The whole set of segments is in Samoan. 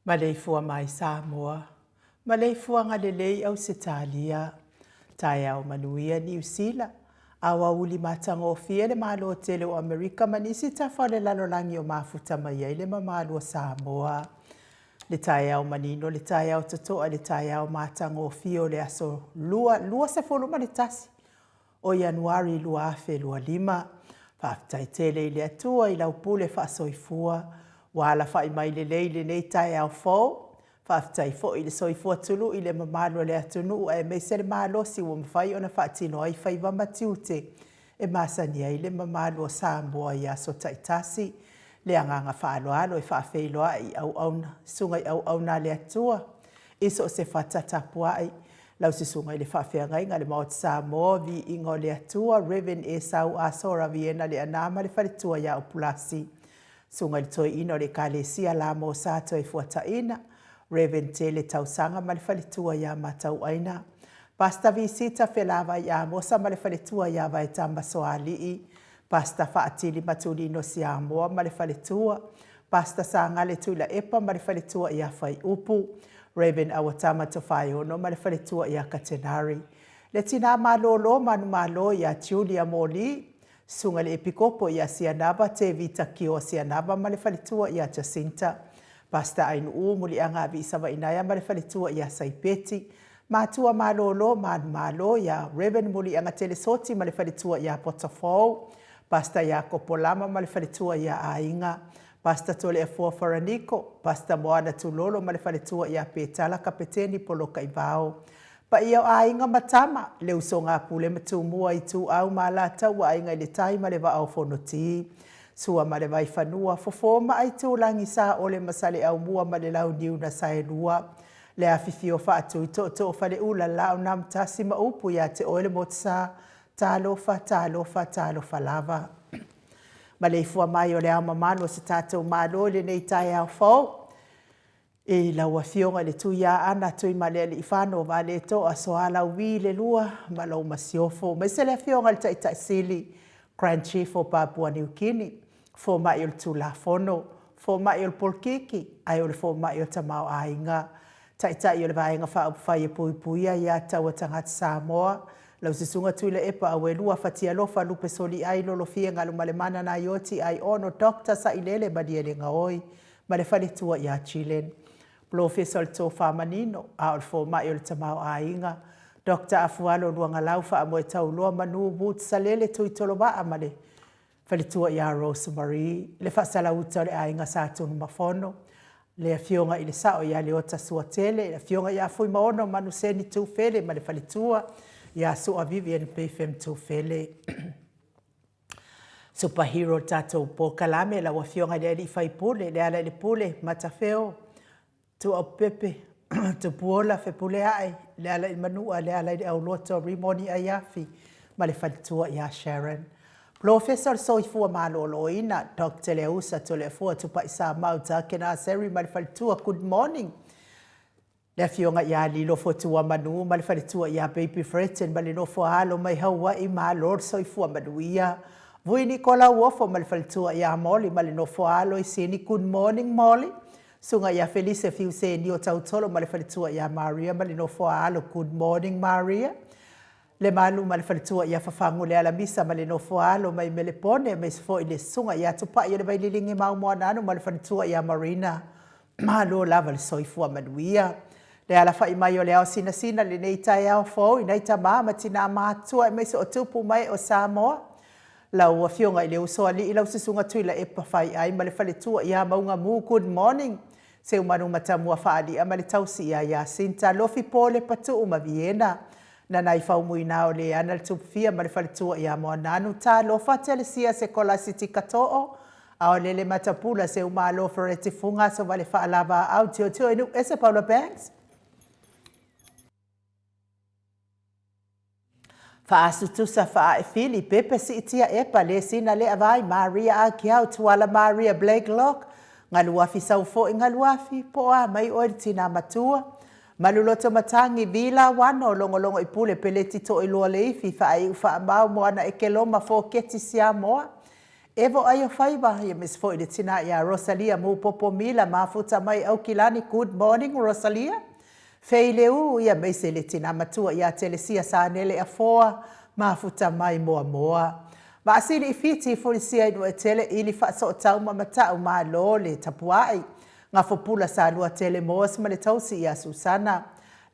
Maleifua mai Samoa, maleifuaga lelei Ausetalia, taeao manuia Niu Sila, aoauli matagofie le Malo tele o Amerika ma nisi tafa o le lalolagi o mafuta mai ai le mamalu o Samoa. Le taeao manino, le taeao totoa, le taeao matagofie o le aso 2, 21 o Ianuari 2025. Faafetai tele i le Atua i lau pule faasoifua ua alafai mai lelei i lenei taeao fou. Faafetai foi i le soifua tului i le mamalu o le atunuu aemaise le malosi ua mafai ona faatino ai faiva ma tiute e masani ai le mamalu o Samoa i aso taitasi. Le agaga faaaloalo e faafeiloai i auauna, susuga i auauna a le Atua i so o se fata tapuai. Lau Susuga i le Faafeagaiga i le Maota Samoa, Viiga o le Atua, Rev. Esau Asora Viena Leaana ma le faletua ia Upulasi. Susuga i le Toeaina o le Ekalesia La Mosa Toefuataiina, Rev. Tele Tausaga ma le faletua ia Matauaina. Pastor Visita Felavai Amosa ma le faletua ia Vaetama Soalii. Pastor Faatili Matulino Siamoa ma le faletua. Pastor Sagale Tuilaepa ma le faletua ia Faiupu. Rev. Auatama Tofaeono ma le faletua ia Katenari. Le tina malolo manumalo ia Julia Moli. Susuga i le Epikopo ia Sianava Tevita Kioa Sianava ma le faletua ia Jacinta. Pastor Ainuu Muliaga Aviisavainaea ma le faletua ia Saipeti. Matua malolo manumalo ia Rev. Muliaga Telesoti ma le faletua ia Potafou. Pastor Iakopo Lama ma le faletua ia Aiga. Pastor Toleafoa Faraniko, Pastor Moana Tulolo ma le faletua ia Petala Kapeteni Polokaivao. Paia o aiga ma tama, le usoga a Pule ma Tumua, Ituau ma Alataua, Aiga i le Tai ma le Vaa o Fonoti. Sua ma le Vaifanua, Fofo ma Aitulagi, Saole ma Saleaaumua ma le Launiu na Saelua. Le afifio Faatui, Tootoo Faleula, Laonamtasi ma upu ia te oe le Motusa. Talofa, talofa, talofa lava. Maleifua mai o le Ao Mamalu o se tatou Malo i lenei taeao fou. I lau Afioga i le Tuiaana Tuimalealiifano Vaaletoa Sualauvi le Lua ma lou Masiofo, aemaise le Afioga i le Taitai Sili, Grand Chief o Papua Niu Kini, Fomai o le Tulafono, Fomai o le Polokiki, ae o le Fomai o le Tamaoaiga, Taitai o le Vaega Faaupufai e Puipuia Aia Tatau a Tagata Samoa, lau Susuga Tuilaepa Auelua Fatialofa Lupe Soliai Lolofia Galumalemana Naioti Aiono Dr. Sailele Malielegaoi ma le faletua ia Jillian. Polofesa o le Tofa Manino, a o le Fomai o le Tamaoaiga, Doctor Afualo Luagalau Faamoetauloa Manu Woods Salele Tuitolovaa ma le faletua ia Rose Marie, le Faasalauta o le Aiga Sa Tunumafono, le Afioga i le Sao ia Leota Suatele, le Afioga ia Fuimaono Manuseni Tufele ma le faletua ia Sua Vivian Betham Tufele. Super Hero le tatou polokalame, lau Afioga i le Alii Faipule, Lealailepule, Matafeo, Tuaupepe, Tupuola, Fepuleai, Lealailemanua, Lealaileauloto, Rimoni Aiafi ma le faletua ia Sharon. Polofesa o le Soifua Maloloina, Doctor Leausa Toleafoa Tupaisamau Takena Seri ma le faletua, good morning. Le Afioga ia Lilo Fotuamanu ma le faletua ia Baby Fretton ma le nofo a alo mai Haua'i, malo le soifua manuia. Vui Nikola Uofo ma le faletua ia Molly ma le nofo a alo i Sini, good morning Molly. Susuga ia Felise Fiusenio Tautolo ma le faletua ia Maria ma le nofo a alo, good morning Maria. Lemalu ma le faletua ia Fafagu Lealamisa ma le nofo a alo mai Melepone aemaise foi le Susuga ia Tupai o le Vaililigi Maumoananu ma le faletua ia Marina. Malo lava le soifua manuia. Le alafai mai o le ao sinasina i lenei taeao fou i nai tama ma tina matutua aemaise o tupu ma ee o Samoa. Lau Afioga i le Usoalii lau Susuga Tuilaepa Faiai ma le faletua ia Maugamu, good morning. Seumanu Matamua Faalia ma le tausi ia Yasinta Lofi Pole Patuu ma Viena. Nanai Faumuina o Leana le Tupufia ma le faletua ia Moananu Talofa Telesia Sekolasi Tika Too Aolele Matapula Seumalo Fereti Fuga Sovale Faalava Au Tiotio i Nuuese Paula Banks. Faasutusa Faaefili Pepe Siitia Epa Lesina Leavai Maria Akiau Tuala Maria Blakelock Galuafi Saufo'i Galuafi po o a mai oe le tinā matua Maluloto Matagi Vila Wano Logologo i Pule Peleti Toiloa Leifi Faaiu Faamau Moana Ekeloma Foketi Siamoa Evo Aio Faiva ia aemaise foi le tinā ia Rosalia Mupopo Mila Mafuta mai Aukilani Good morning Rosalia Fei Leu ia aemaise le tinā matua ia Telesia Sanele Afoa Mafuta mai Moamoa Vaasili i Fiti Fulisia i Nuuetele Ili Faasootau ma Matau Malo le tapuai Gafopula Salua Tele Moas ma le tausi ia Susana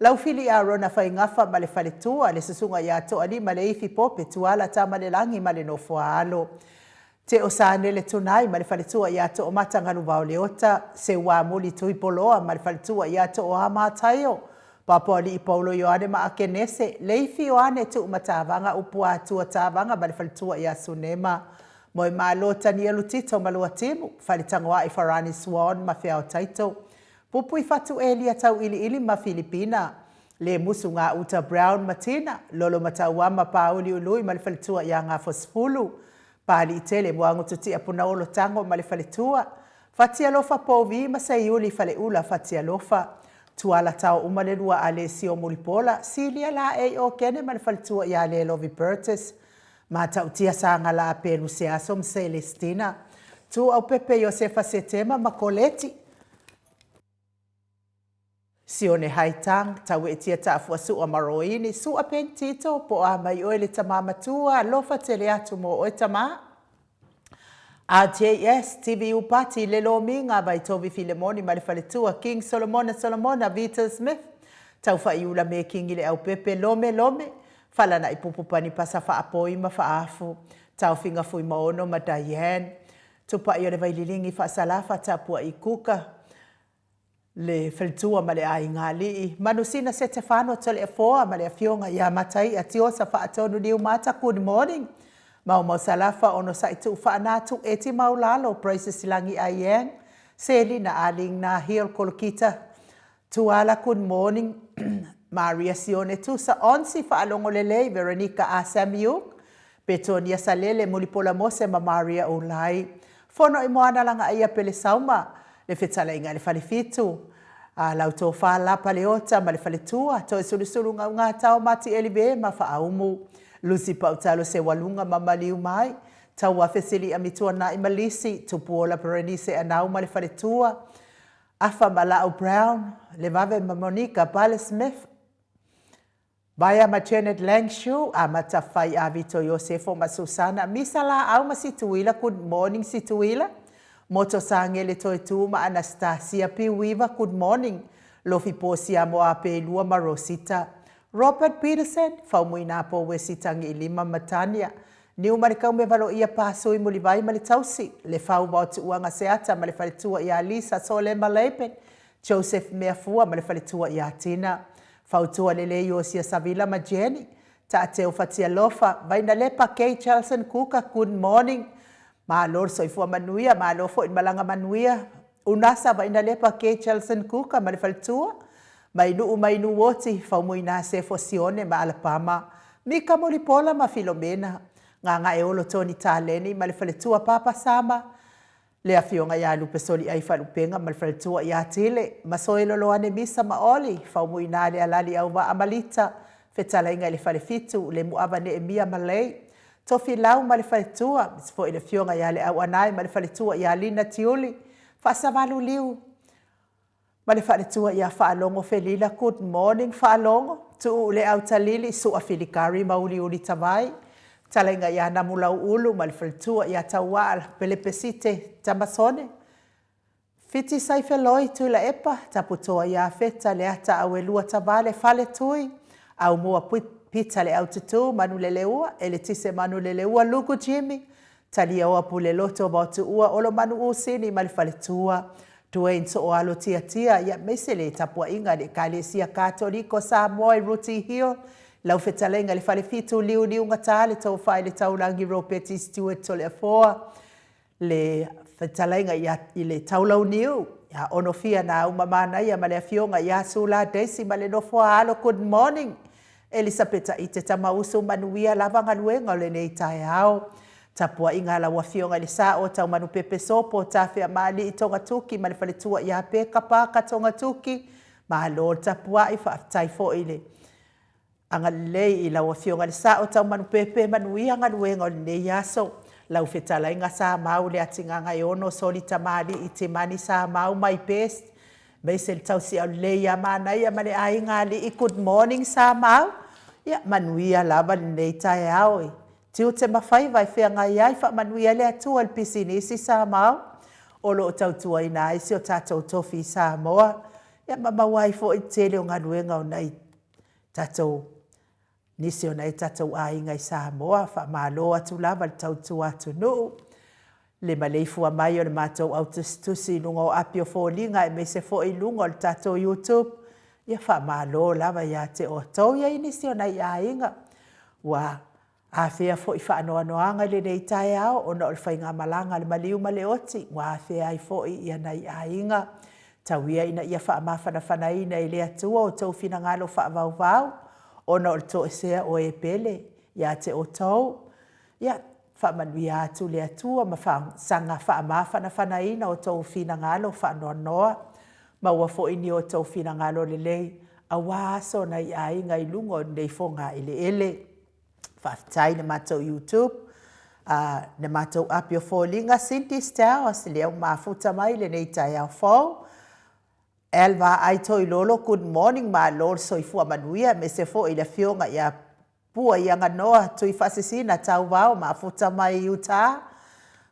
Laufili Arona Faigafa ma le faletua le susuga ia Toalima Leifi Pope Tuala Tamalelagi ma le nofo a alo Teo Sanele Tunai ma le faletua ia Toomata Galuvao Leota Seuamuli Tuipoloa ma le faletua ia Tooa Mataio Papoalii Paulo Ioane ma Akenese Leifi Ioane Tuumatavaga Upuatua Tavaga ma le faletua ia Sunema Moemalo Tanielu Tito ma Luatimu Faletagoai Farani Swan ma Feao Taito Pupui Fatu Elia Tauiliili ma Filipina Lemusu Gauta Brown ma Tina Lolo Matauama Pauli Ului ma le faletua ia Gafosefulu Paliitele Muagututia Punaolo Tago ma le faletua Fatialofa Povi ma Seiuli Faleula Fatialofa Tuala Tao uma le lua Alesio Mulipola Silia Laei Okene ma le faletua ia Lelovi Bertus Matautia Sagala Pelu Seaso ma Celestina Tuaupepe Iosefa Setema ma Koleti Sione Haitang, Tauetia Taafua Sua ma Roini, Sua Pentito, po o a mai oe le tamā matua, alofa tele atu mo oe tamā. RJS, TVU Pati, Le Lomiga, Vaitovi Filemoni ma le faletua, King Solomona Solomona, Vita Smith, Taufaiula me Kingi Leaupepe, Lome Lome, Falana'i Pupu Pani Pasa Faapoi ma Faafu, Taofiga Fuimaono ma Diane, Tupai o le Vaililigi Faasalafa Tapua'i Kuka, le faletua ma le aiga alii, Manusina Setefano Toleafoa ma le afioga ia Mataia Tiosa Faatonu Niumata, good morning. Maumau Salafa Onosai Tuufaana Tueti Maulalo Praises Lagi Aiang Selina Aling Na Hill Kolokita Tuala, good morning. Maria Sione Tusa Onsi Faalogo Lelei Veronica A Samiuk. Petonia Salele, Mulipola Mose ma Maria Ulai. Fono i Moana Lagaaia Pele Sauma, le fetalaiga i le Falefitu, a lau Tofa Lapa Leota ma le Faletua, Toesulusulu Gaugatao Mati Elive ma Faaumu, Lusi Pautalo Sewaluga ma Maliu Mai, Tauafe Sili'a Mituana'i ma Lisi, Tupuola Perenise Anau ma le Faletua, Afa ma La'au Brown, Levave ma Monica Bale Smith, Vaea ma Janet Langshu, Amata Fai Avito Iosefo ma Susana, Misa Laau ma Situila Good morning Situila, Moto Sagele Toetu ma Anastasia Piuiva Good morning Lofi Posiamo Apelua ma Rosita, Robert Peterson, Faumuinapo Wesi Tagiilima ma Tania, Niumalikau me Valoia Pasui Mulivai ma le Tausi, Lefau Vaotuuaga Seata ma le Faletua ia Lisa Solema Laban, Joseph Meafua ma le Faletua ia Tina, Fautua Lelei Iosia Savila ma Jenny, Taateu Fatialofa, Vainalepa Kay Chelson Kuka, Good morning. Malo le soifua manuia, malo foi le malaga manuia. Unasa Vainalepa Kay Chelson Kuka ma le Faletua, Mainuu mai Nuuoti, Faumuina Sefo Sione ma Alapama, Mika Mulipola ma Filomena, Gagaeolo Tony Taleni ma le Faletua Papa Sama, Le Afioga ia Lupe Soliai Faalupega ma le Faletua ia Tile, Masoeloloane Misa ma Oli, Faumuina le Alali Auvaa ma Lita, Fetalaiga i le Falefitu, Lemuava Neemia ma Lei, Tofilau ma le Faletua, aemaise foi le Afioga ia Leau Anae ma le Faletua ia Lina Tiuli, Faasavalu Liu, Ma le faletua ia Faalogo Felila Good morning Faalogo, Tuu le Autalili, Sua Filikari ma Uliuli Tavai, Talaiga ia Namulauulu ma le faletua ia Tauaa Pelepesite Tamasone, Fiti Saifeloi Tuilaepa, Taputoa ia Feta Leata Auelua Tavale Faletui, Aumua Pita le Aututu Manuleleua, Eletise Manuleleua Luku Jimmy, Taliaoa Puleloto Vaotuua Olomanu Usini ma le faletua, Dwayne Sooalo Tiatia, ia aemaise le tapuaiga a le Ekalesia Katoliko Samoa i Ruti Hill, lau fetalaiga i le Falefitu Liuliugata le Tofa i le Taulagi Ropeti Stewart Toleafoa, le fetalaiga ia i le Taulauniu ia Onofia Nauma Manaia ma le Afioga ia Sula Daisy ma le Nofoa Alo Good morning Elisapeta Ite Tamausu Manuia lava galuega o lenei taeao. Tapuaiga a lau Afioga i le Sao Taumanupepe Sopo Tafeamaalii Togatuki ma le faletua ia Peka Paka Togatuki. Malo le tapuai, faafetai foi i le agalelei i lau Afioga i le Sao Taumanupepe, manuia galuega o lenei aso. Lau fetalaiga Samau Leatigagaeono Soli Tamalii Timani Samau my best. Aemaise le tausiau lelei ia Manaia ma le aiga alii Good morning Samau Ia manuia lava lenei taeao i tiute ma faiva e feagai ai Faamanuia le Atua i le pisinisi Samau o lo o tautuaina ai si o tatou tofi i Samoa Ia ma maua ai foi le tele o galuega o nai tatou Nisi o nai tatou aiga i Samoa, faamalo atu lava le tautua atunuu, le maleifua mai o le matou au tusitusi i luga o api o foliga aemaise foi i luga o le tatou YouTube, ia faamalo lava ia te outou. E i ai nisi o nai aiga ua afea foi faanoanoaga i lenei taeao ona o le faigamalaga a le maliu ma le oti, ua afea ai foi ia nai aiga. Tau ia ina ia faamafanafanaina e le Atua outou finagalo faavauvau ona o le toesea o e pele ia te outou. Ia faamanuia atu le Atua ma saga faamafanafanaina outou finagalo faanoanoa. Maua foi ni outou finagalo lelei aua aso nai aiga i luga o lenei fogaeleele. Faafetai i le matou YouTube, a le matou api o foliga Cindy Stowers lea ua mafuta mai lenei taeao fou. El Vaai Toilolo, good morning, malo le soifua manuia, aemaise foi le afioga ia Pua Iaganoa Tuifaasisina Tauvao mafuta mai i Utah.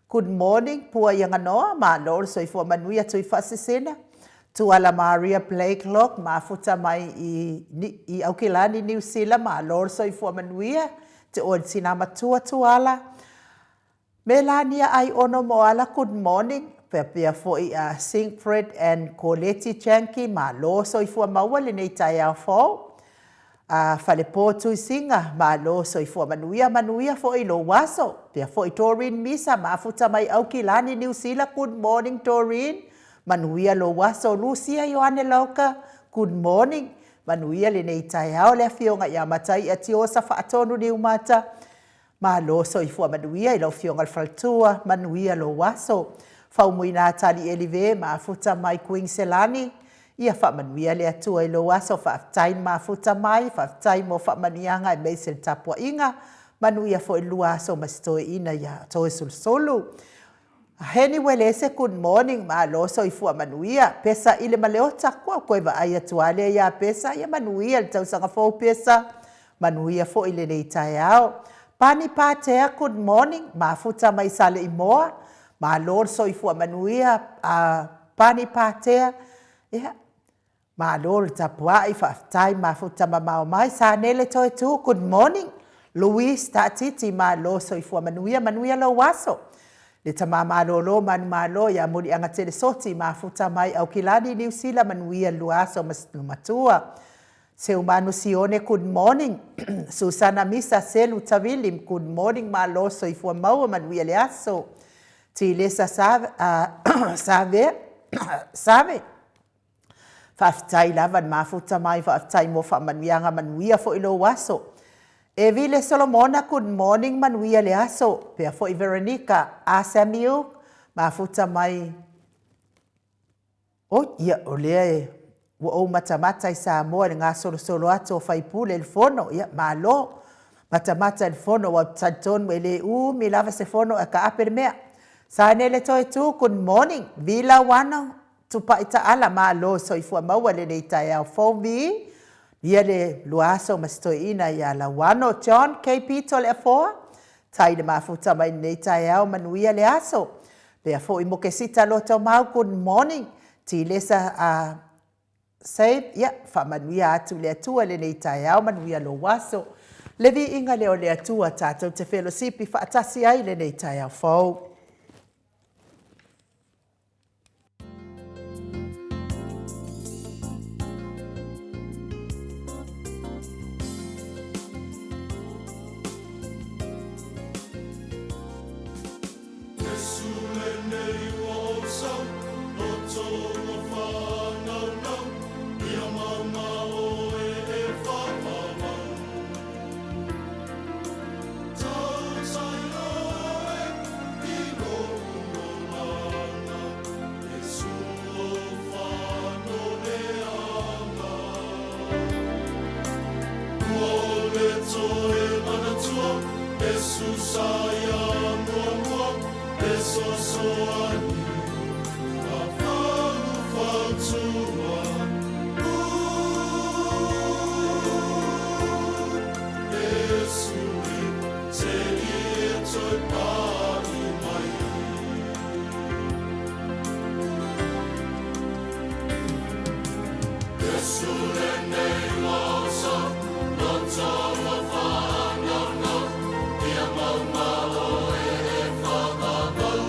Good morning Pua Iaganoa, malo le soifua manuia Tuifaasisina. Tuala Maria Blakelock, mafuta mai i i Aukilani, Niu Sila, malo le soifua manuia te oe le tina matua Tuala. Melania Aiono Moala, good morning, pea foi a Sinkfred and Koleti Janki, malo soifua maua lenei taeao fou. A Falepo Tuisinga, malo soifua manuia, manuia foi lou aso. Pea foi Doreen Misa, mafuta mai Aukilani, Niu Sila, good morning Doreen, manuia lou aso. Lucia Ioane Loka, good morning, manuia lenei taeao. Le afioga ia Mataia Tiosa Faatonu Niumata, Malo soifua manuia i lau Afioga i le Faletua, manuia lou aso. Faumuina Talielive, mafuta mai Kuiniselani, ia faamanuia le Atua i lou aso. Faafetai le mafuta mai, faafetai mo faamanuiaga aemaise le tapuaiga. Manuia foi le lua aso ma si toeaina ia Toeolesulusulu. Heni Uelese, good morning, malo soifua manuia. Pesa Ile Maleota, ua ou toe vaai atu lava lea ia Pesa, ia manuia le tausaga fou Pesa, manuia foi lenei taeao. Pani Patea, good morning, mafuta mai Saleimoa, malo le soifua manuia Pani Patea, ia, Malo le tapuai, faafetai mafuta mamao mai. Sanele Toetu, good morning. Louise Taatiti, malo soifua manuia, manuia lou aso. Le tama malolo manumalo ia Muliagatele Soti, mafuta mai Aukilani, Niu Sila, manuia le lua aso ma le matua. Seumanu Sione, good morning. Susana Misa Selu Tavili, good morning, malo soifua maua, manuia le aso. Tilesa Save, Save, Faafetai lava le mafuta mai, faafetai mo faamanuiaga, manuia foi lou aso. Evile Solomona, good morning, manuia le aso. Pea foi Veronica A. Samuel, mafuta mai. Oi, ia, o lea e ua ou matamata i Samoa i le gasolosolo atu o faipule i le fono. Ia, malo. Matamata i le fono, aua ou te talitonu e le umi lava se fono ae taape le mea. Sainele Toetu, good morning. Vila Wano, Tupai Taala, malo soifua maua lenei taeao fou vi. Ia le lua aso ma si toeaina ia Lauano John KP Toleafoa, tai le mafuta mai lenei taeao, manuia le aso. Pea foi Mokesita Lotomau, good morning. Tilesa a Save, ia, faamanuia atu le Atua lenei taeao, manuia lou aso. Le viiga lea o le Atua tatou te felosipi faatasi ai lenei taeao fou. Iesu lenei ua ou sau, loto ua faanaunau, ia mau ma oe e faamamau. Tautai oe i lou olaga, Iesu ou faanoleaga. Ua ole toe manatua, Iesu sa ia muamua, Fesoasoani a faufautua. Iesu e te ie toe pa'i mai. Iesu lenei ua oso, loto ua faanaunau, ia mau ma oe e faavavau.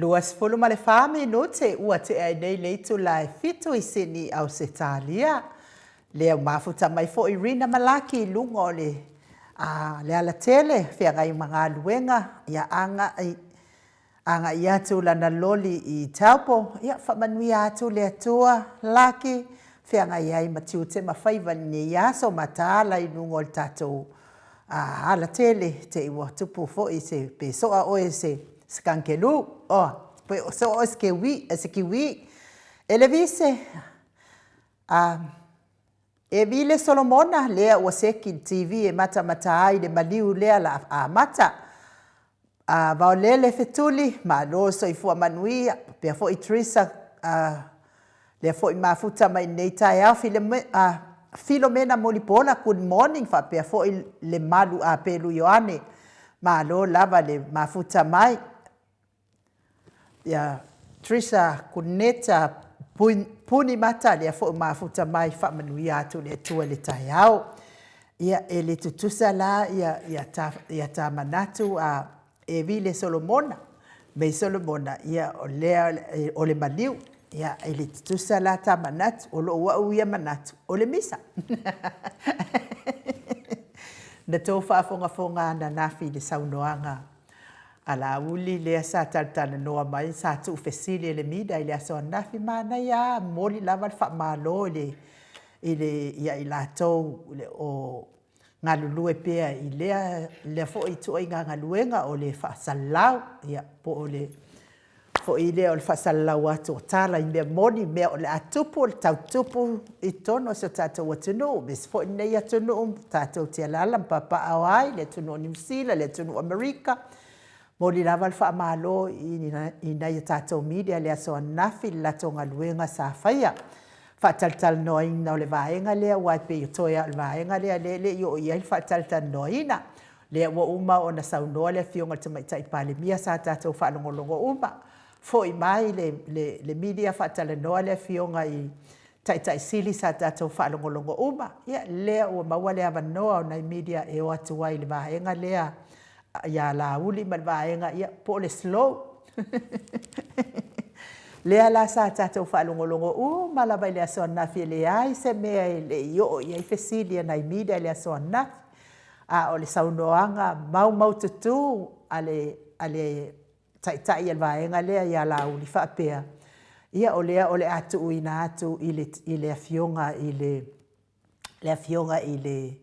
24 minute ua tea ai nei le itula e 7 i Sydney, Ausetalia. Lea ua mafuta mai foi Rina Malaki i luga o le, a, le alatele, feagai ma galuega, ia agai Agai atu lana loli i Taupo, ia faamanuia atu le Atua, laki, feagai ai ma tiute ma faiva i lenei aso, mataala i luga o le tatou alatele, te i ua tupu foi se, pe soa oe se se kankelu, oh, pe soa oe se kewi, se kiwi. Elevise, a, E Vile Solomona, lea ua seki le TV e matamata ai le maliu lea la amata. A Vaolele Fetuli, malo soifua manuia, faapea foi Teresa, a, lea foi mafuta mai lenei taeao, Fileme, a, Filomena Mulipola, good morning, faapea foi Lemalu Apelu Ioane, malo lava le mafuta mai. Ia Trisha Kuneta Punimata, lea foi ua mafuta mai, faamanuia atu le Atua i le taeao. Ia, e le tutusa la ia, ia, ta, ia ta manatu a Evile Solomona, mei Solomona, ia, o lea o le maliu. Ia, e le tutusa la ta manatu, o lou au ia manatu, o le misa. Na tou faafogafoga ananafi i le saunoaga A Laauli lea sa talatalanoa mai, sa tuufesili e le mida i le aso ananafi, manaia a, momoli lava le faamalo i le, i le, ia i latou o galulue pea i lea, lea foi ituaiga galuega o le faasalalau, ia, po o le foi lea o le faasalalau atu o tala i mea moni, mea o le a tupu, o le tau tupu i totonu o si o tatou atunuu, aemaise foi lenei atunuu tatou te alaala ma papaaao ai, le atunuu o Niu Sila, le atunuu o Amerika. Momoli lava le faamalo i nai a tatou media i le aso ananafi i le latou galuega sa faia. Faatalatalanoaina o le vaega lea aua e pei o toe lava o le vaega lea lea e le i oo i ai le faatalatalanoaina. Lea ua uma ona saunoa le Afioga i le Tamaitai Palemia sa tatou faalogologo uma. Foi mai le, le, le media faatalanoa le Afioga i Taitai Sili sa tatou faalogologo uma. Ia, lea ua maua le avanoa o nai media e o atu ai i le vaega lea ia Laauli ma le vaega, ia, po o le slow. Lea la sa tatou faalogologo uma lava i le aso ananafi e leai se mea e le i oo i ai fesili a nai media i le aso ananafi. A o le saunoaga maumaututu a le, a le taitai a le vaega lea ia Laauli faapea, ia o lea o le a tuuina atu i le, i le afioga i le, le afioga i le,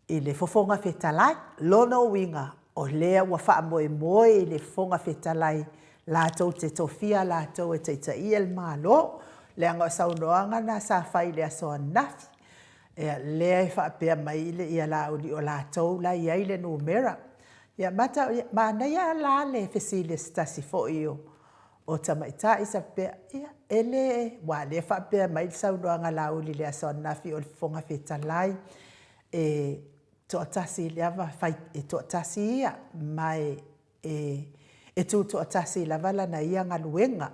i le Fofoga Fetalai. Lona uiga, o lea ua faamoemoe i le Fofoga Fetalai latou te tofia latou e taitaia le Malo, leaga o saunoaga na sa fai i le aso ananafi. Ia, lea e faapea mai le, ia Laauli o latou la e i ai le numera. Ia, mata, ia, manaia la le fesili a se tasi foi o, o tamaitai sa faapea, ia, e le, aua lea e faapea mai le saunoaga a Laauli i le aso ananafi o le Fofoga Fetalai, e toatasi lava, fai, e toatasi ia, ma e e e tutoatasi lava lana ia galuega.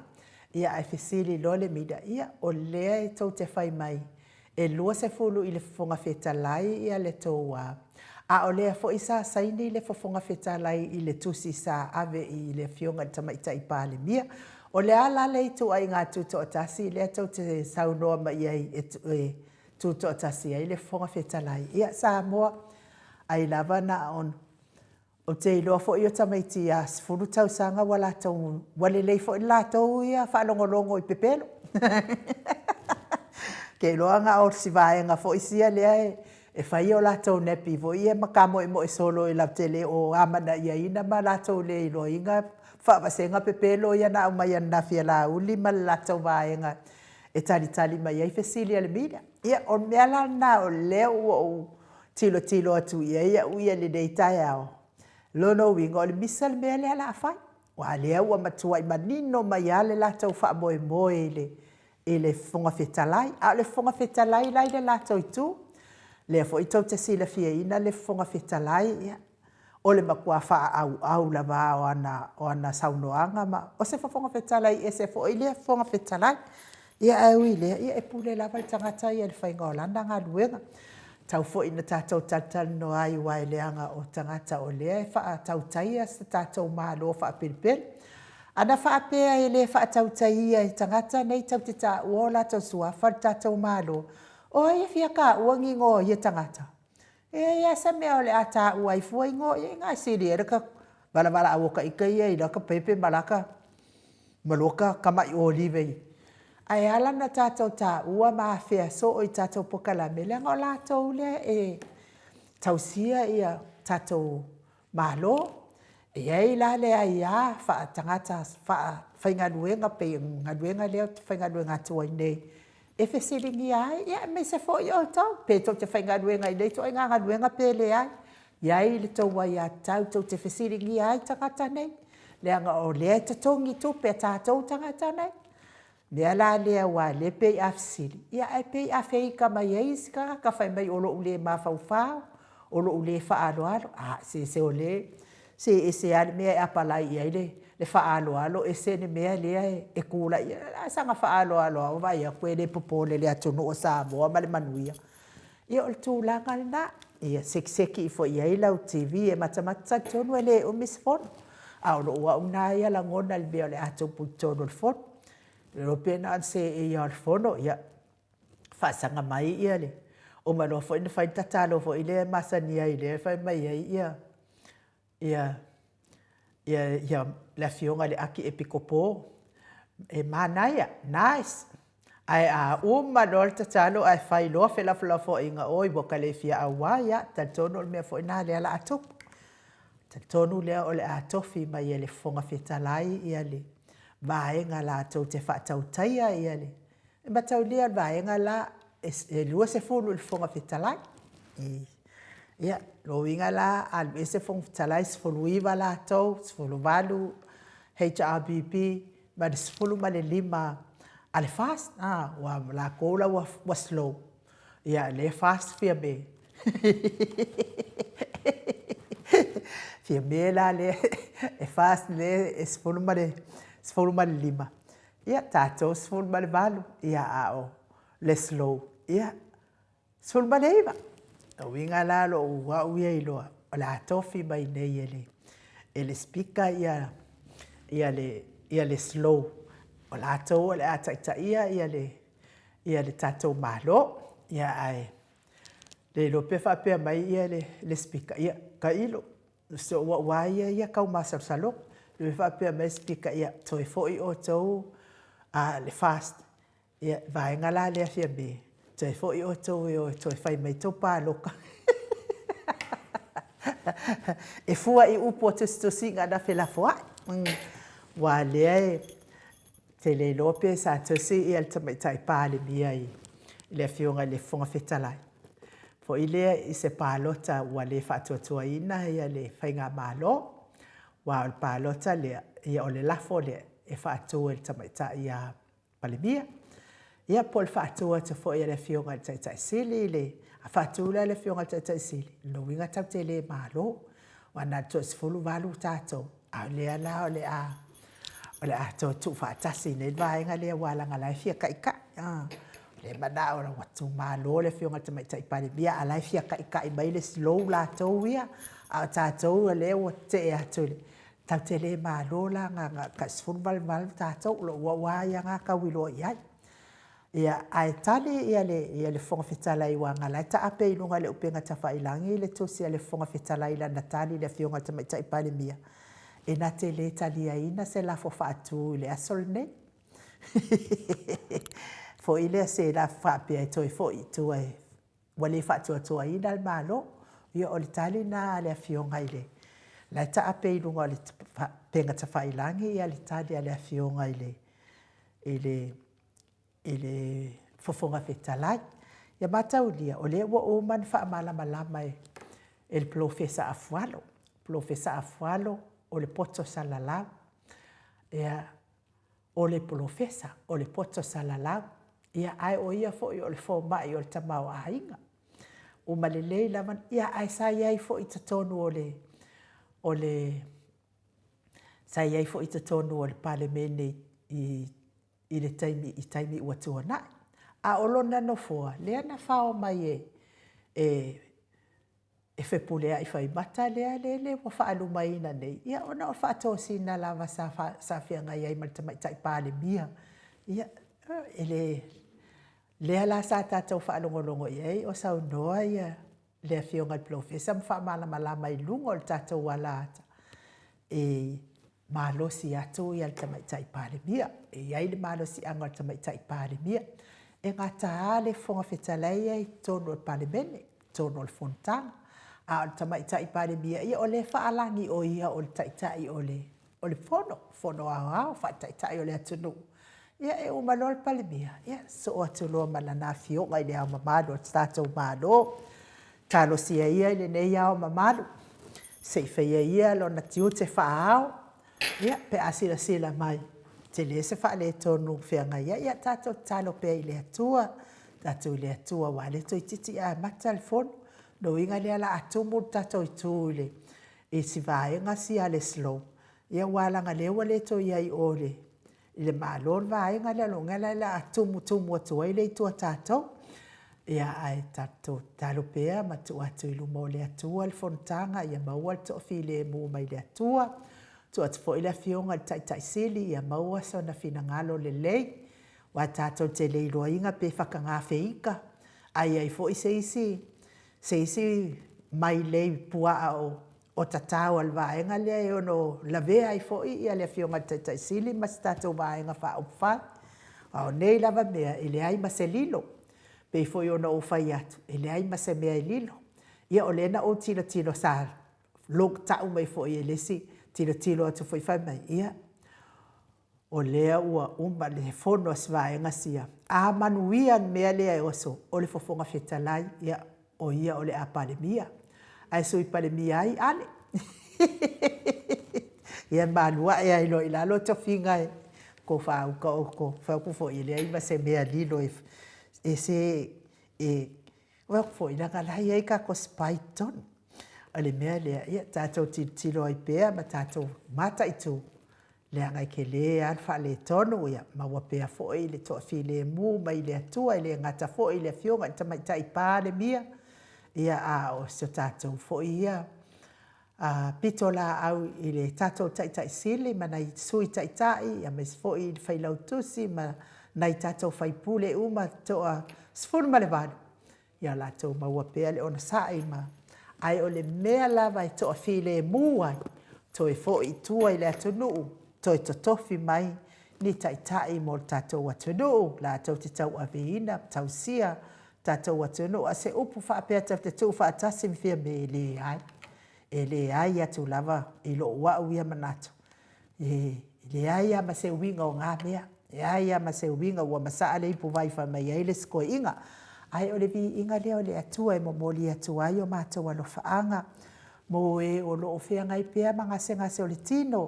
Ia ae fesili loa le mida, ia o lea e tou te fai mai e 20 i le Fofoga Fetalai ia le tou a, a o lea foi sa saini le Fofoga Fetalai i le tusi sa ave i le Afioga i le Tamaitai Palemia. O le a la le ituaiga tutoatasi lea tou te saunoa mai ai e tutoatasi ai le Fofoga Fetalai? Ia Samoa, ai lava na ona Ou te iloa foi o tamaiti a 10 tausaga ua latou, ua lelei foi le latou ia faalogologo i pepelo. Ke iloa na o si vaega foi sia lea e, e fai o latou nappy foi ia ma tamoemoe solo e latou te le o amanaiaina ma latou le iloaina faavasega pepelo ia na aumai ananafi e Laauli ma le latou vaega e talitali mai ai fesili a le media. Ia, o le mea la lena o lea ua ou tilotilo atu i ai au ia i lenei taeao, lona uiga o le misa le mea lea o le a fai. Aua o lea ua matuai manino mai lava le latou faamoemoe i le, i le Fofoga Fetalai. A o le Fofoga Fetalai la i le latou itu. Lea foi tou te silafiaina le Fofoga Fetalai, ia, o le matua faaauau lava o ana, o ana saunoaga ma, o se Fofoga Fetalai ese foi lea Fofoga Fetalai. Ia ae ui i lea, ia e pule lava le tagata ia i le faiga o lana galuega. Tau foi ina tatou talatalanoa ai aua e leaga o tagata o lea e faatautaia se tatou Malo faapelepele. Ana faapea e le faatautaia e tagata nei tatou te taua o latou suafa le tatou Malo, o ai e fia taua ni igoa o ia tagata? E leai lava se mea o le a taua ai fua igoa o ia iga e sili ai le ta valavalaau o ta ita ia i lata pepe ma lata ma lota tamai olive i. Ae ala ona tatou taua ma afea soo i tatou polokalame, leaga o latou lea e tausia ia tatou Malo. E i ai la le aia faatagata faafaigaluega pei o le galuega lea ou te faigaluega atu ai nei, e fesiligia ai, ia aemaise foi outou, pe tou te faigaluega i lea ituaiga galuega pe leai. E i ai le tou aiatatau tou te fesiligia ai tagata nei, leaga o lea e totogi tupe a tatou tagata nei. O le mea la lea aua o lea e pei a fesili, ia ae pei a feita mai ai isi tagata fai mai o lou le mafaufau, o lou le faaaloalo. A, se se o le, se e ese lava le mea e apalai i ai le faaaloalo ese le mea lea e tulai ai. O le a saga faaaloalo lava ua vaai atu e le popole i le atunuu o Samoa ma le manuia. Ia o le tulaga lena, ia sekiseki ifo i ai lau TV e matamata. Talitonu e le umi se fono, a o lou au lena ia lagona i le mea o le a tupu i totonu o le fono. Le iloa pe na o le seei lava o le fono, ia faasaga mai ia le... Uma loa foi ona fai le tatalo foi lea e masani ai lea e fai mai ai ia ia ia le afioga i le Akiepikopo, e manaia, nice. Ae a uma loa le tatalo ae fai loa felafolafoaiga, oi ua ta le fia auai lava. Talitonu o le mea foi lena lea o le a tupu. Talitonu lea o le a tofi mai e le Fofoga Fetalai ia le vaega latou te faatautaia ia le E mataulia o le vaega la e 20 i le Fofoga Fetalai. Ia, lona uiga la a alu ese le Fofoga Fetalai, 19 latou, 18 HRPP ma le 15 a le FAST, aua o latou la ua slow, ia o lea e fast Fiame. Fiame la lea e fast lea e 15, Ia, tatou 18, ia a o le slow, ia, 19. O uiga la lou au ia iloa, o le a tofi mai nei e le, e le Speaker ia, ia le, ia le slow. O latou o le a taitaia ia le, ia le tatou Malo. Ia ae le iloa pe faapea mai ia le, le Speaker, ia tailo, O si ou au lava ia ia tau masalosaloga. Le faapea mai le Speaker, ia, toe foi outou a le FAST, ia, vaega la lea Fiame, toe foi outou e o e toe fai mai tou palota. E fua i upu o tusitusiga na felafoai. Aua lea e te le iloa pe sa tusi ia le Tamaitai Palemia i le Afioga i le Fofoga Fetalai, foi lea i se palota ua le faatuatuaina ia le Faigamalo, aua o le palota lea, ia o le lafo lea e faatu e le Tamaitai ia Palemia. Ia po o le faatu atu foi e le Afioga i le Taitai Sili i le, a faatu la e le Afioga i le Taitai Sili, o lona uiga tatou te le Malo, aua na o le toa-18 tatou, a o lea la o le a o le a toe tuufaatasi nei le vaega lea aua leaga o la e fia taitai. O lea e manao ua tuumalo le Afioga i le Tamaitai Palemia, a o la e fia taitai mai le slow latou ia, a o tatou o lea ua tetee atu i le Tatou te le malo la na ona tai 18 tatou, o lou au lava ia lena tau iloa i ai. Ia, ae tali ia le, ia le Fofoga Fetalai aua na la e taape i luga o le upega tafailagi le tusi a le Fofoga Fetalai i lana tali i le Afioga i le Tamaitai Palemia, e na te le taliaina se lafo faatu i le aso lenei. Foi lea se lafo faapea e toe foi i tua e Ua le faatuatuaina le Malo. Ia o le tali lena a le Afioga i le, la e taape i luga o le upega tafailagi ia le tali a le Afioga i le, i le, i le Fofoga Fetalai. Ia mataulia, o lea ua uma ona faamalamalama e le Polofesa Afualo. Polofesa Afualo o le poto salalau. Ia, o le polofesa, o le poto salalau, ia ae o ia foi o le fomai o le tamaoaiga. Uma lelei lava, ia ae sa i ai foi i totonu o le, o le, sa i ai foi i totonu o le Palemene i, i le taimi, i taimi ua tuanai. A o lona nofoa, lea na fao mai e, e. E fepuleai faimata lea lele ua faalumaina nei, ia ona o le faatosina lava sa, sa feagai ai ma le Tamaitai Palemia. Ia, e le, lea la sa tatou faalogologo i ai o saunoa ia le Afioga i le Polofesa ma faamalamalama i luga o le tatou alaata, e malosi atu ia le Tamaitai Palemia. E i ai le malosiaga o le Tamaitai Palemia e gata le Fofoga Fetalai ia i totonu o le Palemene, totonu o le Fonotaga. A o le Tamaitai Palemia, ia o lea e faalagi o ia o le Taitai o le, o le Fono, Fono Aoao, Faataitai o le atunuu. Ia e uma loa le Palemia, ia sosoo atu loa ma lana Afioga i le Ao Mamalu o le tatou Malo. Talosia ia i lenei ao mamalu, se i faia ia lona tiute faa-ao, ia, pe a silasila mai, tele se faaletonu o feagai ai. Ia tatou tatalo pea i le Atua, tatou i le Atua aua o lea toeitiiti amata le fono. Lona uiga lea o le a tumu le tatou itu i le i si vaega sia a le SLO, ia aua leaga o lea ua le toe i ai i o i le Malo le vaega lea, lona uiga la o le a tumutumu atu ai le itu a tatou. Ia, ae tatou tatalo pea ma tuu atu i luma o le Atua le fonotaga ia maua le toafilemu mai le Atua. Tuu atu foi le Afioga i le Taitai Sili ia maua sona finagalo lelei, aua tatou te le iloaina pe fatagafeika, a i ai foi se isi se isi mailei puaa o o tatao a le vaega lea e ono lavea ai foi ia le Afioga i le Taitai Sili ma se tatou Vaega Faaupufai. A o nei lava mea, e leai ma se lilo. E pei foi ona ou fai atu, e leai ma se mea e lilo. Ia o lea na ou tilotilo sa tau mai foi e le isi, tilotilo atu foi fai mai, ia, o lea ua uma le fono a si vaega sia, a manuia le mea lea e oso, o le Fofoga Fetalai, ia, o ia o le a Palemia. Ae Sui Palemia ai Ale. Ia malu ae ai loa i lalo tofiga e tofa uta outou. Fai atu foi, e leai ma se mea lilo e, e se, e, fai atu foi, leaga o la e i ai tatou spy i totonu. O le mea lea, ia tatou tilotilo ai pea ma tatou mataitu, leaga e tele lava le faaletonu, ia maua pea foi le toafilemu mai le Atua, e le gata foi i le Afioga i le Tamaitai Palemia, ia a o si o tatou foi ia pitolaau i le tatou Taitai Sili ma nai Sui Taitai, aemaise foi le Failautusi ma nai tatou sui usufono uma e toa-18, ia latou maua pea le onosai ma... Ae o le mea lava e toafilemu ai, toe foi i tua i le atunuu, toe totofi mai ni taitai mo le tatou atunuu, latou te tauaveina ma tausia le tatou atunuu. A o se upu faapea tatou te tuufaatasi ma Fiame, e leai. E leai atu lava i lou au ia manatu, e leai lava ma se uiga o na mea, leai lava ma se uiga, ua masaa le ipuvai fai mai ai le isi toeaina. Ae o le viiga lea o le Atua e momoli atu ai o matou alofaaga mo e o lo o feagai pea ma gasegase o le tino,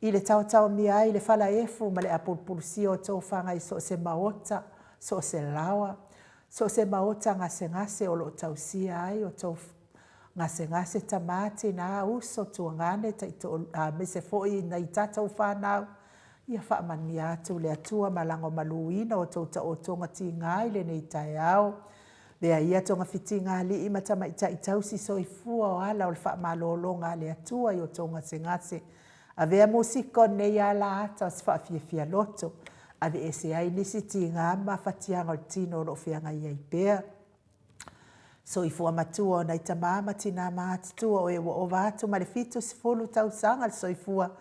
i le taotaomia ai i le falaefu ma le apulupulusia o tofaga i so o se maota, so o se laoa, so o se maota gasegase o lo o tausia ai o outou gasegase, tama, tina, uso, tuagane, aemaise foi nai tatou fanau, ia faamanuia atu le Atua ma lagomaluina o outou taotoga tiga i lenei taeao. Avea ia togafitiga a alii ma tamaitai tausi soifua o ala o le faamalologa a le Atua i outou gasegase. Avea musika o lenei alaata o se faafiafia loto, aveese ai nisi tiga ma mafatiaga o le tino o lo o feagai ai pea. Soifua matua o nai tama ma tina matutua o e ua ova atu ma le 70 tausaga le soifua,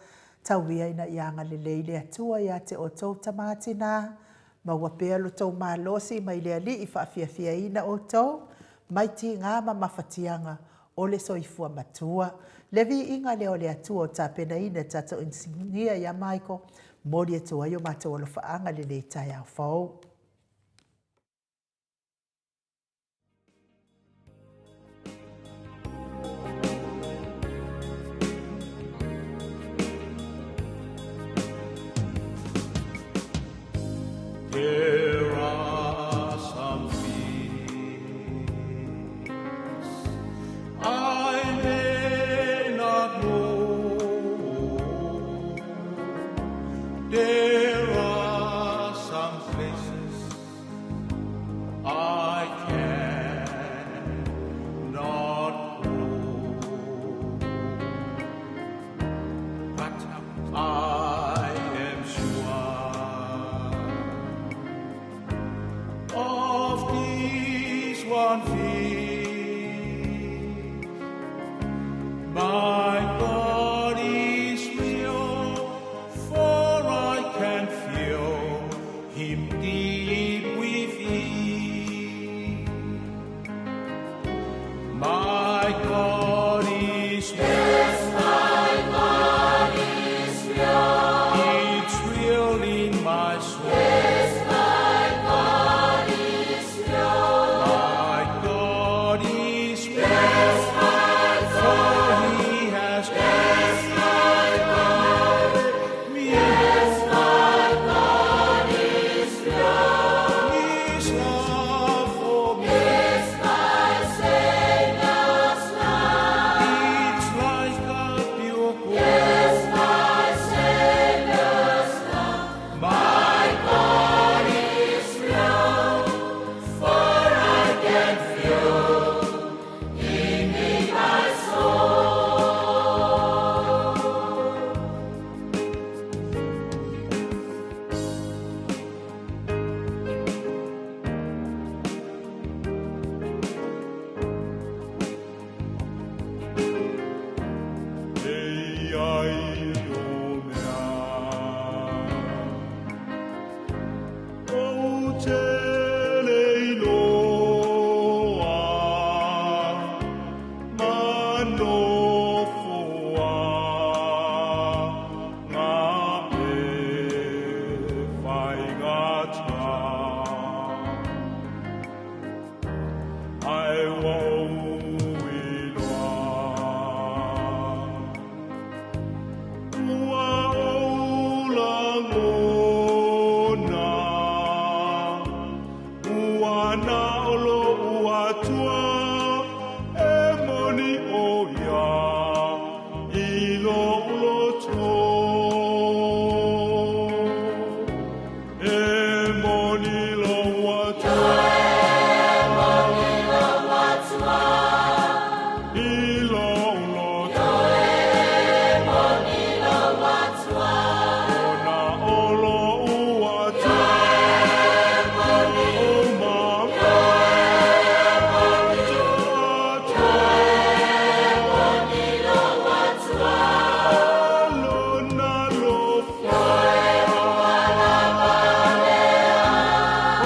tau ia ina ia agalelei le Atua ia te outou tama tina, maua pea lo tou malosi mai le Alii faafiafiaina outou mai tiga ma mafatiaga o le soifua matua. Le viiga lea o le Atua o tapenaina e tatou inisinia ia Michael, momoli atu ai o matou alofaaga i lenei taeao fou. There are some things I may not know. There are some places. one feast. My God is real, for I can feel Him deep within. My God is real. Yes, my God is real. It's real in my soul. Yes, my God is real. My God is real. Yes, my For He has Yes, my God. given me Yes, my God is real. His love for me. It's my Savior's love. It's like a pure gold. Yes, my Savior's love. My God is real, for I can feel Him in my soul. Ei ai o mea Ou te leiloa Ma nofoa Ngā e whaingata Ai wau i loa Ua ou lagona, ua na o lo'u Atua e moni ʻo ia i lo'u loto. E moni lou Atua i lo'u loto. Ona o lo'u Atua o ma Atua lona alofa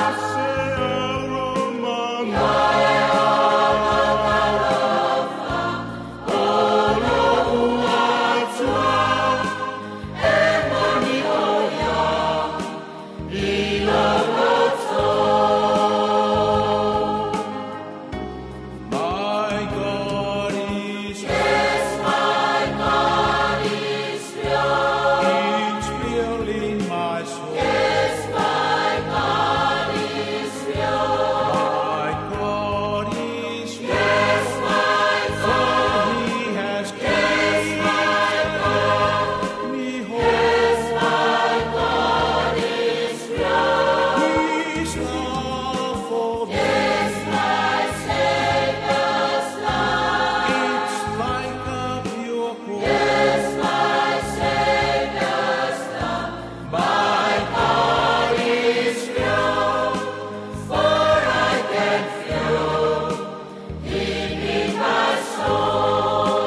o se aroma o lo'u Atua My God is Yes, my God is real. It's real in my soul. Yes, my God is real. My God is real, Yes, my for He has Yes, my God. given me hope. Yes, my God is real. His love for me. It's my Savior's love. It's like a pure gold. It's my Savior's love. My God is real, for I can feel Him in my soul.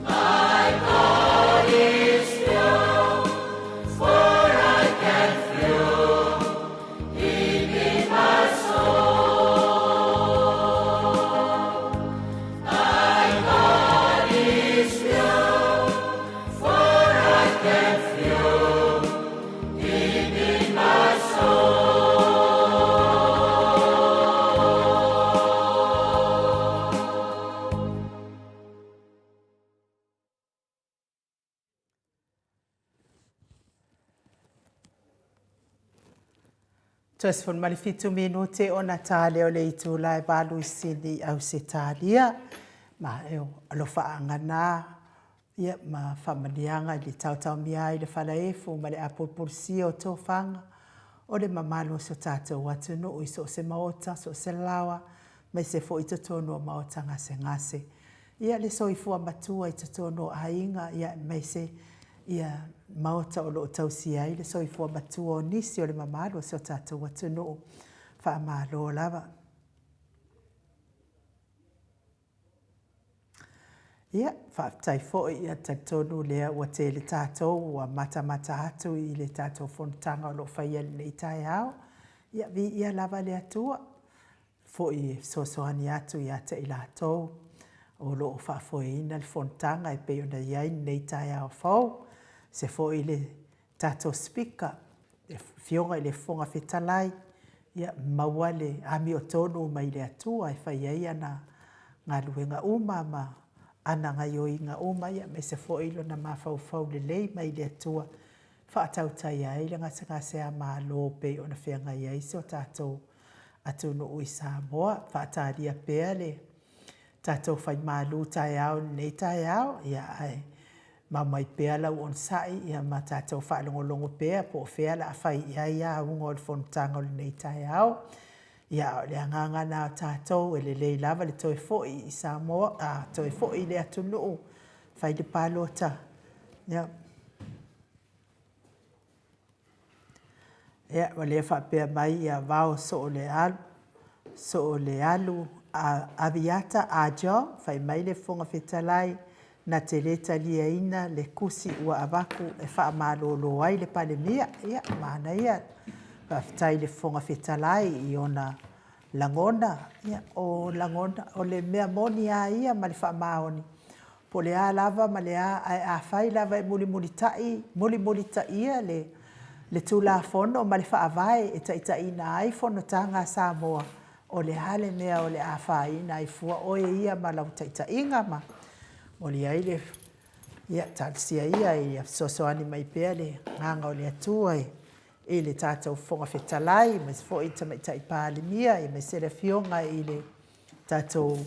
My God is real, for I can feel Him in my soul. My God is real, for I can feel Him in my soul. Toe 17 minute ona ta lea o le itula e 8 i Sydney, Ausetalia. Ma e o alofaaga na ia ma faamaniaga i le taotaomia ai le falaefu ma le apulupulusia o tofaga o le mamalu o si o tatou atunuu i so o se maota, so o se laoa, aemaise foi i totonu o maota gasegase. Ia le soifua matua i totonu o aiga, ia aemaise ia maota o lo o tausia ai le soifua matua o nisi o le mamalu o si o tatou atunuu. Faamalo lava. Ia, faafetai foi, ia talitonu lea ua tele tatou ua matamata atu i le tatou fonotaga o lo o faia i lenei taeao. Ia, viia lava le Atua foi e fesoasoani atu ia te i latou o lo o faafoeina le fonotaga e pei ona i ai lenei taeao fou. Se foi le tatou Speaker, le Afioga i le Fofoga Fetalai, ia maua le amiotonu mai le Atua e fai ai ana galuega uma ma ana gaoioiga uma, aemaise foi lona mafaufau lelei mai le Atua e faatautaia ai le gasegase-a-Malo e pei ona feagai ai si o tatou atunuu i Samoa. Faatalia pea le tatou faimalu taeao i lenei taeao, ia ae mau mai pea lau onosai ia ma tatou faalogologo pea po o fea o le a fai i ai auga o le fonotaga o lenei taeao. Ia, a o le agaga lena o tatou, e lelei lava le toe foi i Samoa, a toe foi i le atunuu, fai le palota. Ia. Ia, ua le faapea mai ia Vao Soolealu Aviata Ah Jong, fai mai le Fofoga Fetalai, na te le taliaina le tusi ua avatu e faamalolo ai le Palemia. Ia, manaia. Faafetai i le Fofoga Fetalai i ona lagona. Ia, o lagona, o le mea moni lava ia ma le faamaoni, Po o le a lava ma le a, ae afai lava e mulimulitai, mulimulitaia le le Tulafono ma le Faavae e taitaiina ai fonotaga a Samoa, o le a le mea o le a afaina ai fua oe ia ma lau taitaiga ma momoli ai le, ia talosia ia ia fesoasoani mai pea le Agaga o le Atua i le tatou Fofoga Fetalai, aemaise foi le Tamaitai Palemia, aemaise le Afioga i le tatou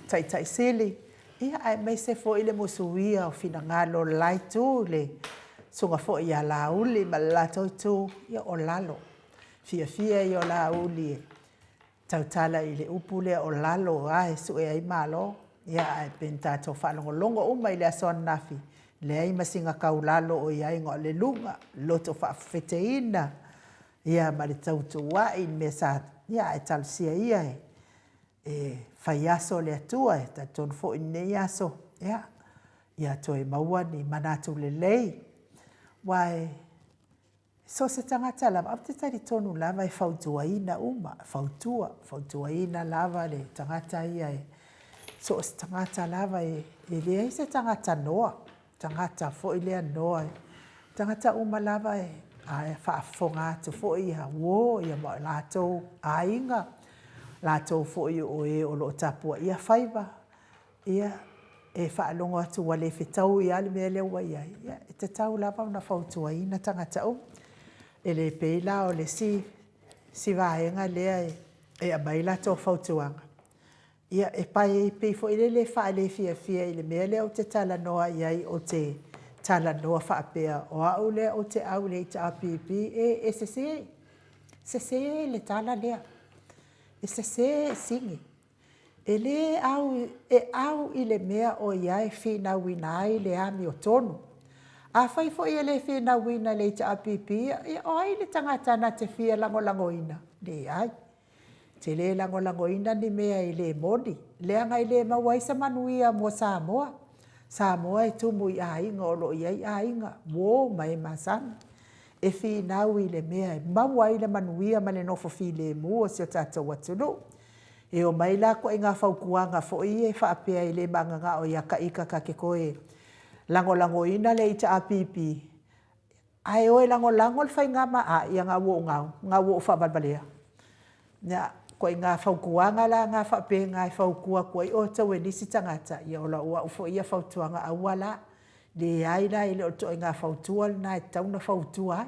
Taitai Sili, ia aemaise foi le musuia o finagalo o le la Itu, le Susuga foi ia Laauli ma le latou Itu, ia o lalo. Fiafia ia o Laauli e tautala i le upu lea o lalo a e sue ai Malo. Ia ae pei ona tatou faalogologo uma i le aso ananafi, leai ma sina taulalo o i ai, na o le luga, loto faafefeteina, ia ma le tautuua'i i le mea sa, ia ae talosia ia e fai aso le Atua, e talitonu foi i lenei aso, ia, ia toe maua ni manatu lelei. Aua e so o se tagata lava, ou te talitonu lava e fautuaina uma, fautua, fautuaina lava le tagata ia e, so o se tagata lava e leai se tagata noa. tagata foi lea noa, tagata uma lava e faafofoga atu foi ia uo ma o latou aiga, latou foi o e o lo o tapuaia faiva, ia, e faalogo atu ua le fetaui lava le mea lea ua i ai, ia, e tatau lava ona fautuaina tagata uma. E le pei la o le isi vaega lea e aumai latou fautuaga, Ia, e pei foi lele e faalefiafia i le mea lea ou te talanoa i ai, ou te talanoa faapea, o au lea ou te au i le HRPP, e, e sese, sese le tala lea, e sese Sini. E le au, e au i le mea o i ai e finauina ai le amiotonu. Afai foi e le finauina e le HRPP, ia o ai le tagata na te fia lagolagoina? Leai. Ou te le lagolagoina ni mea e le moni, leaga e le maua ai se manuia mo Samoa. Samoa e tumu i aiga o lo o i ai aiga, uo ma e masani. E finau i le mea e maua ai le manuia ma le nofo filemu o si o tatou atunuu. E omai la ituaiga fautuaga foi ia e faapea e le mananao ia ta ita ta te toe lagolagoina le HRPP, Ae o e lagolago le faiga ma a ia na ua ou gau, na ua ou faavalevalea. Ia, ituaiga fautuaga la na faapena e fautua atu ai outou e nisi tagata, ia o lau au foi ia fautuaga, aua la, leai la e le o le ituaiga fautua lena e tatau ona fautua ai.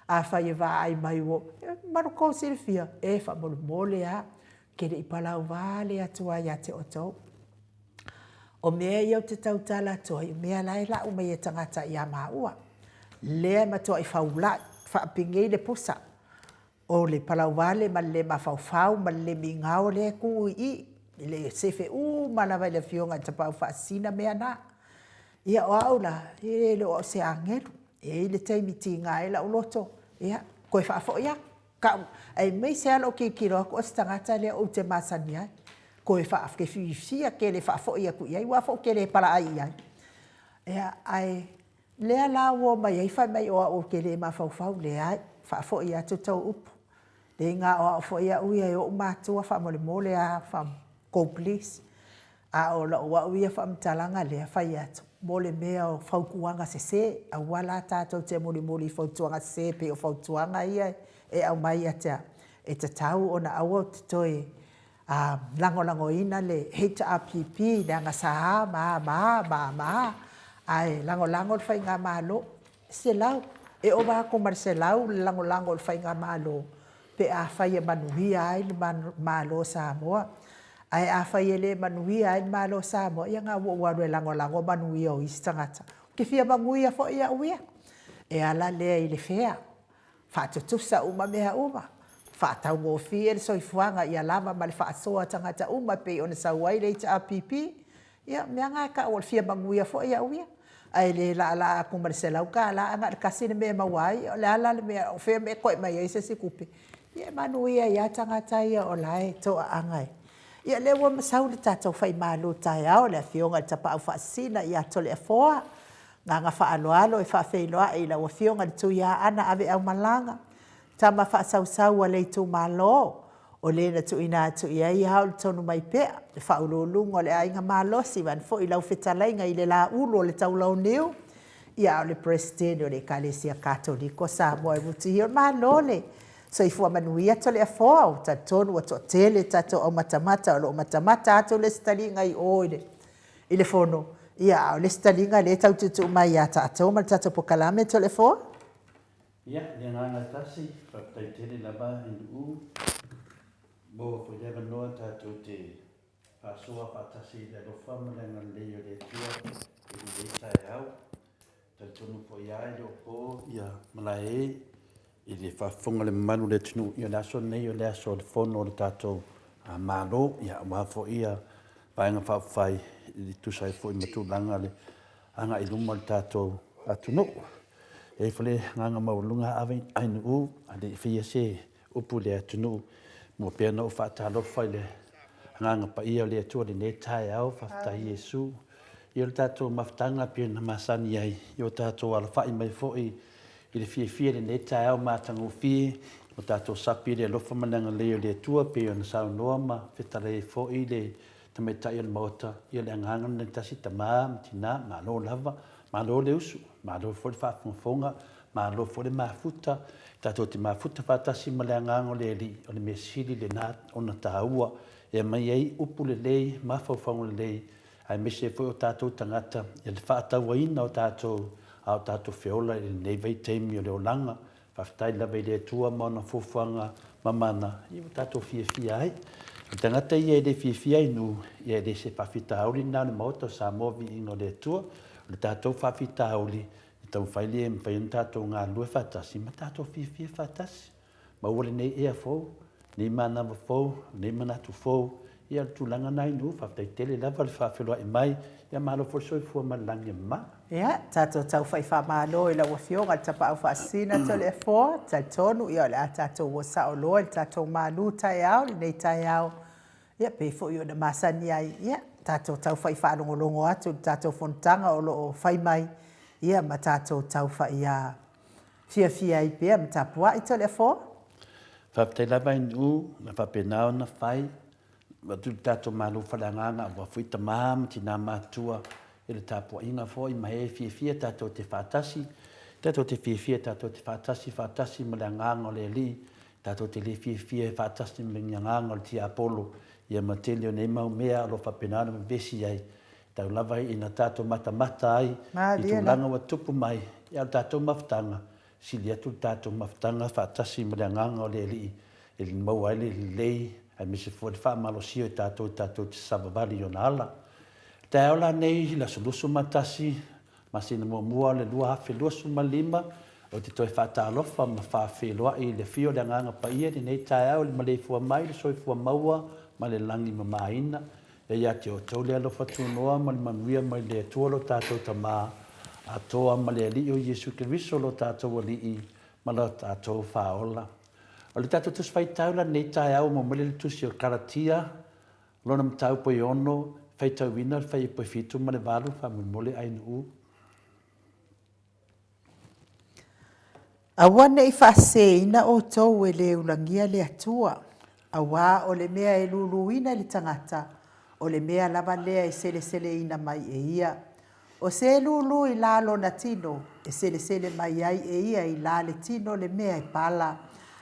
Afai e vaai mai ua, ma lo outou silafia, e faamolemole lava, ou te le i palauvale atu lava ia te outou. O mea ia ou te tautala atu ai, o mea la e lau mai e tagata ia maua, lea e matuai faulai, faapenei le pusa, o le palauvale ma le le mafaufau ma le le migao lea e tu i i, i le sefe uma lava i le Afioga i le Tapaau Faasisina mea na. Ia o au la, e le o au o se agelu, e i ai le taimi e tiga ai lou loto, ia, toe faafoi atu. Kau, aemaise lava lou tilotilo atu o se tagata lea ou te masani ai, toe faafiafia tele faafoi atu i ai, aua foi ou te le palaai i ai. Ia, ae lea la ua omai ai fai mai o au ou te le mafaufau, leai, faafoi atu tou upu. Leai na o au foi au ia e ou matua faamolemole lava, go please. A o lau au ia faamatalaga lea fai atu, mo le mea o fautuaga sese, aua la tatou te mulimuli i fautuaga sese e pei o fautuaga ia e aumai ia te au, e tatau ona aua ou te toe lagolagoina le HRPP leaga sa a ma a ma a ma a, ae lagolago le Faigamalo. 100, e ova atu ma le 100 le lagolago i le Faigamalo pe afai e manuia ai le Malo o Samoa. Ae afai e le manuia ai le Malo o Samoa, ia na ua ou alu e lagolago manuia o isi tagata. Ou te fia manuia foi au ia. E ala lea i le fea, faatutusa uma mea uma, faataugofie le soifuaga ia lava ma le faasoa a tagata uma e pei ona sau ai le HRPP. Ia, o mea na e tau o le fia manuia foi au ia. Ae le laalaa atu ma le $100 ae na o le tasi le mea e maua ai, o le a la le mea, o fea e toe aumai ai se isi tupe? Ia e manuia ai lava tagata ia o la e toaaga. Ia o lea ua sau le tatou Faimalu taeao, le Afioga i le Tapaau Faasisina ia Toleafoa. Agaga faaaloalo e faafeiloai i lau Afioga i le Tuiaana Aveaumalaga, tama faasausau a le itumalo, o le na tuuina atu i ai ao le Tonumaipea, le faauluuluga o le Aiga Malosi, vaeane foi lau fetalaiga i le Laulu o le Taulauniu, ia a o le Peresetene o le Ekalesia Katoliko o Samoa e muti. Malo le soifua manuia Toleafoa, ou te talitonu ua toatele tatou aumatamata o lo o matamata atu le isi taliga i o i le fono, ia a o le isi taliga lea e tau tuutuu mai ia tatou ma le tatou polokalame Toleafoa. Ia, le agaga e tasi, faafetai tele lava i Nu'u. Maua foi le avanoa tatou te faasoa faatasi i le alofa ma le agalelei o le Atua i lenei taeao. Talitonu foi lava e le o po ia malae i le faafofoga a le mamalu o le atunuu, ia o le aso lenei o le aso o le fono o le tatou Malo, ia aua foi ia Vaega Faaupufai e tusa ai foi ma tulaga le agai i luma o le tatou atunuu. E i ai foi le agaga maualuga ave i Nu'u a le i faia se upu i le atunuu, mua pea ona ou faatalofa i le Agaga Paia o le Atua i lenei taeao, faafetai Iesu i le tatou mafutaga e pei ona masani ai, i o tatou alafai mai foi i le fiafia i lenei taeao matagofie, o tatou sapi i le alofa ma le agalelei o le Atua e pei ona saunoa ma fetalai ai foi le Tamaitai o le Maota, ia le agaga lenei tasi, tama ma tina, malo lava, malo le usu, malo foi le faafogafoga, malo foi le mafuta, tatou te mafuta faatasi ma le agaga o le Alii, o le mea sili lena ona taua e aumai ai upu lelei, mafaufauga lelei, aemaise ai foi o tatou tagata i le faatauaina o tatou a o tatou feola i lenei vaitaimi o le olaga. Faafetai lava i le Atua ma ona fuafuaga mamana ia ua tatou fiafia ai. O le tagata ia e le fiafia i nuu, ia e le se faafitauli lena o le Maota o Samoa Viiga o le Atua. O le tatou faafitauli, e taumafai lea e mafai ona tatou galulue faatasi ma tatou fiafia faatasi. Maua lenei ea fou, lenei manava fou, lenei manatu fou, ia o le tulaga lena i nuu, faafetai tele lava le faafeiloai mai, ia malo foi le soifua ma le lagi e mama. Ia, tatou taufai faamalo i lau Afioga i le Tapaau Faasisina Toleafoa, talitonu ia o le a tatou o sao loa i le tatou malu taeao i lenei taeao, ia pei foi ona masani ai, ia tatou taufai faalogologo atu i le tatou fonotaga o lo o fai mai, ia ma tatou taufai fiafia ai pea ma tapuai Toleafoa. Faafetai lava i Nu'u na faapena ona fai, avatu le tatou Malo faaleagaga aua foi tama ma tina matutua i le tapuaiga foi ma e fiafia tatou te faatasi, tatou te fiafia tatou te faatasi faatasi ma le agaga o le Alii, tatou te le fiafia e faatasi ma le agaga o le tiapolo ia ma tele o nei mau mea o lo o faapena ona vevesi ai Tau lava ina tatou matamata ai i tulaga ua tupu mai, a o le tatou mafutaga, sili atu le tatou mafutaga faatasi ma le Agaga o le Alii e maua ai le lelei aemaise foi le faamalosia o tatou i tatou te savavali i Ona ala. I le taeao la nei i le aso 21, masina muamua o le 2025, ou te toe faatalofa ma faafeiloai i le afio o le Agaga Paia i lenei taeao i le maleifua mai i le soifua maua ma le lagi mamaina. E ia te outou le alofa tunoa ma le manuia mai le Atua lo tatou Tama atoa ma le Alii o Iesu Keriso lo tatou Alii ma lo tatou Faaola. O le tatou Tusi Faitau la lenei taeao ua momoli le Tusi o Kalatia, lona mataupu e ono faitauina le fuaiupu e 7 ma le 8, faamolemole Ainuu. Aua ne i faaseseina outou e le ulagia le Atua, auā o le mea e luluina i le tagata, o le mea lava lea e seleseleina mai e ia. O se lulu i la lona tino, e selesele mai ai e ia i la le tino le mea e pala,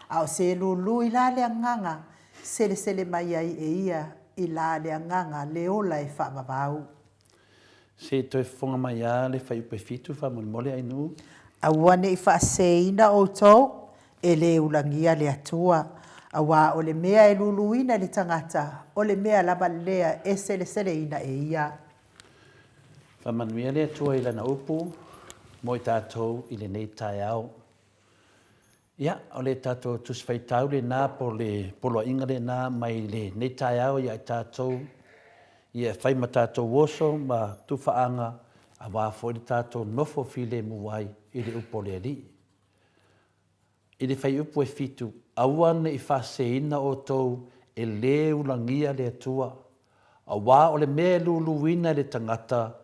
a o se lulu i la le agaga, selesele mai ai e ia i la le agaga le ola e faavavau. Se i toe fofoga mai a le fuaiupu e 7 faamolemole Ainuu. Aua ne i faaseseina outou, e le ulagia le Atua, auā o le mea e luluina i le tagata, o le mea lava lea e seleseleina e ia. Faamanuia le Atua i Lana upu mo i tatou i lenei taeao. Ia, o le tatou Tusi Faitau lena po o le poloaiga lena mai lenei taeao ia i tatou, ia e fai ma tatou oso ma tufaaga aua foi le tatou nofo filemu ai i le upu o le Alii. I le fuaiupu e 7, Aua ne i faaseseina outou e lē ulagia le Atua, auā o le mea e luluina e le tagata,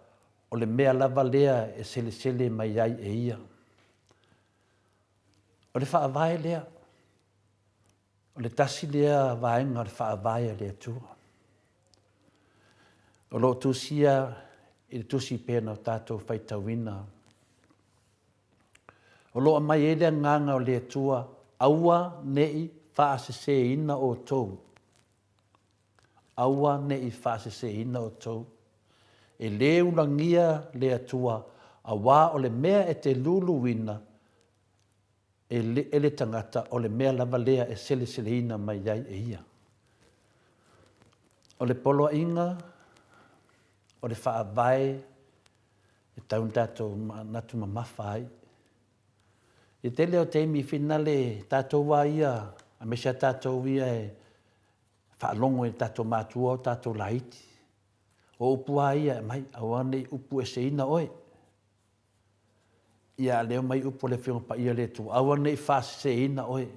o le mea lava lea e selesele mai ai e ia. O le Faavae lea, o le tasi lea vaega o le Faavae a le Atua. O lo o tusia i le tusi pei ona tatou faitauina. O lo o aumai ai le agaga o le Atua, aua ne i faaseseina outou. Aua ne i faaseseina outou. E lē ulagia le Atua, auā o le mea e te luluina e le, e le tagata, o le mea lava lea e seleseleina mai ai e ia. O le poloaiga, o le faavae e tatau ona tatou manatu mamafa ai. I le tele o taimi finale tatou lava ia, aemaise lava tatou ia e faalogo i tatou matua o tatou laiti. O upu lava ia e aumai, aua ne i upueseina oe. Ia a leo mai upu a le Afioga Paia a le Atua, aua ne i faaseseina oe.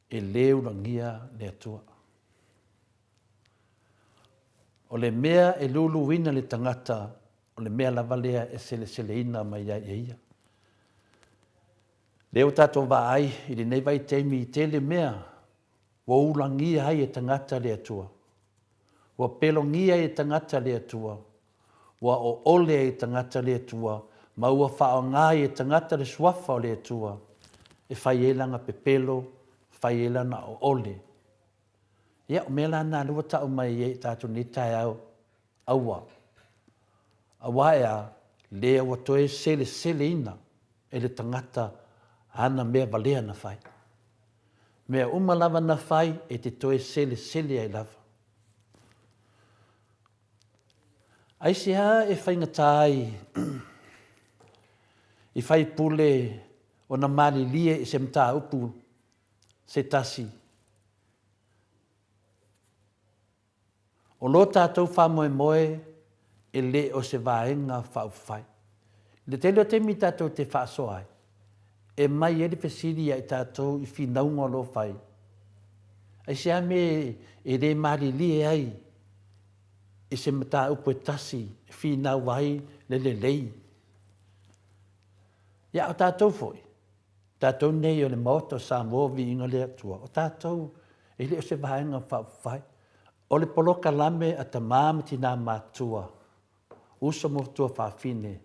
E lē ulagia le Atua. O le mea e luluina le tagata, o le mea lava lea e seleseleina mai ai e ia. Lea ua tatou vaai i lenei vaitaimi i tele mea ua ulagia ai e tagata le Atua. Ua pelogia ai e tagata le Atua. Ua oole ai e tagata le Atua, ma ua faaaoga ai e tagata le suafa o le Atua e fai ai lana pepelo, fai ai lana oole. Ia, o mea la na lea ua tau mai ai e tatou i lenei taeao, aua. Aua e a? Lea ua toe seleseleina e le tagata ana mea valea na fai. Mea uma lava na fai e te toe selesele ai lava. Aisea e faigata ai i faipule ona malilie i se mataupu se tasi? O lo tatou faamoemoe e le o se Vaega Faaupufai. I le tele o taimi tatou te faasoa ai, e mai ai le fesili ia i tatou i finauga o lo o fai, aisea mea e le malilie ai i se mataupu e tasi e finau ai le lelei? Ia, a o tatou foi, tatou nei o le Maota o Samoa, viiga i le Atua, o tatou e le o se Vaega Faaupufai. O le polokalame a tama ma tina matutua, uso ma tuafafine,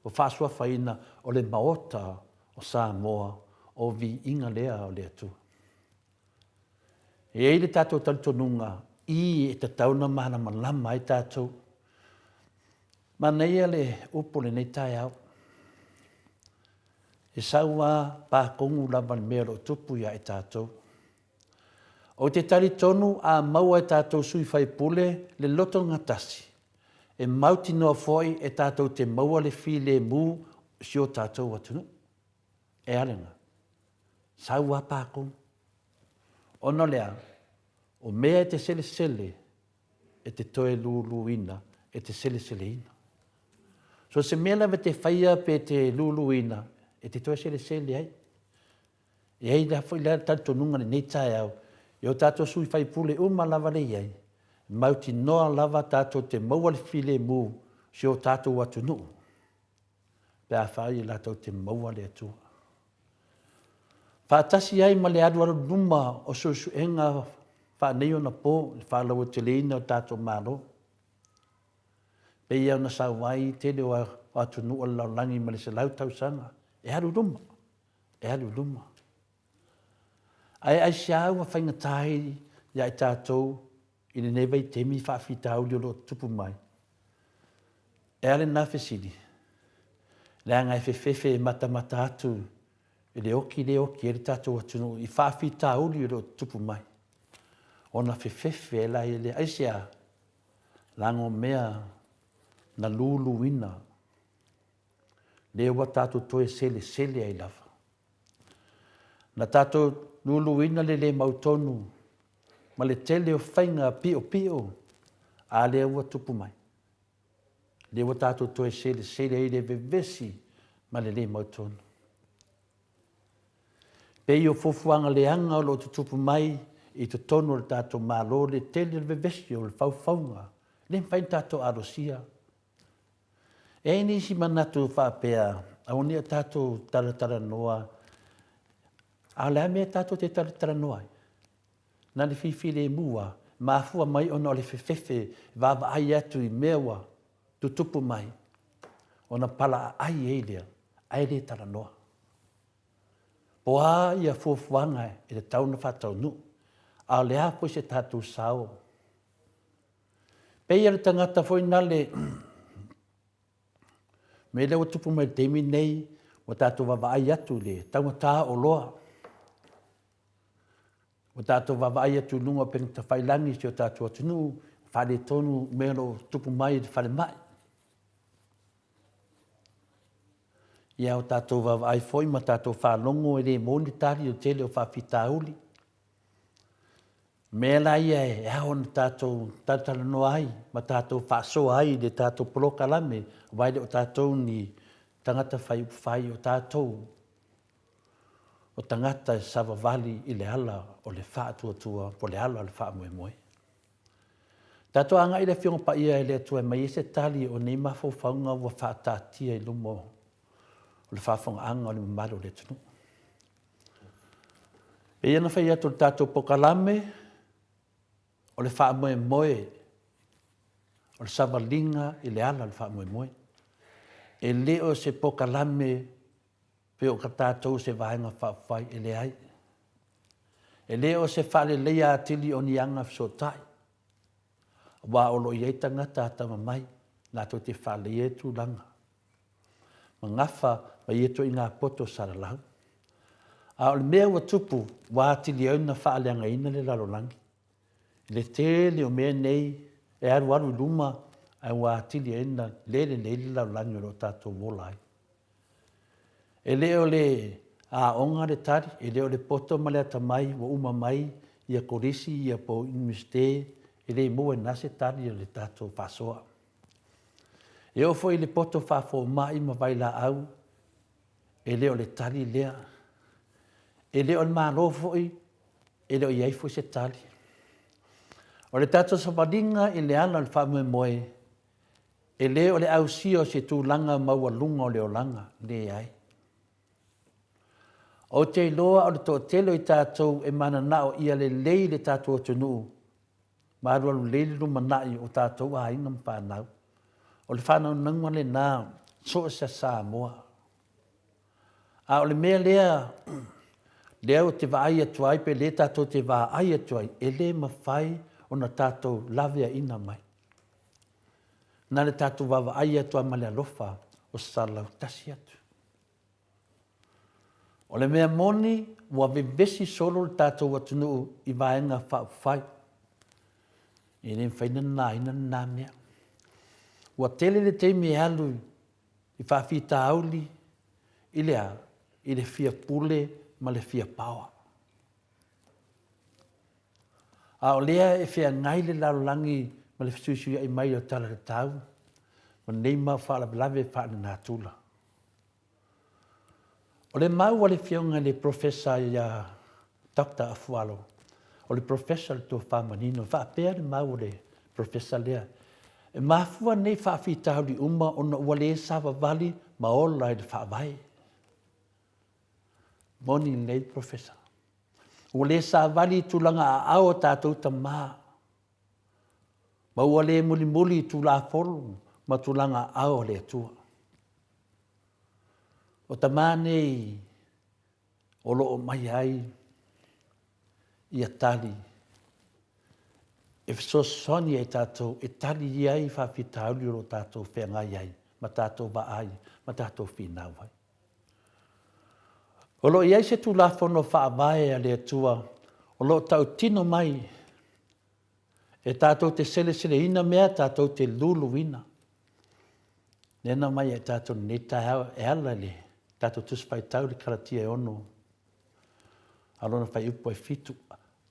ua faasuafaina o le Maota o Samoa, o viiga lea o le Atua. E i ai le tatou talitonuga i e tatau ona malamalama ai tatou. Manaia le upu o lenei taeao. E sau a pakogu lava le mea o lo o tupu ia i tatou. Ou te talitonu a maua e tatou sui faipule le loto gatasi, e mautinoa foi e tatou te maua le filemu o si o tatou atunuu. E a lena? Sau a pakogu. Ona o le a? O mea e te selesele e te toe luluina, e te seleseleina. So se mea lava e te faia pe te luluina, e te toe selesele ai. E i ai la foi le talitonuga i lenei taeao, i o tatou sui faipule uma lava le i ai, e mautinoa lava tatou te maua le filemu o si o tatou atunuu pe afai e latou te maua le Atua. Faatasi ai ma le alualu i luma o suesuega faaneionapo i le faalauaiteleina o le tatou Malo. Pei ona sau ai tele o atunuu o le lalolagi mai le 100 tausaga e alu i luma, e alu i luma. Ae aisea ua faigata ai ia i tatou i lenei vaitaimi faafitauli o lo o tutupu mai? E a lena fesili? Leaga e fefefe e matamata atu i le oki lea e oki ai le tatou atunuu i faafitauli o lo o tutupu mai. Ona fefefe ai laia lea. Aisea? Leaga o mea na luluina lea ua tatou toe selesele ai lava. Na tatou luluina le le mautonu ma le tele o faiga piopio a lea ua tupu mai. Lea ua tatou toe selesele ai i le vevesi ma le le mautonu. Pei o fuafuaga leaga o lo o tutupu mai i totonu o le tatou Malo le tele o le vevesi o le faufauga, e le mafai ona tatou alosia. E i ai nisi manatu faapea, aua ne i o tatou talatalanoa, a o le a le mea tatou te talatalanoa ai? Na o le fifilemu lava, e mafua mai ona o le fefefe e vaavaai atu i mea ua tutupu mai, ona palaaai ai lea, ae le talanoa. Po o a ia fuafuaga e tatau ona faataunuu, a o le a foi se tatou sao? Pei o le tagata foi nale, mea lea ua tupu mai i le taimi lenei, ua tatou vaavaai atu i le taugata o oloa, ua tatou vaavaai atu i luga o upega tafailagi i si o tatou atunuu, faaletonu mea o lo o tutupu mai i le falemai. Ia ua tatou vaavaai foi ma tatou faalogo e le moni le tali o le tele o faafitauli. O mea la ia e ao ona tatou talatalanoa ai ma tatou faasoa ai i le tatou polokalame, aua e le o tatou ni tagata fai upu fai, o tatou o tagata e savavali i le ala o le faatuatua po o le ala o le faamoemoe. Tatou agai i le Afioga Paia e le Atua e aumai ai se tali o nei mafaufauga ua faataatia i luma o le faafofogaaga o le mamalu o le atunuu. Pei ona fai atu o le tatou polokalame, o le faamoemoe, o le savaliga i le ala o le faamoemoe. E le o se polokalame pei o tatou se Vaega Faaupufai, e leai. E le o se faaleleia atili o ni aga fesootai, aua o lo o i ai tagata atamamai latou te faaleleia ia tulaga ma gafa ma ia ituaiga poto salalau. A o le mea ua tupu, ua atili ai ona faaleagaina le lalolagi i le tele o mea nei e alualu i luma ae ua atili ai ona le lelei le lalolagi o lo o tatou ola ai. E le o le aoga le tali, e le o le poto ma le atamai ua uma mai ia kolisi ia po o Iunivesite, e le maua i ina se tali o le tatou faasoa. E oo foi i le poto faafomai ma vailaau, e le o le tali lea. E le o le Malo foi, e le o i ai foi se tali. O le tatou savaliga i le ala o le faamoemoe, E le o le ausia o se tulaga maualuga o le olaga, leai. Ou te iloa o le toatele o i tatou e mananao ia lelei le tatou atunuu ma alualu lelei le lumanai o tatou aiga ma fanau. O le faanaunaga lena so o se Samoa. A o le mea lea, lea ou te vaai atu ai pe le tatou te vaai atu ai, e le mafai ona tatou laveaiina mai. Na le tatou vaavaai atu lava ma le alofa o salalau tasi atu. O le mea moni, ua vevesi solo le tatou atunuu i Vaega Faaupufai. E le mafai ona nanaina lena mea. Ua tele le taimi e alu i faafitauli i le a? I le fia pule ma le fia paoa. A o lea e feagai le lalolagi ma le fesuisuiai mai o tala tatau ma nei mau faalavelave faalenatura. O le mau a le Afioga i le Professor ia Doctor Afualo, o le Professor o le Tofa Manino, e faapea le mau a le Professor lea, E mafua nei faafitauli uma ona ua le savavali ma ola i le Faavae. Moni lelei le Professor. Ua le savali i tulaga aao o tatou tama, ma ua le mulimuli i Tulafono ma tulaga aao a le Atua. O tama nei o lo o mai ai ia tali e fesoasoani ai tatou e tali ai faafitauli o lo o tatou feagai ai ma tatou vaai ma tatou finau ai. O lo o i ai se Tulafono Faavae a le Atua o lo o tautino mai e tatou te seleseleina mea tatou te luluina. Lea na aumai e tatou i lenei taeao e ala i le tatou Tusi Faitau i le Kalatia e 6 a lona fuaiupu e 7,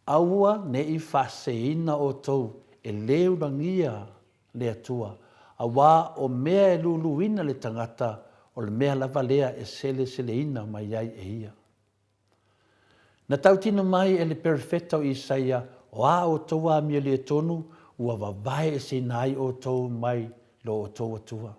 Aua ne i faaseseina outou e lē ulagia le Atua, auā o mea e luluina le tagata, o le mea lava lea e seleseleina mai ai e ia. Na tautino mai e le Perofeta o Isaia, O a outou amiolietonu, ua vavae eseina ai outou mai lo outou Atua.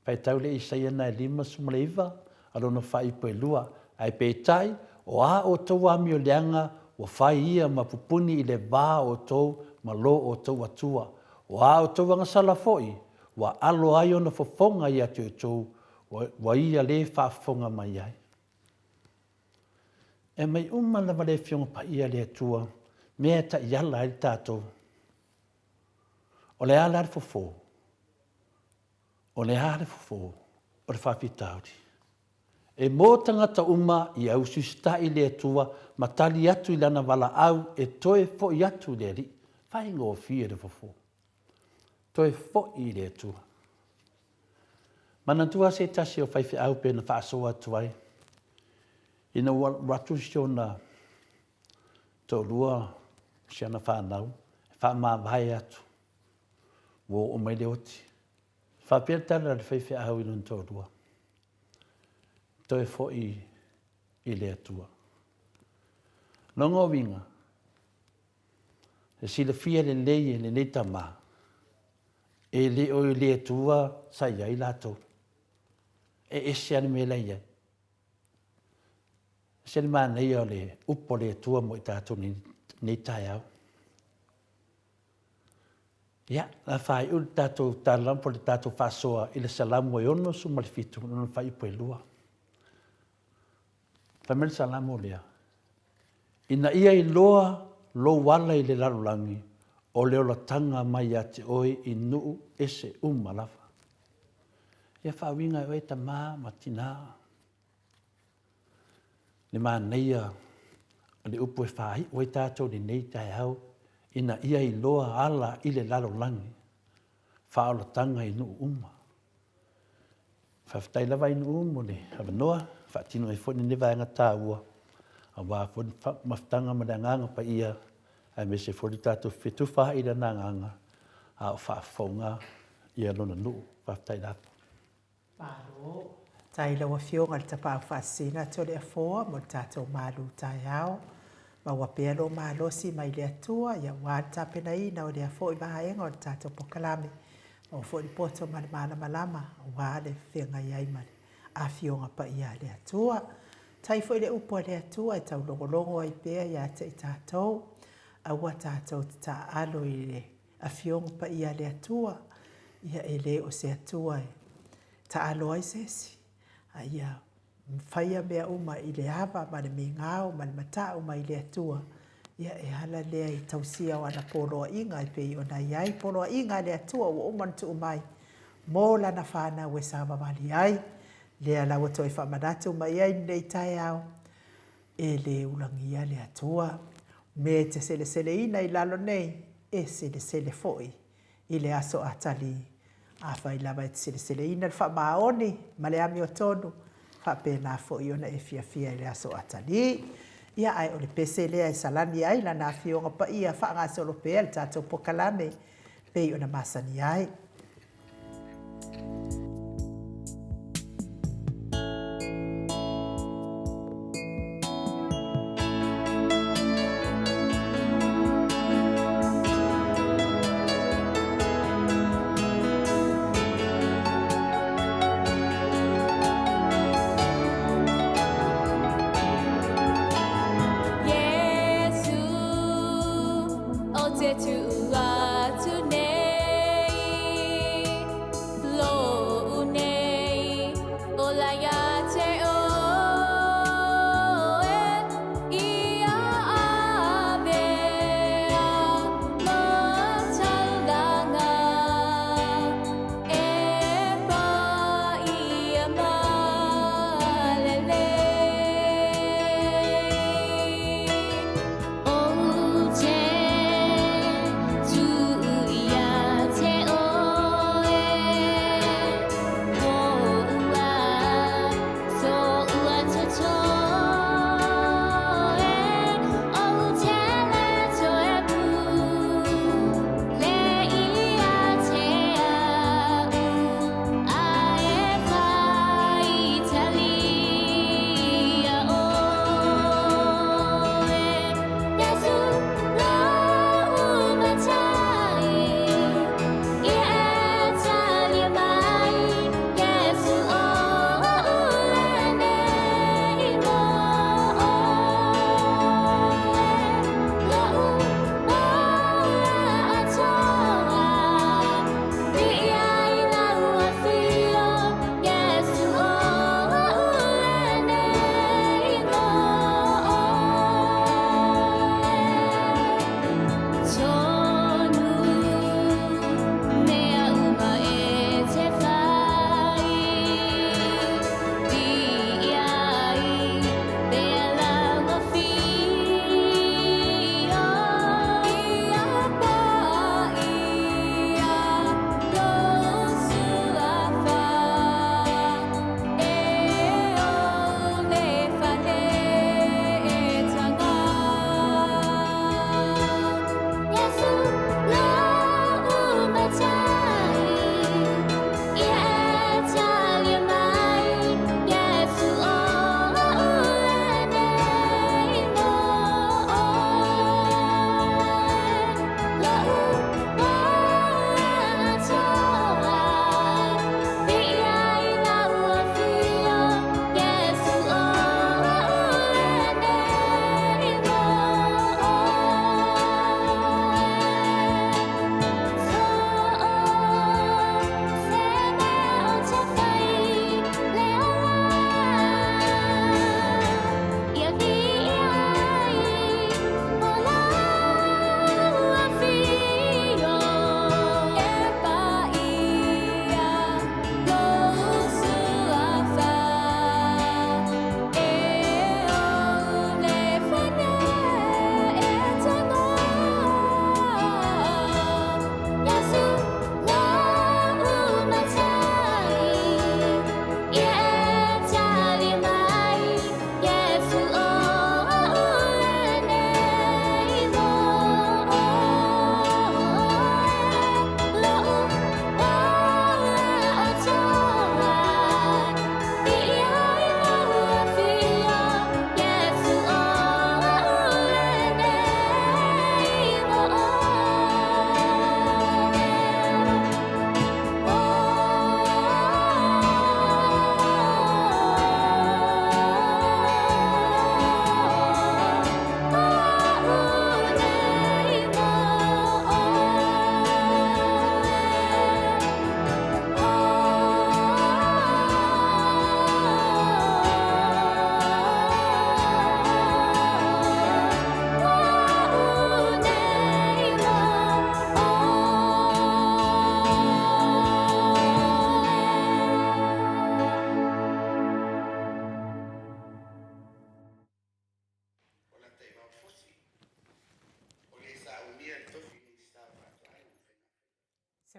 Faitau le Isaia na e 59 a lona faaipu e lua, Ae peitai, o a outou amioleaga, ua fai ia ma pupuni i le va o outou ma lo outou Atua. O a outou agasala foi, ua alo ai ona fofoga ia te outou, ua ia le faafofoga mai ai. E aumai uma lava le Afioga Paia a le Atua mea e taiala ai le tatou. O le a la le fofo? O le a le fofo o le faafitauli? E mo tagata uma ia usiusitaʻi i le Atua ma tali atu i Lana valaau e toe foʻi atu i le Alii. Faigofie le fofo. Toe foʻi i le Atua. Manatua se tasi o faifeau pe na faasoa atu ai ina ua alu atu si ona toalua si ana fanau e faamavae atu ua oo mai le oti. Faapea le tala a le faifeau i lona toalua, Toe foi i le Atua. Lona uiga, e silafia lelei e lenei tama, e le o i le Atua sa i ai latou. E ese lava le mea la e i ai. Ese le manaia o le upu a le Atua mo i tatou i lenei taeao. Ia, o le a faaiu le tatou tala po o le tatou faasoa i le Salamo e 67, lona fuaiupu e 2. Fai mai le Salamo lea, Ina ia iloa lou ala i le lalolagi, o le olataga mai ia te oe i nuu ese uma lava. Ia faauiga e oe tama ma tina le manaia o le upu e faaiu ai tatou i lenei taeao, ina ia iloa ala i le lalolagi, faaolataga i nuu uma. Faafetai lava Ainuu mo le avanoa e faatino ai foi lenei vaega taua aua foi le mafutaga ma le Agaga Paia aemaise foi le tatou fetufaai i Lana Agaga a o faafofoga ia Lona nuu. Faafetai lava. Malo. Faafetai i lau Afioga i le Tapaau Faasisina Toleafoa mo le tatou malu taeao. Maua pea lou malosi mai le Atua aua le tapenaina o lea foi vaega o le tatou polokalame. Maua foi le poto ma le malamalama aua le feagai ai ma le Afioga Paia a le Atua. Tai foi le upu a le Atua e taulogologo ai pea ia te i tatou. Aua tatou te taaalo i le Afioga Paia a le Atua, ia e le o se Atua e taaalo ai se isi, a ia faia mea uma i le ava ma le migao ma le matau mai le Atua, ia e ala lea i tausia o ana poloaiga e pei ona i ai poloaiga a le Atua ua uma ona tuu mai mo lana fanau e savavali ai. Lea la ua toe faamanatu mai ai lenei taeao, e le ulagia le Atua. Mea e te seleseleina i lalo nei, e selesele foi i le aso Atalii. Afai lava e te seleseleina le faamaoni ma le amiotonu, faapena foi ona e fiafia i le aso Atalii. Ia, ae o le pese lea e salani ai Lana Afioga Paia faagasolo pea le tatou pokalame pei ona masani ai.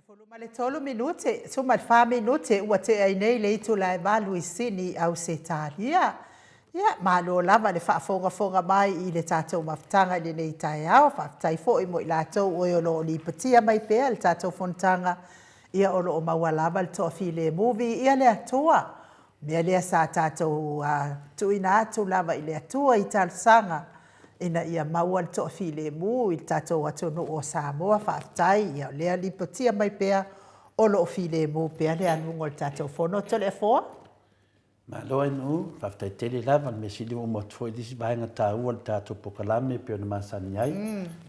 13 minute, 14 minute ua tea ai nei le itula e valu i Sini, Ausetalia. Ia, malo lava le faafogafoga mai i le tatou mafutaga i lenei taeao. Faafetai foi mo i latou o e o lo o lipotia mai pea le tatou fonotaga, ia o lo o maua lava le toafilemu. Viia le Atua! O le mea lea sa tatou tuuina atu lava i le Atua i talosaga ina ia maua le toafilemu i le tatou atunuu o Samoa. Faafetai, ia o lea lipotia mai pea o lo o filemu pea le aluga o le tatou fono. Toleafoa. Malo Ainuu, faafetai tele lava, le mea sili ua uma atu foi le isi vaega taua o le tatou polokalame e pei ona masani ai.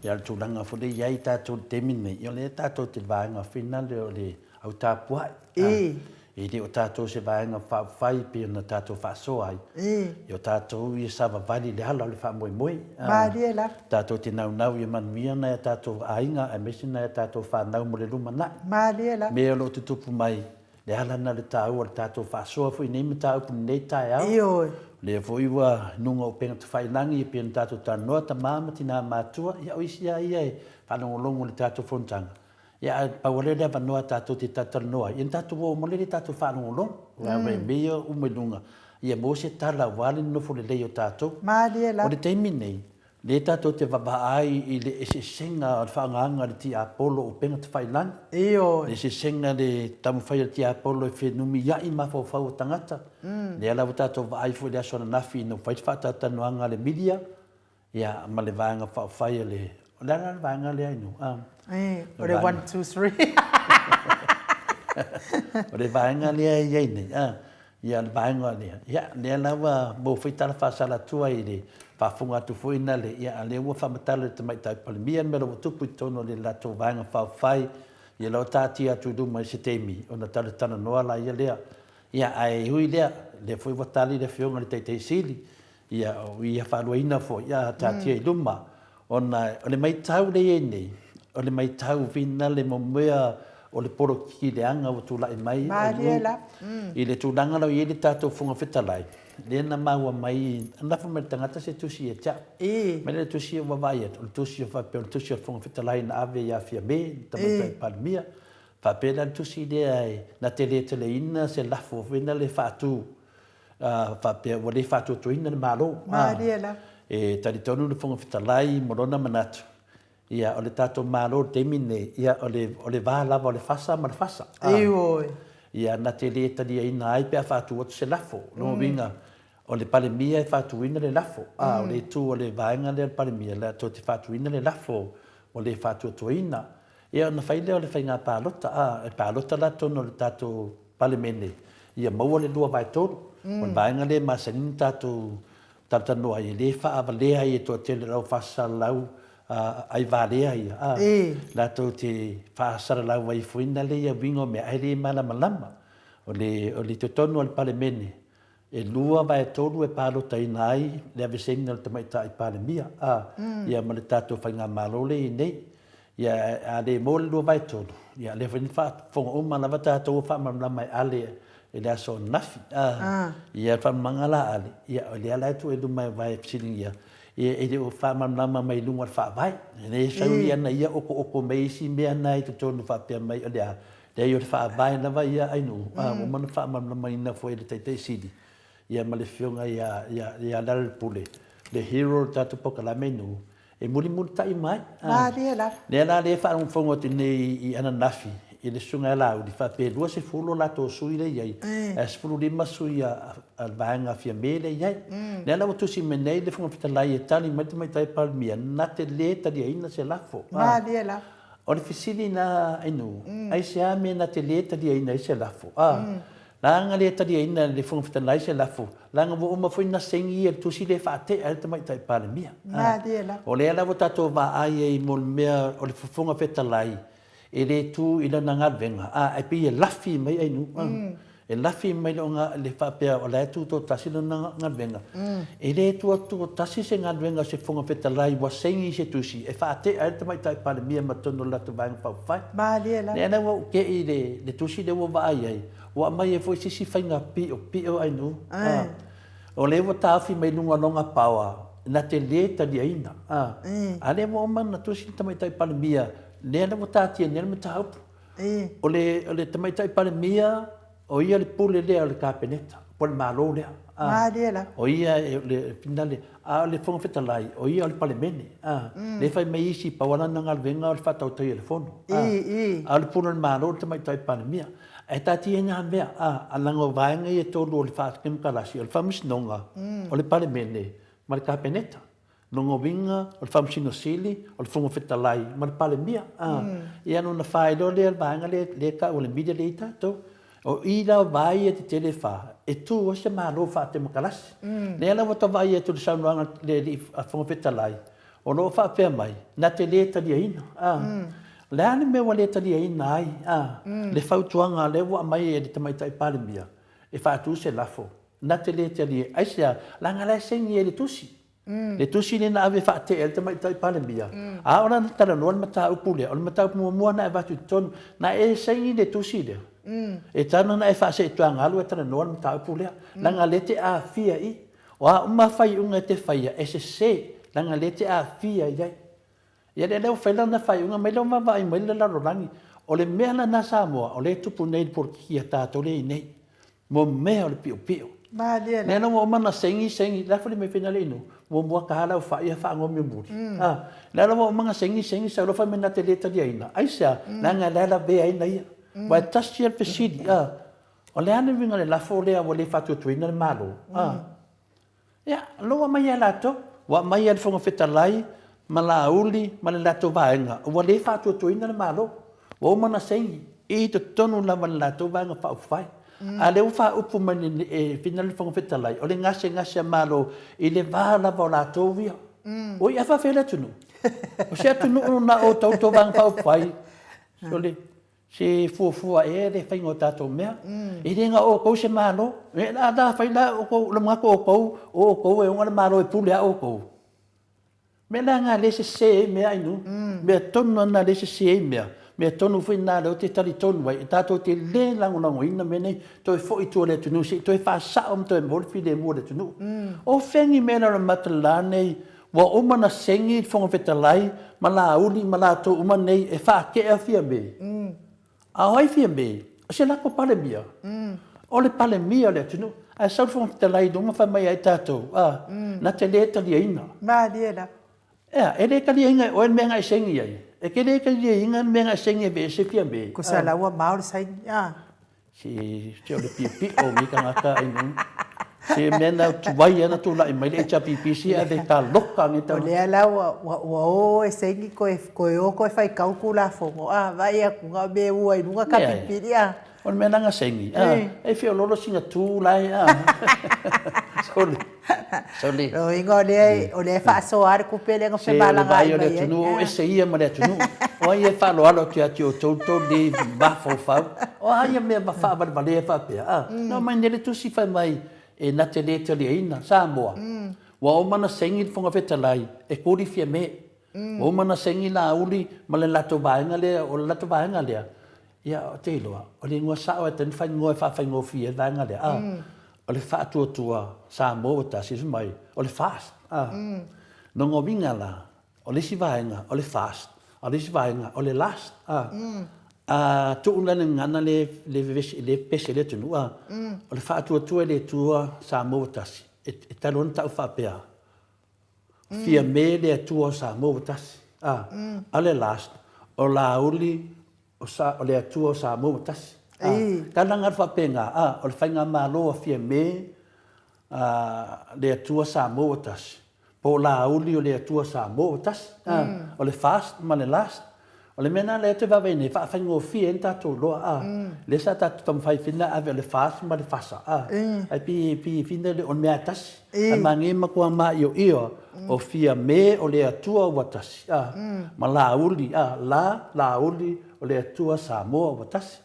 Ia o le tulaga foi lea e i ai tatou i le taimi lenei, ia o lea tatou te i le vaega foi lea o le au tapuai. E le o tatou se vaega faaupufai e pei ona tatou faasoa ai. Ia o tatou ia savavali i le ala o le faamoemoe. Malie lava. Tatou te naunau ia manuia nai a tatou aiga aemaise nai a tatou fanau mo le lumanai. Malie lava. Mea o lo o tutupu mai, le ala lena o le taua o le tatou faasoa foi i nei mataupu i lenei taeao. Ioe. O lea foi ua i luga o upega tafailagi e pei ona tatou talanoa, tama ma tina matutua, ia o isi lava ia e faalogologo i le tatou fonotaga, Ia, ae pau lava lea o le avanoa tatou te talatalanoa ai, ia ona tatou oo mai lea i le tatou faalogologo, aua e mea ia uma i luga, ia maua se tala aua le nonofo lelei o tatou. Malie lava. O le taimi lenei, lea tatou te vaavaai i le eseesega o le faagaga a le tiapolo o upega tafailagi. Ioe. Le eseesega le taumafai a le tiapolo e fenumiai mafaufau o tagata. Lea la ua tatou vaai foi i le aso ananafi ina ua fai le faatalatalanoaga a le media, Ia, ma le vaega faaupufai a le, o le a la le vaega lea inu? Ah. Eh, o le 1, 2, 3. O le vaega lea e i ai nei, ah, ia, le vaega lea. Ia, lea la ua maua foi tala faasalatua i le faafofoga atu foi na le, ia, a lea ua faamatala e le Tamaitai Palemia le mea la ua tupu i totonu o le latou vaega faaupufai, ia la ua taatia atu i luma i se taimi ona talatalanoa laia lea. Ia, ae ui lea, lea foi ua tali le Afioga i le Taitai Sili, Ia, o ia faaluaina foi, ia taatia i luma, ona o le maitau lea i ai nei, o le maitau finale mo mea o le polokiki leaga ua tulai mai Malie la. i le tulaga la ua i ai le tatou Fofoga Fetalai, lea na maua mai, na lafo mai e le tagata se tusi ia te au. Mai lea le tusi ua vaai atu, o le tusi faapea o le tusi a le Fofoga Fetalai na ave ia Fiame, le Tamaitai Palemia, faapea la le tusi lea na te le teleina se lafo foi lea faatu faapea ua le faatuatuaina le Malo. Malie lava. E talitonu le Fofoga Fetalai ma lona manatu, ia, o le tatou Malo i le taimi lenei, ia, o le, o le va lava o le fasa ma le fasa. Ioe. Ia, na te le taliaina ai pe a faatu atu se lafo. O lona uiga, o le Palemia e faatuina le lafo, a o le itu o le vaega lea o le Palemia, latou te faatuina le lafo ua le faatuatuaina. Ia, ona fai lea o le faiga palota, a, e palota la totonu o le tatou Palemene, ia maua le 2/3. O le vaega lea e masani ona tatou talatalanoa ai, e le faavalea ai e toatele o le au faasalalau aivalea ia, a, latou te faasalalau ai foi na le ia uiga o mea, ae le malamalama. O le, o le totonu o le Palemene, e 2/3 e palotaina ai le aveseina o le Tamaitai Palemia, a, ia ma le tatou Faigamalo lea e i ai nei. Ia, a le maua le 2/3, ia lea foi na faafofoga uma lava tatou ua faamalamalama e Ale i le aso ananafi. A, ia le faamalamalamaga la a Ale, ia o lea la e tuu ai i luma aua e fesiligia, ia e le o faamalamalama mai i luga o le Faavae. E le sau i ana ia okooko mai isi mea na i totonu faapea mai o le a, leai o le Faavae lava ia Ainuu, a, ua uma ona faamalamalamaina foi e le Taitai Sili, ia ma le Afioga ia, ia, ia Lealailepule, le hero o le tatou polokalame Ainuu, E mulimulitai mai. Malie lava. Lea la lea e faafogafoga atu nei i ananafi i le susuga ia Laauli faapea e 20 o latou sui lea e i ai, ae 15 sui a le vaega a Fiame lea e i ai. Lea la ua tusi mai nei le Fofoga Fetalai e tali mai le Tamaitai Palemia na te le taliaina se lafo. Malie lava. O le fesili na Ainuu, aisea mea na te le taliaina ai se lafo? Leaga le taliaina e le Fofoga Fetalai se lafo, leaga ua uma foi ona saini ia le tusi lea e faatea ai le Tamaitai Palemia. Malie lava. O lea la ua tatou vaai ai mo le mea o le Fofoga Fetalai e le tu i lana galuega, a, ae pei e lafi mai Ainuu, e lafi mai le faapea o la e tutoatasi lana galuega. E le tutoatasi se galuega a se Fofoga Fetalai ua saini se tusi e faatea ai le Tamaitai Palemia ma totonu o le latou Vaega Faaupufai. Malie lava. Lea la ua ou te i le tusi lea ua vaai ai, ua aumai ai foi se isi faiga piopio Ainuu. O lea ua taofi mai luga o lona power na te le taliaina. A lea ua uma ona tusi le Tamaitai Palemia, lea la ua taatia nei le mataupu. O le, o le Tamaitai Palemia, o ia le pule lea o le Kapeneta, po o le Malo lea. A. Malie lava. O ia e, o le finale, a o le Fofoga Fetalai, o ia o le Palemene. A. Lea e fai mai isi, pau lava lana galuega o le faatautaia o le Fono. A. A o le pule o le Malo o le Tamaitai Palemia. Ae taatia ai na mea, a, a leaga o vaega ia e tolu o le faa-Temokarasi, o le Faamasinoga, o le Palemene ma le Kapeneta. Lona uiga, o le Faamasino Sili, o le Fofoga Fetalai ma le Palemia. A, ia lona faailoa lea o le vaega lea, lea e tau o le media lea e i ai tatou. O i la o va ia tetele e fa, e tu ai se Malo faatemokarasi. Lea la ua ta vaai atu i le saunoaga a le Alii Fofoga Fetalai, o lo o faapea mai, na te le taliaina. A, o le a le mea ua le taliaina ai, a, le fautuaga lea ua aumai e le Tamaitai Palemia e faatu se lafo, na te le talia, aisea? Leaga la e saini ai le tusi. Le tusi lea na ave e faatea ai le Tamaitai Palemia, a o lana talanoa le mataupu lea, o le mataupu muamua na e avatu i totonu, na e saini le tusi lea, e tatau ona e faaseetuaga alu e talanoa le mataupu lea, leaga lea e te aafia i i. O a uma faaiuga e te faia, e sese, leaga lea e te aafia i ai. Ia lea lea ua fai lana faaiuga mai lea ua vaavaai mai le lalolagi. O le mea lena Samoa, o lea e tupu nei i le polokiki a tatou lea e i nei. Mo mea o le piopio. Malie la. Lea la ua uma ona saini, saini, la foi le mea fai le inu, muamua ta lau fai ia faagomiomuli. Ah, lea la ua uma ona saini, saini, sau loa fai mai na te le taliaina. Aisea? Leaga lea la lavea ai na ia. Ua e tasi lava le fesili, ah, o le a le uiga o le lafo lea ua le faatuatuaina le Malo? Ah. Ia, lea ua aumai ia latou, ua aumai ia le Fofoga Fetalai ma Laauli ma le latou vaega, ua le faatuatuaina le Malo. Ua uma ona saini i totonu lava o le latou Vaega Faaupufai. A o lea ua faaupu mai e Fina le Fofoga Fetalai, o le gasegase a Malo i le va lava o latou ia. Oi, a faafefea le atunuu? O se atunuu na o tou Vaega Faaupufai, sole, Se fuafua ea le faiga o tatou mea. E le na o outou se Malo. E la la fai la outou, le manatu o outou, o outou e ona le Malo e pule a outou. Mea la na le sese ai mea ainu. Mea tonu lava na le sese ai mea. Mea tonu foi na lea ou te talitonu ai, e tatou te le lagolagoina mea nei, toe foi i tua i le atunuu se i toe faasao ma toe maua le filemu o le atunuu. O fea ni mea la o le matalala nei Ua uma ona saini le Fofoga Fetalai ma Laauli ma latou uma nei e faatea Fiame. A o ai Fiame? O se latou Palemia. O le Palemia o le atunuu. Ae sau le Fofoga Fetalai i luma fai mai ia i tatou, a, na te le taliaina. Malie lava. Ea, e le taliaina e oe le mea na e saini ai. E te le taliaina le mea na e saini e aveese Fiame. Kusa la ua mao le saini, a. Se, se o le piopio o nei tagata ai nei. Se mea na tuai ana tulai mai le HRPP ave taloka nei tagata. O lea la ua, ua, ua o e saini koe, koe o koe faitau Tulafono, a, vaai atu na o mea ua i luga ka pipili, a. O le mea la na saini, a, e feololo sina tu la e, a. Sole. Sole. Lona uiga o lea, o lea e faasoa lava le tupe lea na femalagaai mai ai. Se o le vaai o le atunuu, o ese ia ma le atunuu. O ai e faaaloalo atu ia te outou le tou le mafaufau? O a ia mea faavalevalea faapea? A, na omai nei le tusi fai mai e na te le taliaina Samoa. Ua uma ona saini le Fofoga Fetalai e kuli Fiame. Ua uma ona saini Laauli ma le latou vaega lea, o le latou vaega lea, ia, ou te iloa, o le igoa sao e tatau ona faigoa e faafaigofie ai le vaega lea, a, o le Faatuatua Samoa ua tasi, fai mai, o le FAST, a. Lona uiga la, o le isi vaega o le FAST, a o le isi vaega o le LAST, a. A tuu la le gagana lea e vevesi, lea e pepesi ai le atunuu, a, o le Faatuatua i le Atua Samoa ua tasi, e talu ona tau faapea, Fiame le Atua o Samoa ua tasi. A, a le last, o Laauli o Sa, o le Atua o Samoa ua tasi. A, tala galu faapena, a, o le faigamalo a Fiame, a, le Atua Samoa ua tasi, po o Laauli o le Atua Samoa ua tasi. A, o le first ma le last. O le mea lena lea ou te vaavaai nei, faafaigofie ai le tatou iloa, a. Lea sa tatou taumafai fina ave o le FAST ma le FASA, a. Ae pei, pei fina le, o le mea lava e tasi. Ae manaia matua maioio o Fiame o le Atua ua tasi, a. Ma Laauli, a, La, Laauli o le Atua Samoa ua tasi.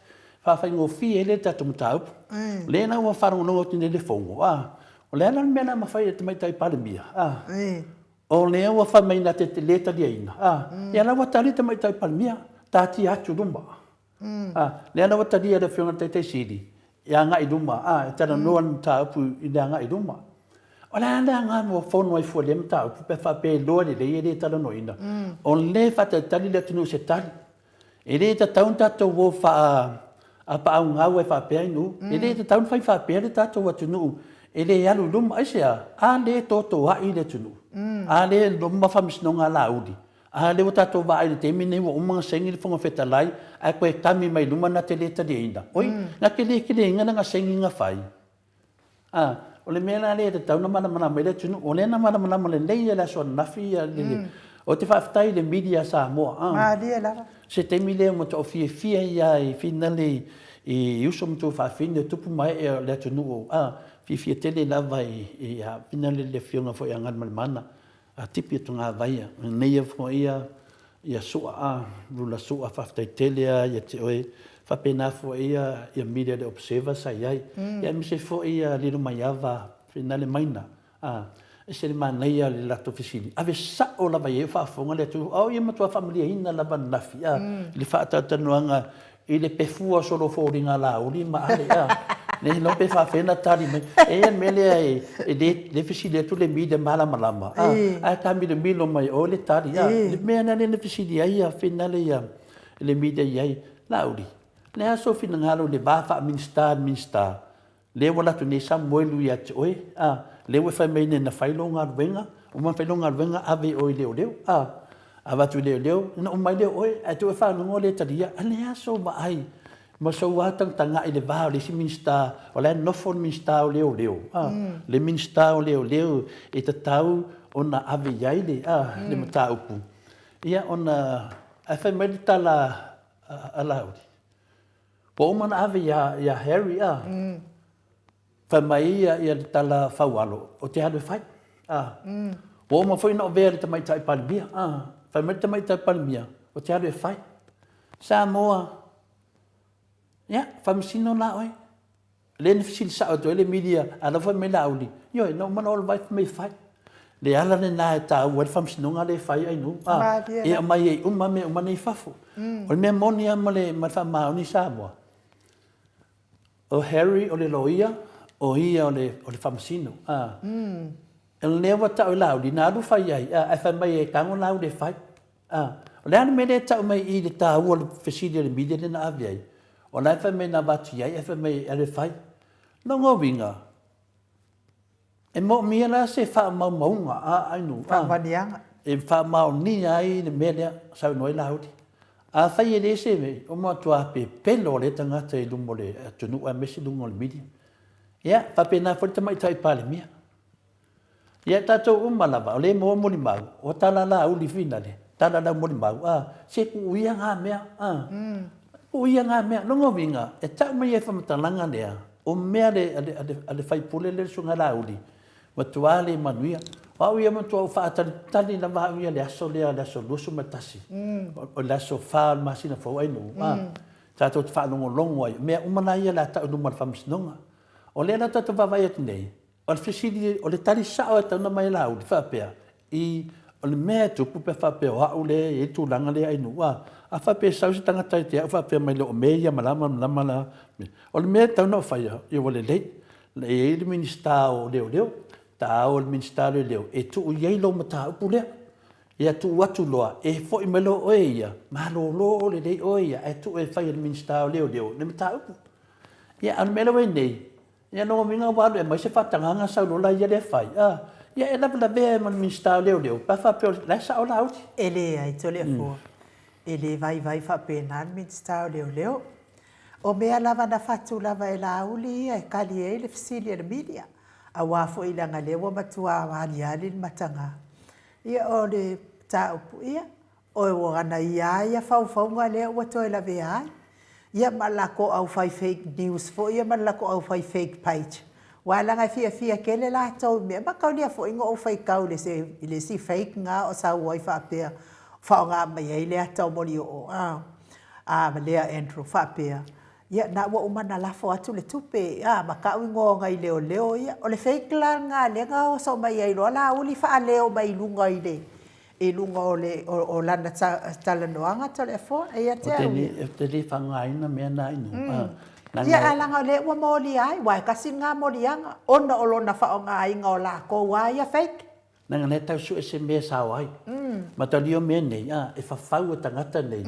Faafaigofie ai lea le tatou mataupu. Lea la ua faalogologo atu nei i le Fono, a, o le a la le mea o le a mafai e le Tamaitai Palemia, a. O lea ua fai mai na te le taliaina, a, ia la ua tali le Tamaitai Palemia, taatia atu luma. A, lea la ua talia e le Afioga i le Taitai Sili, e agai i luma, a, e talanoa le mataupu i le agai i luma. O le a le agaga ua fono ai fua i lea mataupu pe a faapea e iloa lelei e le talanoaina, o lea e faatalitali le atunuu i se tali. E le tatau ona tatou o faa-apaaugaua e faapea i nuu. E le tatau ona fai faapea le tatou atunuu e le alu i luma. Aisea? A lea e totoai le atunuu, a lea e loma faamasinoga a Laauli, a lea ua tatou vaai i le taimi lenei ua uma ona saini le Fofoga Fetalai ae toe kami mai luma na te le taliaina. Oi, na te le taliaina lana saini na fai. A, o le mea la lea e tatau ona malamalama ai le atunuu, o lea na malamalama lelei lava i le aso ananafi ia le, mm. Ou te faafetai i le media a Samoa. A, Malie lava. Se taimi lea ua matuai fiafia ia i finale i uso ma tuafafine o tupu ma ee o le atunuu. A, fiafia tele lava i, i a, finale le afioga foi a Galumalemana. A tipi e togavai nei foi ia ia Sua a Rula Sua faafetai tele a ia te oe faapena foi ia ia Media le Observer sa iai ia aemaise foi ia Lilomaiava Finale Maina a ese le manaia le latou fesili ave sao lava iai o faafofoga le atunuu a o ia matua faamalieina lava ananafi a i le faatalatalanoaga I le pefua o solofoliga a Laauli ma Ale, a, le iloa pe faafefea ona tali mai. E i ai le mea lea e le, le fesili atu le media malamalama, a, ae taamilomilo mai o le tali, a. Le mea lena lea na fesili ai a finale ia le media i ai, Laauli, o le a sou finagalo i le va faa-Minisita a le Minisita Lea ua alu atu nei Samuelu ia te oe, a, lea ua e fai mai nei na fai lou galuega, uma ona fai lou galuega ave oe i leoleo, a, ave atu i leoleo, ona uma ai lea o oe, ae te i ua e faalogo lea e talia, a le a sou vaai ma sou atagatagai i le va o le isi Minisita, o la e nofo le Minisita o Leoleo, a, le Minisita o Leoleo e tatau ona ave i ai le, a, le mataupu, ia ona, ae fai mai le tala a Laauli, Ua uma ona ave ia, ia Harry, a. Mm. Fai mai ia, ia le tala faualo, o te alu e fai. A. Mm. Ua uma foi ona avea le tamaitai Palemia. A. Fai mai le tamaitai Palemia, o te alu e fai. Samoa, ia, faamasino la oe. Lea na fesili sao atu ai le media, a la ua fai mai Laauli, ioe, na uma ona all wife mai fai. Le ala lena e taua ai le faamasinoga lea e fai ai nuu, a, e aumai ai uma mea uma nei i fafo. O le mea moni lava ma le, ma le faamaoni i Samoa, o Harry o le loia, o ia o le, o le faamasino, a. O lea ua tau e Laauli, na alu fai ai, a, ae fai mai e tago Laauli e fai. A, o le a le mea lea e tau mai i i le taua o le fesili a le media lea na ave ai? O la e fai mai na avatu i ai ae fai mai e alu e fai. Lona uiga, e moomia la se faamaumauga a Ainu, a, Faamaoniaga. e faamaonia ai le mea lea, saunoa ai Laauli. Afai e leai se, ua matua pepelo lea tagata i luma o le atunuu aemaise luga o le media. Ia, faapena foi le Tamaitai Palemia. Ia tatou uma lava, o lea e maua molimau, o tala Laauli finale, tala lau molimau, a, se tuu ia nga mea, a, tuu ia nga mea. Lona uiga, e tau mai ai faamatalaga lea, o mea a le, a le, a le, a le faipule lea le Susuga Laauli, matua le manuia. O au ia matua ou faatalitali lava au ia le aso lea, le aso 21, o le aso 4 o le masina fou ai nuu, a, tatou te faalogologo ai, o mea uma la ia o le a tau i luma o le Faamasinoga. O lea la tatou vaavaai atu nei, O le fesili, o le tali sao e tatau ona aumai e Laauli, faapea, i, o le mea e tupu pe faapea o au lea e i ai le tulaga lea ai nuu, a, a faapea e sau se tagata i te au faapea mai o mea ia ma la ma la ma la, o le mea e tatau ona ou faia, ia ua lelei, e i ai le Minisita o Leoleo, taao le Minisita o Leoleo e tuu i ai lou mataupu lea. Ia tuu atu loa, e foi mai loa oe ia, malolo lelei oe ia, ae tuu e fai e le Minisita o Leoleo le mataupu. Ia, a o le mea lea ua i ai nei, Ia lona uiga ua alu e aumai se faatagaga sau loa la ia lea fai, a, ia e lavelavea ai ma le Minisita o Leoleo pe a faapea o la e sao Laauli. E leai Toleafoa, e le vaivai faapena le Minisita o Leoleo. O mea lava na fatu lava e Laauli ia e tali ai le fesili a le media, aua foi leaga lea ua matua aliali le mataga. Ia o le mataupu, ia, O ana ia lava ia faufauga lea ua toe lavea ai. Ia ma le latou au fai fake news foi ia ma le latou au fai fake page. Aua leaga e fiafia tele latou i mea. Mataulia foi na ou faitau i le isi fake na o sau ai faapea faaaoga mai ai le ata o Molioo a a lea Andrew faapea, ia na ua uma ona lafo atu le tupe a ma tau igoa o nai leoleo ia. O le fake la lena lea na oso mai ai loa Laauli faaleo mai luga i le i luga o le o lana talanoaga Toleafoa e ia te au ia. Ou te le faaaogaina mea na i nuu. Ia ae leaga o lea ua molia ai, aua e tasi lena moliaga ona o lona faaaogaina o latou a ia fake. Leaga o lea e tau sue se mea e sao ai. Mataulia mea nei, e fafau e tagata nei.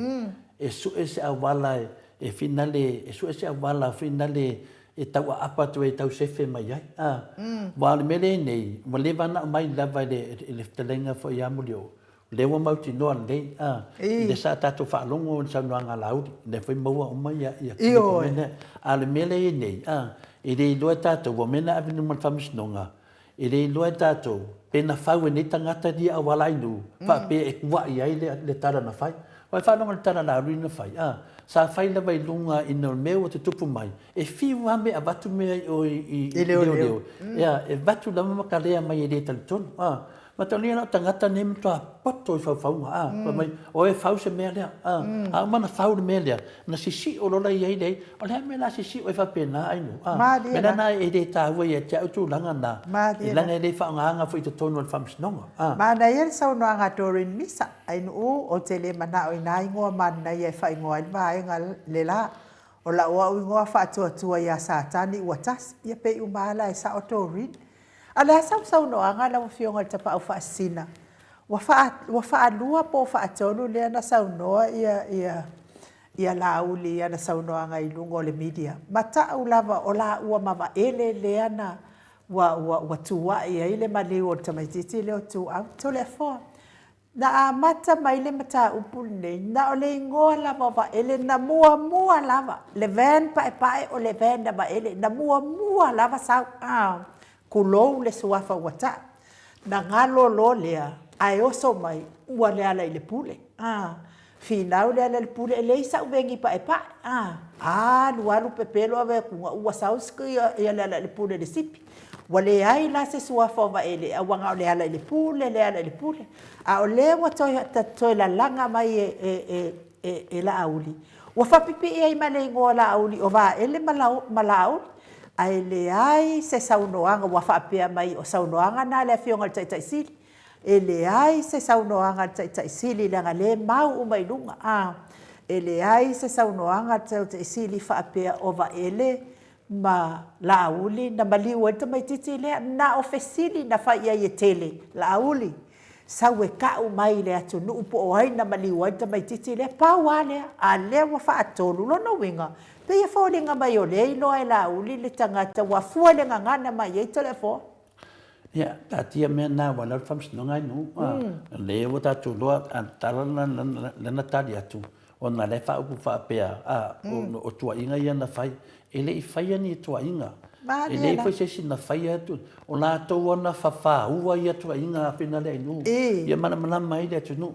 e sue se auala e finale, e sue se auala finale e tau aapa atu ai e tau sefe mai ai. A, aua o le mea lea e nei, ua leva ona aumai lava i le, i le fetalaiga foi ia Mulioo, o lea ua mautinoa lelei, a, lea sa tatou faalogo i le saunoaga a Laauli, lea foi maua uma ia, ia mea lea. A o le mea lea e i ai nei, a, e le iloa e tatou, ua mea na ave i luma o le Faamasinoga, E le iloa e tatou pe na fau e nei tagata lia auala ainu faapea e kuaʻi ai le tala na fai. Aua e faalogo i le tala Laauli na fai, a, sa fai lava i luga ina o le mea ua tutupu mai, e fiu lava me avatu mea i o i leoleo, ea, e avatu lava ma kalea mai e le talitonu, a. Mataulia la o tagata nei matua poto i faufauga, a, fai mai, oe fau se mea lea, a, a uma ona fau le mea lea, ona sisi'o loa la i ai lea, o le a le mea o le a sisi'o ai faapena Ainuu, a, mea la na e le taua ia te au tulaga na, leaga e le faaaogaina foi i totonu o le Faamasinoga, a. Manaia le saunoaga a Doreen Misa, Ainuu, ou te le manao i nā igoa manaia e faaigoa ai le vaega le la. O la'u au igoa faatuatua iā Satani ua tasi, ia pei uma lava la e sa'o Doreen. A o le a sau saunoaga lau Afioga i le Tapaau Faasisina? Ua faa, ua faalua po o faatolu lea na saunoa ia, ia, ia Laauli i ana saunoaga i luga o le media. Ma ta'u lava o laua ma Vaele lea na, ua, ua, ua tua'i ai le maliu o le tamaitiiti lea o Tuuau. Toleafoa, Na amata mai le mataupu lenei, na o le igoa lava o Vaele na muamua lava, le van paepae o le van a Vaele, na muamua lava sau, a, tulou le suafa ua taa. Na galo loa lea, ae oso mai, ua Lealailepule, a, finau Lealailepule, e leai sau veni paepae, a, alu alu pepelo ave atuga, ua sau ia Lealailepule i le sipi. Ua leai la se suafa o Vaele, aua na o Lealailepule, Lealailepule. A o lea ua toe, toe lalaga mai e, e, e, e, e Laauli, ua faapipii ai ma le igoa o Laauli o Vaele ma, la, ma Laauli. Ae leai se saunoaga ua faapea mai o saunoaga na a le Afioga i le Taitai Sili. E leai se saunoaga a le Taitai Sili leaga lea e mau uma i luga, a. E leai se saunoaga a le Taitai Sili faapea o Vaele ma Laauli na maliu ai le tamaitiiti lea, na o fesili na fai i ai e tele, Laauli, sau e ka'u mai i le atunuu po o ai na maliu ai le tamaitiiti lea, pau lava lea, a lea ua faatolu, lona uiga, pei e foliga mai o lea e iloa e Laauli le tagata ua fua i le gagana mai ai Toleafoa. Ia, taatia mea na aua lea o le faamasinoga ai nuu. O lea ua tatou iloa, a tala lana tali atu, ona o lea e faaupu faapea, a, o tuuaiga ia na fai. E le i faia ni tuuaiga. E leai foi se isi na faia, o latou lava na fafaua ia tuuaiga a Finaleainuu, ia malamalama ai le atunuu.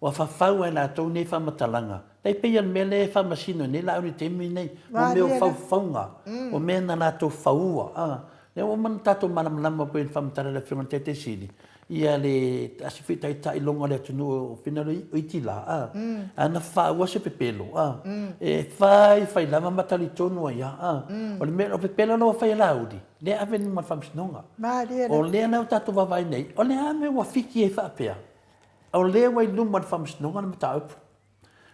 Ua fafau e latou nei faamatalaga, tai pei o le mea lea e faamasino ai nei Laauli i le taimi lenei, mo mea o faufauga, o mea na latou faua. A, lea ua uma ona tatou malamalama pei ona faamatala e le Afioga i le Taitai Sili, ia le tasi foi taitai logo a le atunuu o Finalo Oiti la, a, a na faua se pepelo, a, e fai fai lava ma talitonu ai lava, a. O le mea, o pepelo la ua fai e Laauli, lea e ave i luma o le Faamasinoga. O lea la ua tatou vaavaai nei, o le a le mea ua fiki ai faapea? O lea ua i luma o le Faamasinoga le mataupu.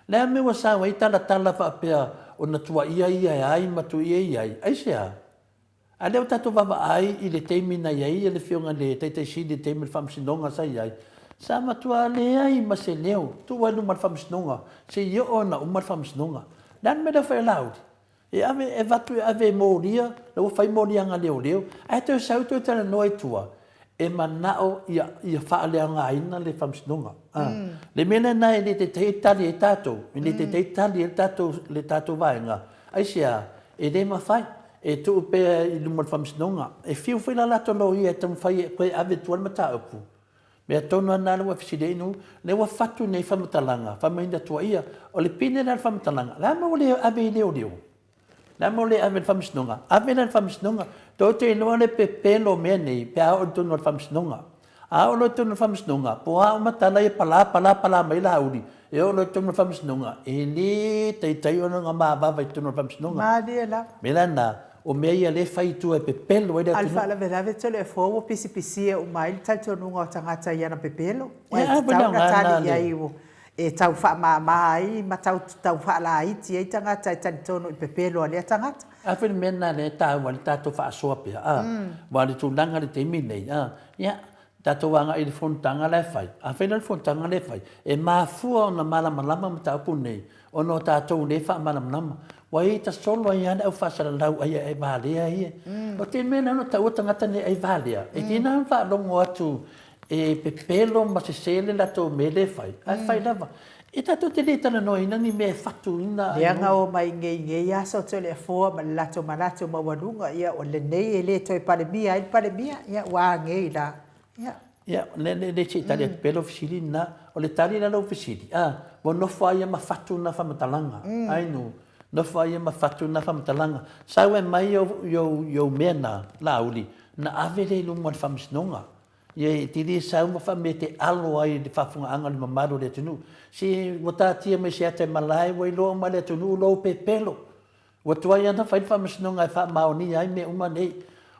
Le a mea ua sau ai talatala faapea ona tuuaia ia e ai ma tuuaia ia e ai? Aisea? A lea ua tatou vaavaai i le taimi na i ai le Afioga i le Taitai Sili i le taimi o le Faamasinoga sa i ai, sa matua leai ma se leo, tuu ai i luma o le Faamasinoga seia oo ina uma le Faamasinoga. Le a le mea lea ua fai e Laauli? E ave, e avatu e ave e molia, la ua fai moliaga leoleo, ae toe sau toe talanoa i tua, e manao ia, ia faaleaogaina le faamasinoga. A. Le mea lena e le taitai ai tali ai tatou, e le taitai tali ai le tatou, le tatou vaega, aisea, e le mafai, e tuu pea i luma o le faamasinoga. E fiu foi la latou loia e taumafai e toe ave i tua le mataupu, Mea tonu lava lena ua fesili ai Nu'u, lea ua fatu nei faamatalaga, fai mai na tuuaia. O le pine lea o le faamatalaga, le a mea ua le ave i leoleo? Le a mea ua le ave i le faamasinoga? Ave la i le faamasinoga. Tou te iloa le pepelo o mea nei pe a oo i totonu o le faamasinoga. A oo loa i totonu o le faamasinoga, po o a uma tala ia pala pala pala mai Laauli, e oo loa i totonu o le faamasinoga, e le taitai ona mavava i totonu o le faamasinoga. Malie lava. O le mea la lena, O mea ia lea e fai i tua e pepelo ai le atunuu. A o le faalavelave Toleafoa ua pisipisia uma ai le talitonuga o tagata i ana pepelo. Aua e tatau ona tali i ai e tau faamama ai ma tau tau faalaiti ai tagata e talitonu i pepelo a lea tagata. A foi le mea lena lea e taua ai le tatou faasoa pea, a, aua o le tulaga i le taimi lenei, a, ia, Tatou agai i le fonotaga la e fai. Afai la o le fonotaga lea e fai, e mafua ona malamalama mataupu nei ona o tatou lea e faamalamalama. Ua ita solo ai lava le au faasalalau ai ai valea ia. O te mea la ona taua tagata nei ai valea, e tiga ona faalogo atu e pepelo ma sese le latou mea lea e fai, ae fai lava. E tatou te le talanoaina ni mea e fatuina. Lea na omai nei i nei aso Toleafoa ma le latou manatu maualuga, ia o lenei e le toe Palemia ai le Palemia, ia ua a nei la, ia. Ia, le, le, le, se i tali atu pea lau fesili lena. O le tali la lau fesili, a, ua nofo lava ia ma fatu na faamatalaga, ai no, nofo lava ia ma fatu na faamatalaga. Sau e aumai ou, ou, ou mea na, Laauli, na ave lea i luma o le Faamasinoga. Ia e te le sau ma faamea e te alo ai i le faafofogaaga a le mamalu o le atunuu. Se ua taatia mai se ata e malae ua iloa uma e le atunuu lou pepelo. Ua tuai lava ona fai le faamasinoga e faamaonia ai mea uma nei.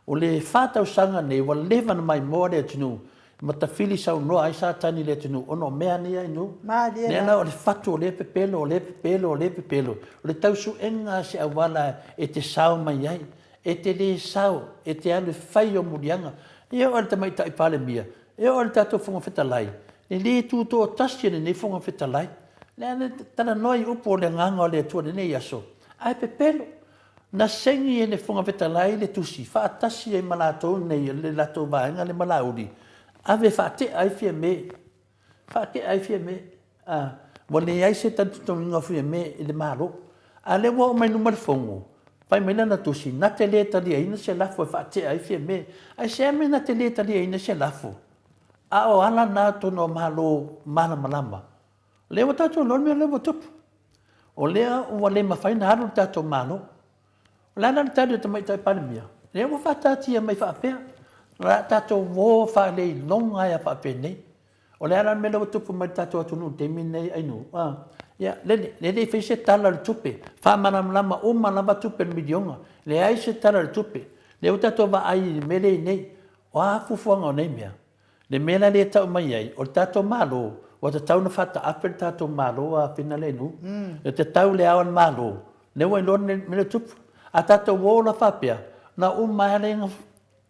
O le fa tausaga nei ua leva ona maimoa le atunuu ma tafili saunoa ai Satani i le atunuu ona o mea nei a inu. Lea la o le fatu o lea pepelo, o lea pepelo, o lea pepelo, o le tausuega a se auala e te sao mai ai. E te le sao, e te alu e fai ou muliaga. E oo i le Tamaitai Palemia, e oo i le tatou Fofoga Fetalai, e le tutoatasi e lenei Fofoga Fetalai. Le a talanoa i upu o le Agaga o le Atua i lenei aso, ae pepelo. Na segi e le Fofoga Fetalai le tusi, faatasi ai ma latou nei, le latou vaega lea ma Laauli, ave e faatea ai Fiame. Faatea ai Fiame. A, ua leai se talitonuga o Fiame i le Malo. A lea ua oo mai luma le Fono, fai mai lana tusi, na te le taliaina se lafo e faatea ai Fiame. Aisea mea na te le taliaina se lafo? A o ala na tonu o Malo malamalama. Lea ua tatou iloa le mea lea ua tupu. O lea ua le mafai ona alu le tatou Malo. O le a la le tali a le Tamaitai Palemia? Lea ua faataatia mai faapea, o le a tatou o faaleiloga ai lava faapenei. O le a la le mea lea ua tupu mai i le tatou atunuu i le taimi lenei Ainuu? A, ia, lele, lea e le i faia se Tala o le Tupe, faamalamalama uma lava tupe o le miliona, leai se Tala o le Tupe. Lea ua tatou vaai i le mea lea e i ai nei. O a fuafuaga o nei mea? Le mea la lea e tau mai ai, o le tatou Malo, ua tatau ona faataape le tatou Malo a Finalenu, e tatau le ao a le Malo, lea ua iloa le mea lea e tupu. A tatou o la faapea, na uma lava lea,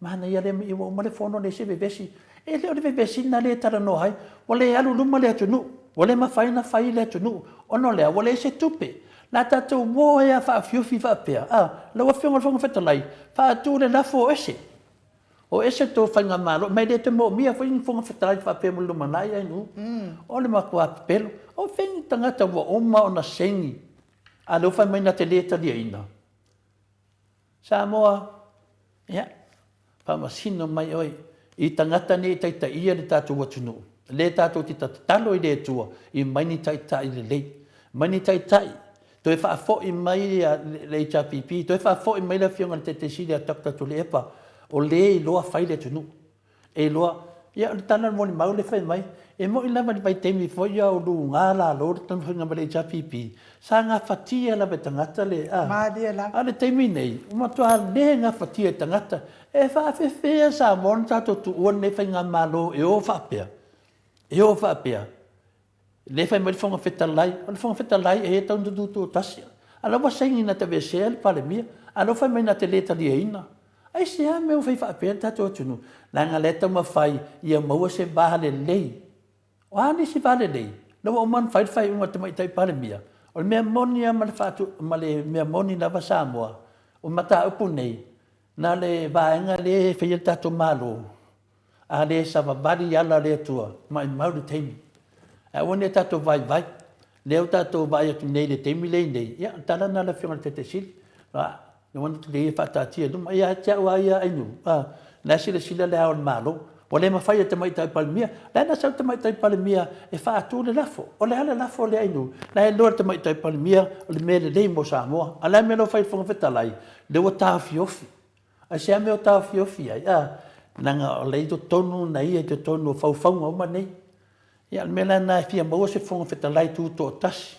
manaia lea ua uma le fono leai se vevesi. E le o le vevesi lena lea e talanoa ai, ua le alu i luma le atunuu, ua le mafai ona fai le atunuu, ona o le a? Ua leai se tupe. La tatou o ai lava faaafiofi faapea, a, lau Afioga i le Fofoga Fetalai, faatu le lafo o ese. O ese le tou faigamalo, ma e le toe moomia foi ni Fofoga Fetalai faapea mo le lumanai ai nuu. O le matua pepelo. O fea ni tagata ua uma ona segi, a lea ua fai mai na te le taliaina. Samoa, ia, faamasino mai oe i tagata nei e taitaia le tatou atunuu. Lea tatou te tatalo i le Atua i mai ni taitai lelei, mai ni taitai Toe faafoi mai le HRPP, toe faafoi mai le Afioga i le Taitai Sili ia Doctor Tuilaepa, o le e iloa fai le atunuu. E iloa, ia o le tala o le molimau lea e fai mai, e moni lava i le vaitaimi foi a o luga lalo le taumafaiga mai le HRPP, sa gafatia lava e tagata le, a, Malie lava. a o le taimi nei, ua matua le gafatia e tagata. E faafefea Samoa ona tatou tuua lenei faigamalo e o faapea, e o faapea. Lea e fai mai le Fofoga Fetalai, o le Fofoga Fetalai e tatau ona tutoatasi. A o la ua saini na te aveesea le Palemia, a o la ua fai mai na te le taliaina. Aisea mea ua fai faapea le tatou atunuu? Leaga o lea e taumafai ia maua se va lelei. O a nisi va lelei? O lea ua uma ona fai le faaiuga a le Tamaitai Palemia. O le mea moni lava ma le faatu, ma le mea moni lava Samoa, o mataupu nei, na o le vaega lea e faia le tatou Malo, A le savavali i ala o le Atua, maumau le taimi. Ae aua ne i tatou vaivai. Lea ua tatou vaai atu nei i le taimi lea i nei, ia, o le tala lena a le Afioga i le Taitai Sili, a, lagona atu lelei e faataatia i luma. Ia te au lava ia Ainuu, a, o la e silasila Le Ao o le Malo, ua le mafai e le Tamaitai Palemia. O le a na sau le Tamaitai Palemia e faatu le lafo? O le a le lafo lea Ainuu? O la e iloa e le Tamaitai Palemia o le mea lelei mo Samoa. A o le a le mea la ua fai e le Fofoga Fetalai? Lea ua taofiofi. Aisea mea o taofiofi ai? A, leaga o lea i totonu na ia i totonu o faufauga uma nei. Ia, o le mea la lena e fia maua se Fofoga Fetalai tutoatasi.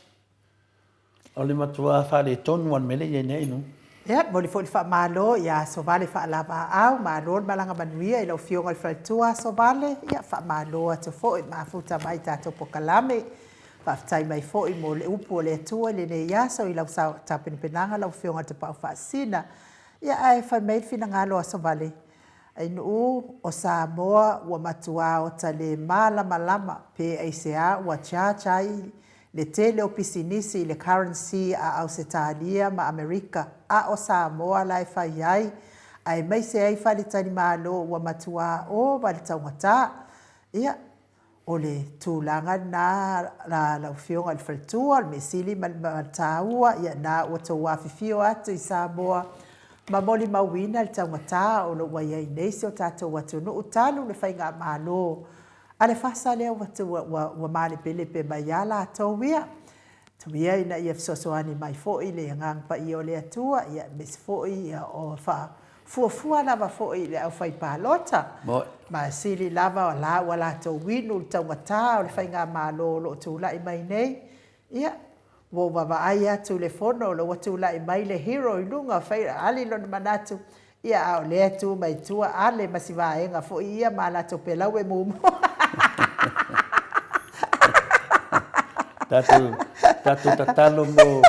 O le matua faaletonu lava o le mea lea e i ai nei nu. Ia, momoli foi le faamalo ia Asovale Faalavaau, malo le malaga manuia i lau Afioga i le Faletua Asovale, ia faamalo atu foi mafuta mai i tatou polokalame. Faafetai mai foi mo le upu a le Atua i lenei aso i lau tapenapenaga lau Afioga i le Tapaau Faasisina. Ia ae fai mai le finagalo o Asovale. Ainuu o Samoa ua matuā ota le mālamalama pe aisea ua charge ai le tele o pisinisi i le currency a Ausetalia ma Amerika a o Samoa la e fai ai aemaise ai faletalimalo ua matuā ova le taugata. Ia, O le tulaga lena lau Afioga i le Faletua, o le mea sili ma le taua, ia na ua outou afifio atu i Samoa ma molimauina le taugata o lo o ua i ai nei si o tatou atunuu talu le faigamalo a le FASA lea ua malepelepe mai ia latou ia. Tuu ia ina ia fesoasoani mai foi le Agaga Paia o le Atua, ia aemaise foi o faafuafua lava foi i le aufaipalota. Ma sili lava o la ua latou inu i le taugata o le faigamalo o lo o tulai mai nei. Ia, ua ou vaavaai atu i le fono o la ua tulai mai le hero i luga, fai, ali lona manatu, Ia, a o lea e tu mai tua Ale ma si vaega foi ia ma a latou pelau e mumu. Tatou, tatou tatalo mo,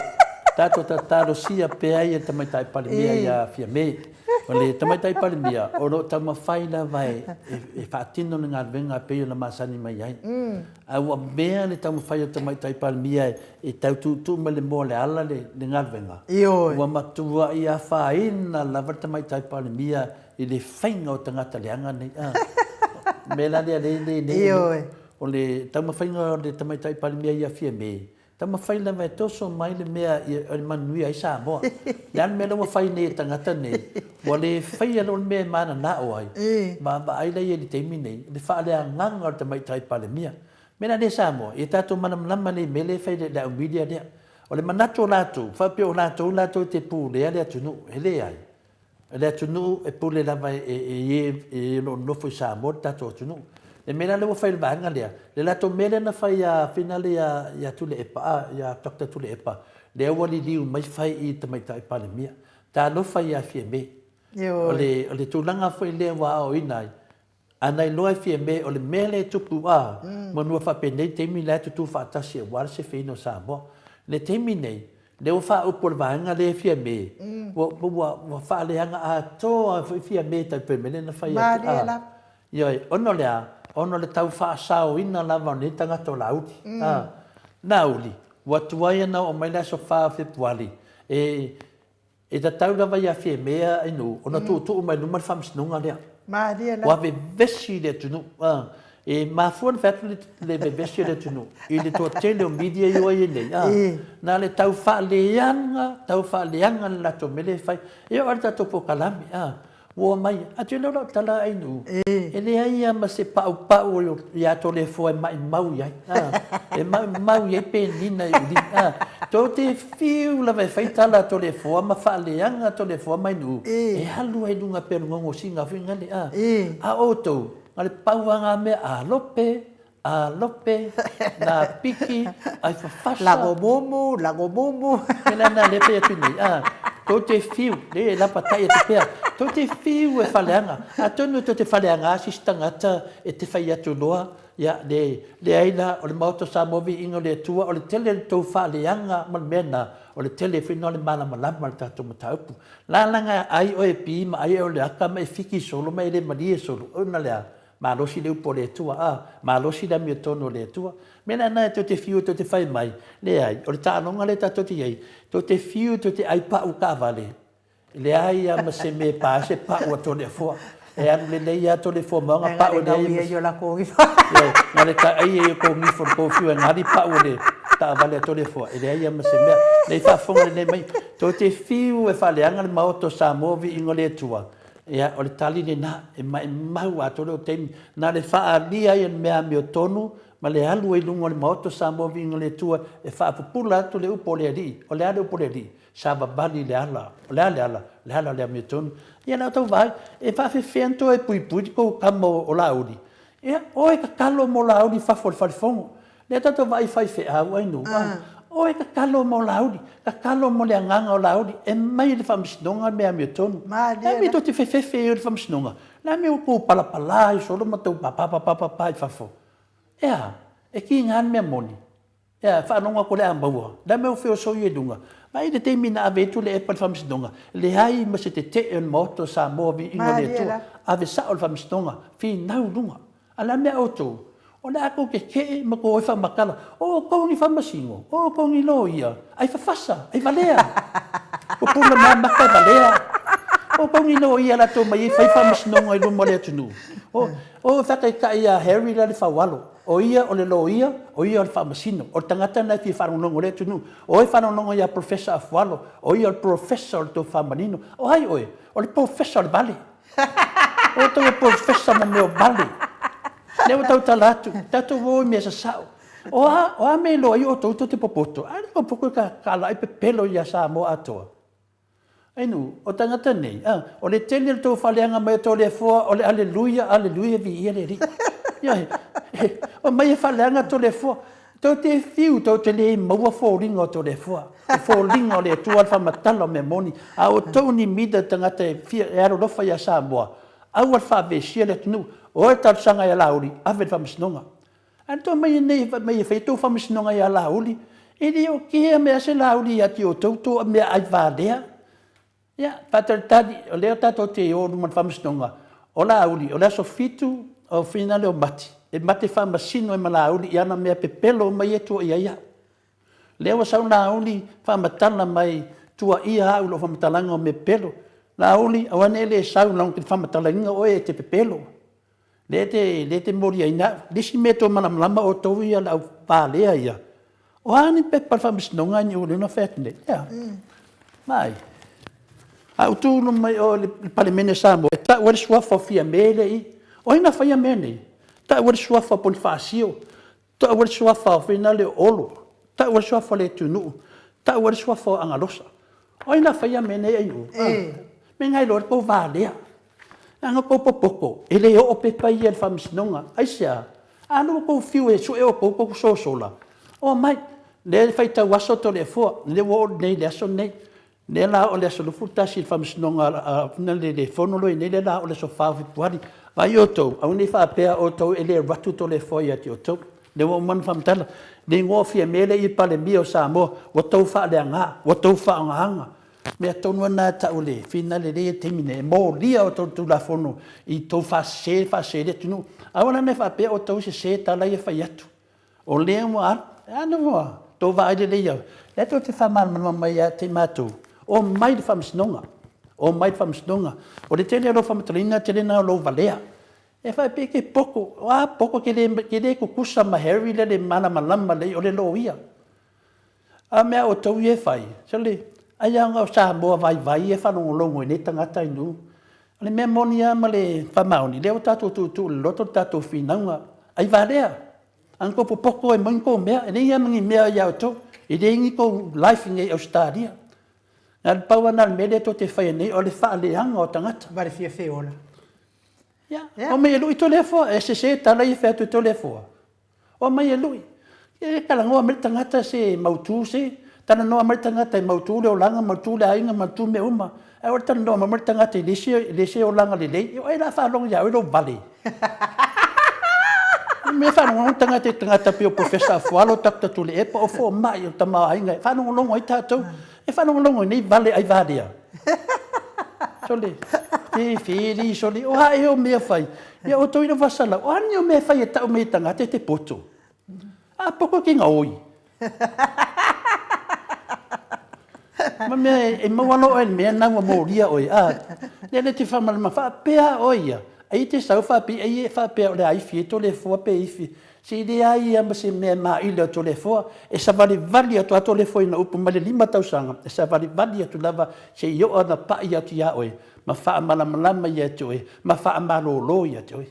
tatou tatalo sia pea ia Tamaitai Palemia ia Fiame. O le Tamaitai Palemia, o lo o taumafai lava e, e, e faatino le galuega e pei ona masani mai ai. Ae ua mea le taumafai o le Tamaitai Palemia e tau tuutuu mai le moa o le ala le galuega. Ioe. Ua matuai afaina lava le Tamaitai Palemia i le faiga o tagata leaga nei. A. O le mea la lea lea e le Ioe. O le taumafaiga o le Tamaitai Palemia ia Fiame, taumafai lava e toso mai le mea e manuia ai Samoa. Le a le mea lea ua fai nei e tagata nei, ua le faia loa le mea e mananao ai, vaavaai la i ai i le taimi nei, le faaleagaga o le Tamaitai Palemia. Mea la lea Samoa, ia tatou malamalama lelei i mea lea e fai e le au media lea. O le manatu o latou, faapea o latou latou te pulea le atunuu, e leai. O le atunuu e pule lava e e e o lo o nonofo i Samoa le tatou atunuu. Le mea la lea ua fai e le vaega lea, le latou mea lea na fai ia finale ia ia Tuilaepa a, ia Doctor Tuilaepa, lea ua liliu mai fai i le Tamaitai Palemia. Talofa ia Fiame. Ioe. O le o le tulaga foi lea ua aoaoina ai, A na iloa e Fiame o le mea lea e tupu a, manua faapenei taimi la e tutu faatasi aua le sefeina o Samoa. Le taimi nei, lea ua faaupu e le vaega lea e Fiame, ua, ua, ua faaleaga atoa ai foi Fiame tai pei o le mea lea na fai atu a. Ioe, ona o le a? Ona o le tau faasaoina lava o nei tagata o Laauli. A, Laauli, ua tuai ona oo mai le aso 4 o Fepuari e E tatau lava ia Fiamea i nuu ona tuutuu mai luma le faamasinoga lea. Malie la. Ua vevesi le atunuu. A, e mafua ona fai atu le vevesi o le atunuu i le toatele o media i o ai nei. A, na le tau faaleaga, tau faaleaga le latou mea lea e fai. E oo lava i le tatou polokalame. A, Ua omai, atu lea o lau tala ai nuu, e leai lava ma se paupau ia Toleafoa e maimau i ai, e maimau i ai penina i uli. Tou te fiu lava e fai tala a Toleafoa ma faaleaga Toleafoa mai nuu, e alu ai i luga pei o le gogosiga foi ngale. A outou, na o le pau lava nga mea, a lope, A lope, na piki, ai fafasa. Lago mumu, lago mumu. Ke la na le fai atu nei, a, tou te fiu, le e lapatai atu pea, tou te fiu e faleaga. Atonu tou te faleaga a sisi tagata e te fai atu loa, ia, le, leai la, o le Maota o Samoa Viiga o le Atua, o le tele o le tou faaleaga ma le mea na, o le tele foi na o le malamalama o le tatou mataupu. Lalaga ai oe e pi ma ai oe o le aka ma e fiki solo ma e le malie solo, ona le a? Malosi le upu o le Atua, a, malosi le amiotonu o le Atua. Mea la na tou te fiu tou te fai mai, leai, o le taaloga lea tatou te i ai, tou te fiu tou te ai pau taavale, leai lava ma se mea e pa ai se pau a Toleafoa. E alu lelei lava Toleafoa ma ona pau e leai ma se... Na le taai ai o kou gifo le kou fiu e gali pau o le taavale a Toleafoa, e leai lava ma se mea. Nei faafofoga lelei mai, tou te fiu e faaleaga le Maota o Samoa, viiga o le Atua, Ia, o le tali lena, e maimau atoa lou taimi. Na le faaalia ai e le mea amiotonu ma le alu ai i luga o le Maota o Samoa Viiga o le Atua e faapupula atu le upu o le Alii. O le a le upu o le Alii? Savavali i le ala. O le a le ala? O le ala o le amiotonu. Ia, la outou vaai, e faafefea ona toe puipui le tou tama o Laauli? Ia, o e tatalo mo Laauli i fafo o le fale fono. Lea tatou vaai i faifeau ai nuu, a, o e tatalo mo Laauli, tatalo mo le agaga o Laauli e mai i le faamasinoga le mea amiotonu. Malie Le a mea tou te fefefe ai o le faamasinoga? Le a mea ua tou palapala ai solo ma tou papapapapa i fafo? E a? E tiga le mea moni? E a? Faalogo atu o le a maua. Le a mea ua feosoi ai i luga? Vaai le taimi na ave ai Tuilaepa i le Faamasinoga, leai ma se tetee o le Maota o Samoa viiga o le Atua, ave sao i le Faamasinoga, finau i luga. A o le a mea a outou? O le a tou tetee ma tou o e faamatala, o outou ni faamasino, o outou ni loia, ai fafasa, ai valea. Ua puna mai maka e valea. O outou ni loia latou mai ai fai faamasinoga i luma o le atunuu. O, o faataitai ia Harry la le Faualo, o ia o le loia, o ia o le faamasino, o le tagata lena e fia faalogologo i le atunuu. O e faalogologo ia Professor Afualo, o ia o le Professor o le tofamanino. O ai oe? O le Professor o le vale. O outou e professor ma mea o vale. Lea ua tautala atu, tatou o i mea sasao. O a, o a mea e iloa ai outou tou te popoto? A le popoto e talai pepelo ia Samoa atoa. Ainu, o tagata nei, a, o le tele o le tou faaleaga mai o Toleafoa, o le Aleluia, Aleluia, viia le Alii. Ioe, omai e faaleaga Toleafoa. Tou te fiu, tou te le maua foliga o Toleafoa. O foliga o le Atua le faamatala o mea moni. A outou ni mida tagata e fia e alolofa ia Samoa, aua le faavesia le atunuu. O e talosaga ia Laauli, ave i le faamasinoga. A na tou omai nei fai mai e fai a outou faamasinoga ia Laauli, e le o kea mai lava se Laauli ia te outou tou meaai valea. Ia, faatalitali, o lea tatou te o i luma o le Faamasinoga, o Laauli, o le aso 7 o finale o Mati, e ma te faamasino ai ma Laauli i ana mea pepelo uma ia e tuuaia ai au. Lea ua sau Laauli faamatala mai, tuuaia au i lou faamatalaga o mea pepelo. Laauli, aua ne i e le sau leaga ou te faamatalaina oe e te pepelo. Lea te, lea te moliaina au. Le isi mea e toe malamalama outou ia le au valea ia, o a ni pepa o le faamasinoga ni lea na fai atu nei? Lea. Mai. A ou tu mai o le Palemene o Samoa, e tau ai le suafa o Fiame lea i i. O ai na faia mea nei? Tau ai le suafa o Ponifasio, tau ai le suafa o Finale o Olo, tau ai le suafa o Leatunuu, tau ai le suafa o Agalosa. O ai na faia mea nei ai? Mea na iloa le tou valea. Leaga tou popoto, e le oo pepa ia i le faamasinoga. Aisea? A lea ua tou fiu e sue outou tou sosola, omai. Lea e faitau aso Toleafoa, lea ua oo nei i le aso lenei. Lea la oo i le aso 21 i le faamasinoga le fono lea nei, lea la oo i le aso 4 o Fepuari. Vaai outou, aua ne i faapea outou e le alu atu Toleafoa ia te outou. Lea ua uma ona faamatala, le igoa o Fiame lea i Palemia o Samoa, ua tou faaleaga, ua tou faaaogaina. Mea tonu lava lena e tau o le finale lea e i ai i le taimi nei, e molia outou i le Tulafono i tou faasese, faasese i le atunuu. Aua la ne i faapea outou e sese tala ia e fai atu. O lea ua alu, a lea ua tou vaai lelei i ai, lea tou te faamalamalama mai ia te matou, omai i le faamasinoga, omai i le faamasinoga. O le tele o lou faamatalaina, tele lena o lou valea. E faapea e te poto, o a poto, e te le tutusa ma Harry lea le malamalama lelei o le loia. A o mea a outou ia e fai, sole, ai lava ona o Samoa vaivai ia e faalogologo i nei tagata i nuu. O le mea moni lava ma le faamaoni, lea ua tatou tuutuu i le loto le tatou finauga. Ai valea, a na tou popoto e moni tou mea, e leai lava ma ni mea ia outou, e leai ni tou life i inei i Ausetalia. Na o le pau lava lena o le mea lea tou te faia nei, o le faaleaga o tagata. Ma le fia feola. Ia, omai e lui Toleafoa, e sese tala ia e fai atu e Toleafoa. Omai e lui. E talanoa mai le tagata se mautu se, talanoa mai le tagata e mautu le olaga, mautu le aiga, mautu mea uma. Ae aua le talanoa mai le tagata e le se olaga lelei, o ai o le a faalogo ia oe lou vale? O le mea e faalogologo le tagata i tagata pei o Professor Afualo, Doctor Tuilaepa, o fomai, o tamaoaiga, e faalogologo ai tatou. E faalogologo i nei vale ai valea. Sole, fefeli, sole, o a ea o mea fai? Ia outou i le vasalau, o a ni o mea fai e tau mai e tagata e te poto? A poto ke gaoi. Ma mea e maua loa oe i le mea na ua molia oe, a, lea le te faamalama faapea oe ia, ai te sau faapea, ai e faapea o le a ifi ai Toleafoa pe ifi. Se i leai lava ma se mea e maila o Toleafoa, e savalivali atu lava Toleafoa i ana upu mai le 5 tausaga, e savalivali atu lava se i oo ana pai atu ia oe, ma faamalamalama ia te oe, ma faamalolo ia te oe.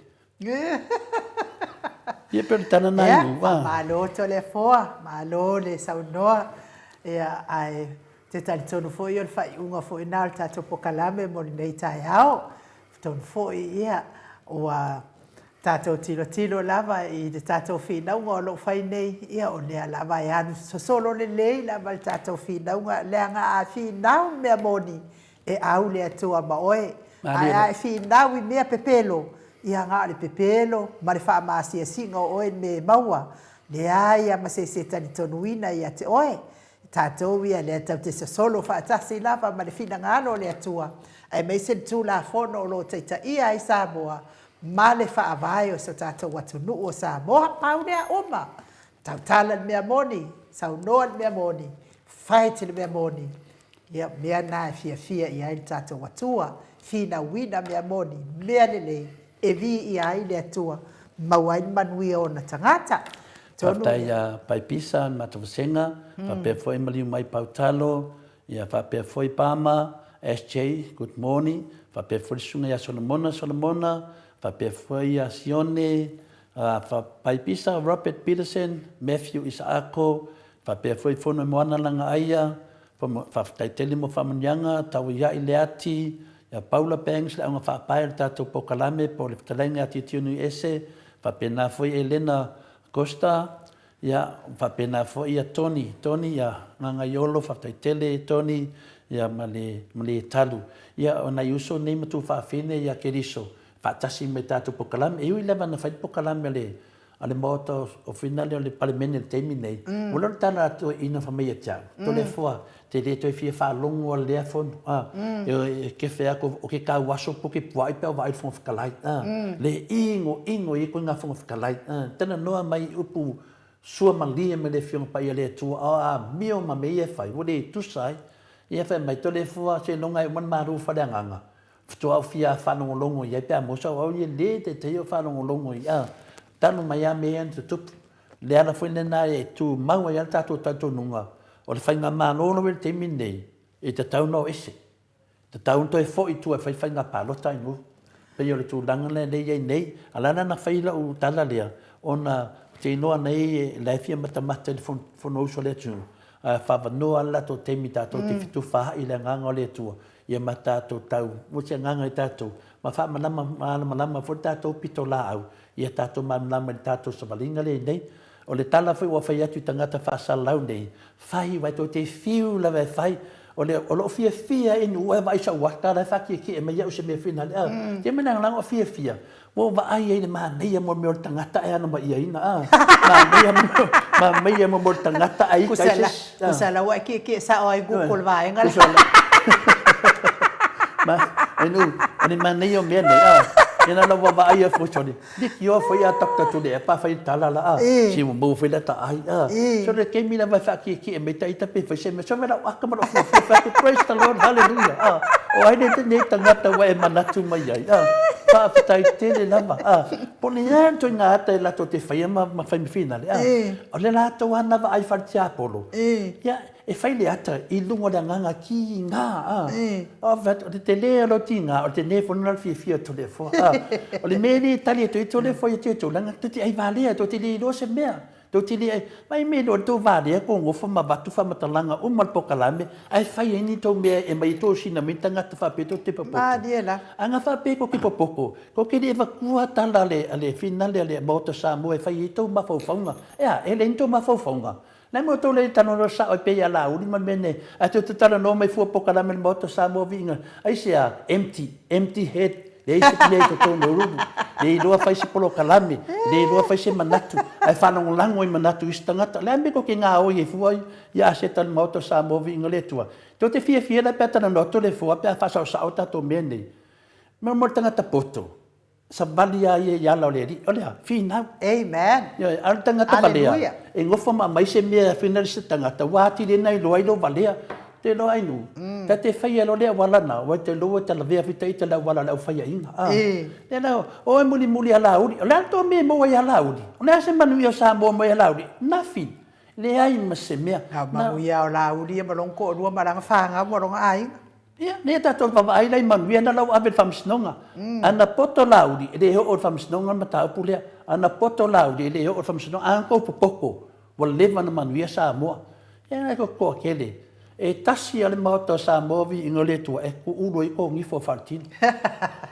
Ia pei o le tala lena i Ia, faamalo Toleafoa, malo le saunoa. Ia, ae ou te talitonu foi o le faaiuga foi lena o le tatou polokalame mo lenei taeao. Talitonu foi, ia, ua tatou tilotilo lava i le tatou finauga o lo o fai nei, ia, o lea lava e alu sosolo lelei lava le tatou finauga, leaga a finau le mea moni, e au le Atua ma oe. Ae a e finau i mea pepelo, ia na o le pepelo ma le faamaasiasiga o oe i le mea e maua, leai lava ma se isi e talitonuina ia te oe. Tatou ia lea tatou te sosolo faatasi lava ma le finagalo o le Atua, aemaise le Tulafono o lo o taitaia ai Samoa ma le Faavae o so tatou atunuu o Samoa. Pau lea uma. Tautala le mea moni, saunoa le mea moni, fight le mea moni. Ia, mea na e fiafia i ai le tatou Atua, finauina mea moni, mea lelei, e viia ai le Atua, maua ai le manuia o ona tagata. Atonu. Faafetai ia Paipisa ma Matavasega, faapea foi Maliu Mai Pautalo, ia faapea foi Pama, SJ, good morning, faapea foi le Susuga ia Solomona Solomona, faapea foi ia Sione, Paipisa, Robert Peterson, Matthew Isaako, faapea foi Fonoimoana Lagaaia, Faafetai tele mo faamanuiaga, Tauia'i Leati, ia Paula Banks le auga faapae o le tatou polokalame po o le fetalaiga ia Tietio Nuiese, faapena foi Elena Costa, ia faapena foi ia Tony, Tony ia Gagaiolo, faafetai tele Tony ia ma le ma le Talu. Ia o nai uso nei ma tufaafine ia Keriso faatasi ma le tatou polokalame. E ui lava na fai le polokalame a le a le Maota o Finale o le Palemene i le taimi nei, ua leo le tala a toeaiina fai mai ia te au, Toleafoa, te le toe fia faalogo a lea fono, a, e kefe atu o ke kau aso po ke puaʻi pe a o vaai le Fofoga Fetalai, a, le inoino ia koe ngā Fofoga Fetalai, a, talanoa mai i upu sua malie mai le Afioga Paia a le Atua, a o amio ma mea ia e fai, ua le tusa ai. Ia fai mai, Toleafoa, seiloga e uma le malu faleagaga, Faatoa ou fia faalogologo i ai pe a maua sau au ia le taitai ou faalogologo i a talu mai a mea ia na tutupu. Le ala foi lena e tumau ai a le tatou talitonuga o le faigamalo lava i le taimi lenei e tatau ona o ese. Tatau ona toe foi i tua e fai faiga palota ai nuu. Pei o le tulaga lea lea e i ai nei. A o le ala na fai lau tala lea ona ou te iloa nei la e fia matamata i le Fonousu a le atunuu ae faavanoa lava le latou taimi tatou te fetufaai i le agaga o le Atua Ia ma tatou tau ua se agaga i tatou, ma faamalama malamalama foi le tatou pitolaau, ia tatou malamalama i le tatou savaliga lea i nei. O le tala foi ua fai atu i tagata faasalalau nei, fai aua tou te fiu lava e fai, o le o loo fiafia i nuu ae vaai sau ata la e faatietie mai iau se mea finale a. Te mea lagolago o fiafia, ua ou vaai ai i le manaia mo le mea o le tagata ae ana maiaina a. Manaia manaia mo le tagata ae ita ai se isi. Kusa la ua e kiekie sao ai Google vaega lea. Ma, ai nu, o le manaia o mea nei a. Ina la ua vaai a foi sole. Likioa foi a Doctor Tuilaepa fai le tala la a. Si ua maua foi lata ai a. So le taimi lava e faakiekie mai ta ita pe fai se mea, so me lau aka ma lou fiafia fai atu, praise the Lord, hallelujah a. O ai lenei tagata ua e manatu mai ai a. Faafetai tele lava a. Po o le a le ituaiga ata e latou te faia ma fai ma finale a. O le latou lava na vaai fale-tiapolo. Ia, E fai le ata i luga o le agaga kiga, a. O le tele o lou tiga, o le tele foi lena o le fiafia o Toleafoa, a. O le mea lea e tali atu ai Toleafoa ia te outou, leaga tou te ai valea, tou te le iloa se mea. Tou te le ai, mai mea iloa tou valea kou nofo ma avatu faamatalaga uma le polokalame, ae fai ai ni tou mea e aumai ai tou sina mai tagata faapea tou te popoto. Malie la. A na faapea tou te popoto, tou te le avatua tala a le finale a le Maota Samoa e fai ai tou mafaufauga. E a, e leai ni tou mafaufauga. Nai mo tou le talanoa sao ai pei ia Laauli ma le mea nei, ae tou te talanoa mai fua pokalame i le Maota o Samoa viiga, aisea? Empty, empty head, leai se mea i totonu o lulu, le iloa fai se polokalame, le iloa fai se manatu, ae faalagolago i manatu o isi tagata. O le a le mea tou te gaoi ai fua ia aseta i le Maota o Samoa viiga le Atua? Tou te fiafia la pe a talanoa atu le fua pe a faasaosao tatou mea nei. Mo le tagata poto, Savali a ia i ala o le Alii. O le a? Finau. Amen. Ioe, a o le tagata valea, e nofo ma aumai se mea e finau i se tagata, ua atili ai ona iloa ai lou valea. Te iloa ai nuu, ta te faia loa le auala na, ua te iloa ua te lavea foi ita i le auala o le aufaiaina. A. Lea la, o e mulimuli ia Laauli. O le a le tou mea e maua ia Laauli? O le a se manuia o Samoa mai ia Laauli? Nothing. Leai ma se mea. Na o manuia o Laauli ia ma lona toalua ma lana fanau ma lona aiga. Ia, lea tatou vaavaai la i manuia na la ua ave i le faamasinoga. Ana poto Laauli, e le oo i le faamasinoga le mataupu lea. Ana poto Laauli, e le oo i le faamasinoga. A na tou popoto, ua leva ona manuia Samoa. Ia, e toatele. E tasi lava le Maota o Samoa viiga o le Atua e tuulu ai togifo faaletino.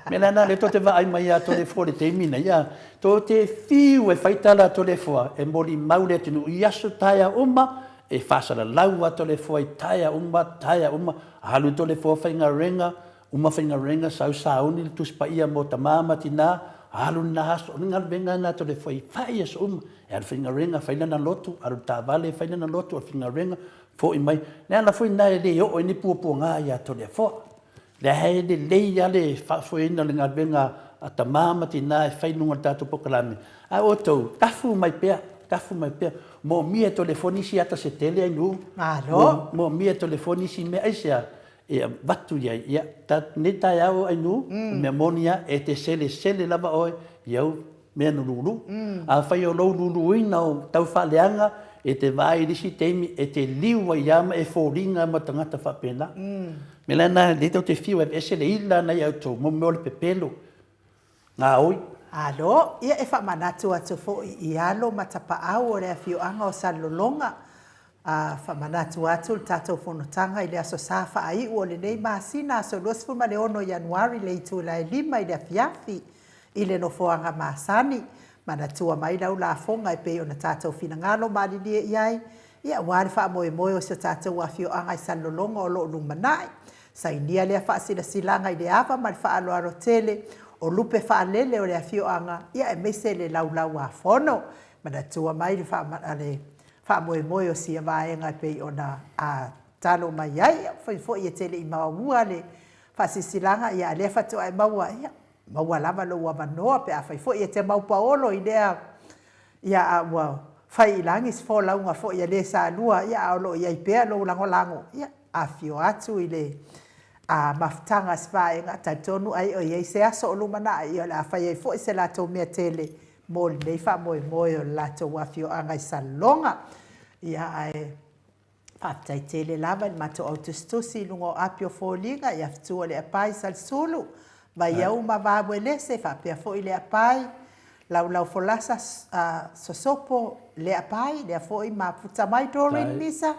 O le mea la lena lea tou te vaai mai ia Toleafoa i le taimi nei, a, tou te fiu e fai tala a Toleafoa e molimau le atunuu i aso taeao uma, E faasalalau a Toleafoa i taea uma, taea uma, alu i Toleafoa faigaluega, uma faigaluega, sau sauni le Tusi Paia mo tama ma tina, Alu lena aso, o le galuega lena Toleafoa i fai aso uma, e alu faigaluega fai lana lotu, alu i le taavale fai lana lotu, alu faigaluega foi mai. O le ala foi lena e le oo ai ni puapuaga ia Toleafoa. Lea e lelei lava le faafoeina o le galuega a tama ma tina e fai i luga o le tatou polokalame, a outou, tafu mai pea, tafu mai pea. Moomia e Toleafoa nisi ata se tele Ainuu. Malo. Moomia e Toleafoa nisi mea. Aisea? E avatu i ai. Ia, lenei taeao Ainuu, o le mea moni lava, e te selesele lava oe i au mea na lulu. Afai o lou luluina o tau faaleaga, e te vaai i le isi taimi e te liu ai lava ma e foliga ma tagata faapena. O le mea la lena, lea tou te fiu e aveese le ila lena ia outou, mo mea o le pepelo, gaoi. Alo, ia e faamanatu atu foi i alo ma tapaau o le afioaga o Salelologa, a faamanatu atu le tatou fonotaga i le Aso Sa faaiu o lenei masina, aso 26 Ianuari le itula e 5 i le afiafi. I le nofoaga masani, manatua mai lau lafoga e pei ona tatou finagalo malilie i ai, ia aua le faamoemoe o si o tatou afioaga i Salelologa o lo o lumanai. Sainia lea faasilasilaga i le ava ma le faaaloalo tele o lupe faalele o le afioaga, ia aemaise le laulau-a-fono. Manatua mai le faamoemoe o sia vaega e pei ona tatalo mai ai. Ia fai foi e te le i maua le faasilasilaga, ia a lea faatoa e maua, ia Maua lava lou avanoa pe afai foi e te maupaolo i lea, ia a ua fai i lagi se folauga foi a le salua, ia a o lo o i ai pea lou lagolago, ia afifio atu i le a mafutaga a se vaega, talitonu ai o i ai se aso o lumanai, ia o le a fai ai foi se latou mea tele mo lenei faamoemoe o le latou afioaga i Salelologa. Ia ae. Faafetai tele lava i le matou au tusitusi i luga o api o foliga i Afitua Leapai Salesulu, Vaiau ma Vauelese faapea foi Leapai, Laulau Folasa Sosopo Leapai, lea foi mafuta mai Doreen Misa,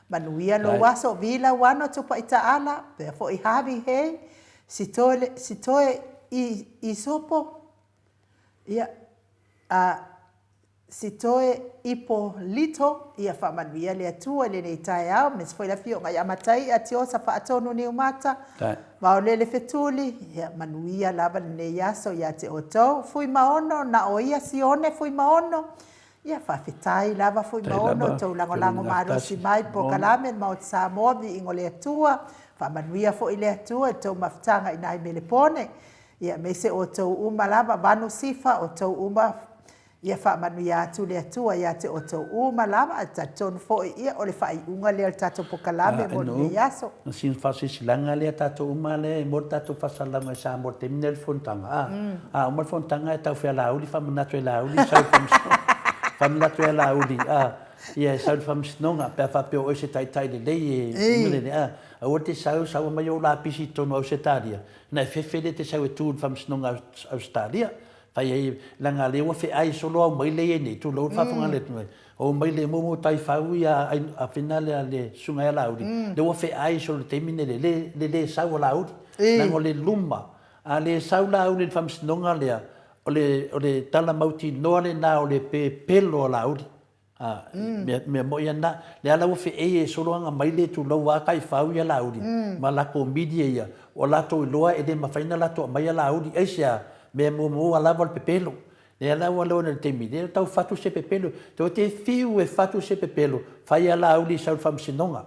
manuia lou aso, Vi Lauano Tupai Taala, faapea foi Harvey Hay, Sitoe Sitoe Isopo, ia, a Sitoe Ipo Lito, ia faamanuia le Atua i lenei taeao, aemaise foi le Afioga ia Mataia Tiosa Faatonu Niumata, Vaolele Fetuli, ia manuia lava lenei aso ia te outou. Fuimaono, na o ia Sione Fuimaono, ia faafetai lava Fuimaono i tou lagolago malosi mai i le polokalame le Maota Samoa, viiga o le Atua, faamanuia foi le Atua i le tou mafutaga i nai Melepone. Ia aemaise outou uma lava, Vanu Sifa, outou uma, ia faamanuia atu le Atua ia te outou uma lava, ae talitonu foi, ia o le faaiuga lea o le tatou polokalame mo lenei aso. Na sina faasilasilaga lea tatou uma lea e mo le tatou faasalalauga i Samoa i le taimi lenei o le fonotaga, a, a uma le fonotaga e tau fea Laauli, faamanatu e Laauli sau i le faamasinoga, faamanatu ia Laauli, a, ia e sau i le faamasinoga pe a faapea o oe se taitai lelei e, a, aua e te sau, sau aumai ou lapisi i totonu o Ausetalia, Na e fefe lea te sau e tu i le faamasinoga a Ausetalia. Fai ai, leaga lea ua feai solo au mai lea i ai nei, tulou le faafofoga a le atunuu, o mai le momo taifau ia a fina lea le susuga ia Laauli, lea ua feai solo i le taimi nei le le le sau a Laauli. Leaga o le luma, a le sau Laauli i le faamasinoga lea, o le o le tala mautinoa lena o le pepelo a Laauli. A, mea, mea moi ia na, lea la ua feei e solo aga mai le tulou a taifau ia Laauli, ma latou media ia, ua latou iloa e le mafai ona latou aumaia Laauli, aisea? Mea muamua lava o le pepelo. Lea la ua leo nei i le taimi, lea ua tau fatu se pepelo. Toe te fiu e fatu se pepelo, fai a Laauli sau i le faamasinoga.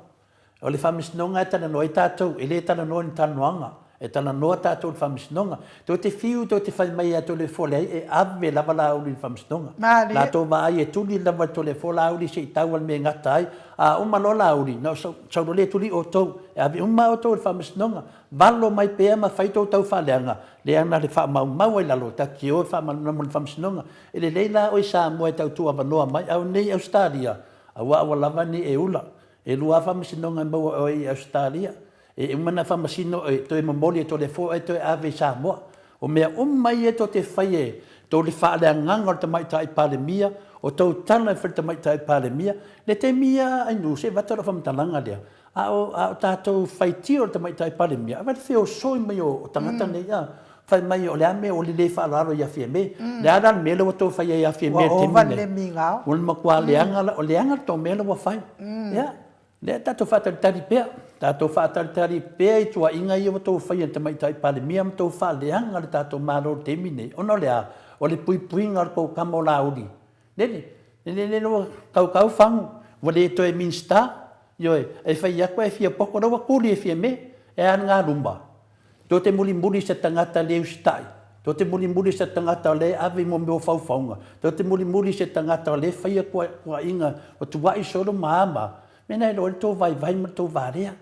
O le faamasinoga e talanoa ai tatou, e le talanoa i ni talanoaga, e talanoa tatou i le faamasinoga. Tou te fiu tou te fai mai ia Toleafoa, leai, e ave lava Laauli i le faamasinoga. Latou vaai e tuli lava i Toleafoa Laauli se i tau a le mea e gata ai. A uma loa Laauli, na o sau loa lea e tuli outou, e ave uma lava outou i le faamasinoga. Valo mai pea ma fai tou taufaaleaga, lea na le faamaumau ai i lalo, tatou te o e faamalamalama i le faamasinoga. E lelei la oe Samoa e tau tuuavanoa mai, a o nei Ausetalia, aua aua lava ne i e ula. E lua lava faamasinoga e maua e oe i Ausetalia. E uma ona faamasino oe, toe momoli e Toleafoa oe toe ave i Samoa. O mea uma ia tou te faia e tou le faaleagaga o le Tamaitai Palemia, o tou tala e fai i le Tamaitai Palemia, le taimi ia Ainuu, se i avatu lau faamatalaga lea, a o, a o tatou faitio i le Tamaitai Palemia, avatu feosoi mai o tagata nei, a, fai mai o le a mea ua le le faaaloalo ia Fiame. Le a la le mea lea ua tou faia ia Fiame i le taimi lenei? Ua ova le migao. Ua matua leaga, o leaga le tou mea lea ua fai. Ia. Lea tatou faatalitali pea, tatou faatalitali pea i tuuaiga ia ua outou faia i le Tamaitai Palemia ma outou faaleaga le tatou Malo i le taimi lenei, ona o le a? O le puipuiga o le tou tama o Laauli. Lele, lele, lele ua kaukau fagu, ua le toe Minisita, ioe, e fai atu ae fia poto, o lea ua tuli e Fiame, e a lena luma? Tou te mulimuli i se tagata le usitai, tou te mulimuli i se tagata o lea e ave i mea o faufauga, tou te mulimuli i se tagata o lea e faia tuuaiga ua tuuai solo ma a ma a, mea na e iloa ai le tou vaivai ma le tou valea.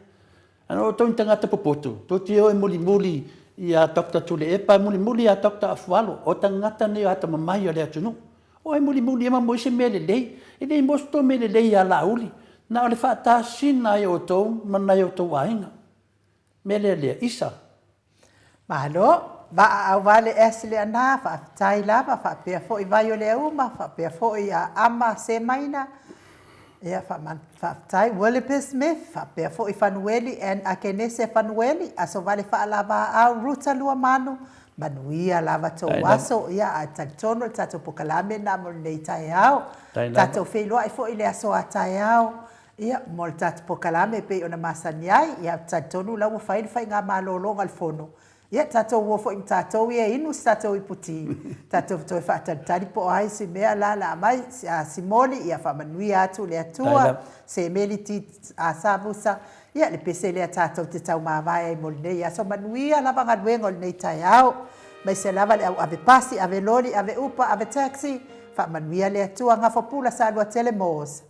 A o outou ni tagata popoto, tou te o e mulimuli ia Doctor Tuilaepa, mulimuli ia Doctor Afualo, o tagata nei o atamamai o le atunuu. O e mulimuli ai ma maua ai se mea lelei. E le maua se tou mea lelei ia Laauli, na o le faatasina ai o outou ma nai o outou aiga. Mea lea lea, Isa. Malo, vaa auvale Ashley ana, faafetai lava, faapea foi vai o le auma, faapea foi a Ama Semaina, ia faafetai Willipe Smith, faapea foi Fanueli and Akenese Fanueli, aso vale faalavaau Ruta Luamanu, manuia lava tou aso, ia ae talitonu le tatou pokalame lena mo lenei taeao. Tatou feiloai foi i le aso a taeao. Ia, mo le tatou polokalame e pei ona masani ai, ia, ou te talitonu o la ua fai le faiga malologa a le Fono. Ia, tatou o foi ma tatou ia e inu se tatou iputi, tatou toe faatalitali po o ai si mea la o le a aumai. A Simoli, ia faamanuia atu le Atua, Semeli Ti Savusa, ia, le pese lea tatou te taumavae ai mo lenei aso. Manuia lava galuega o lenei taeao, aemaise lava le au ave pasi, ave loli, ave upa, ave taxi, faamanuia le Atua. Gafapula Saluatele Moores.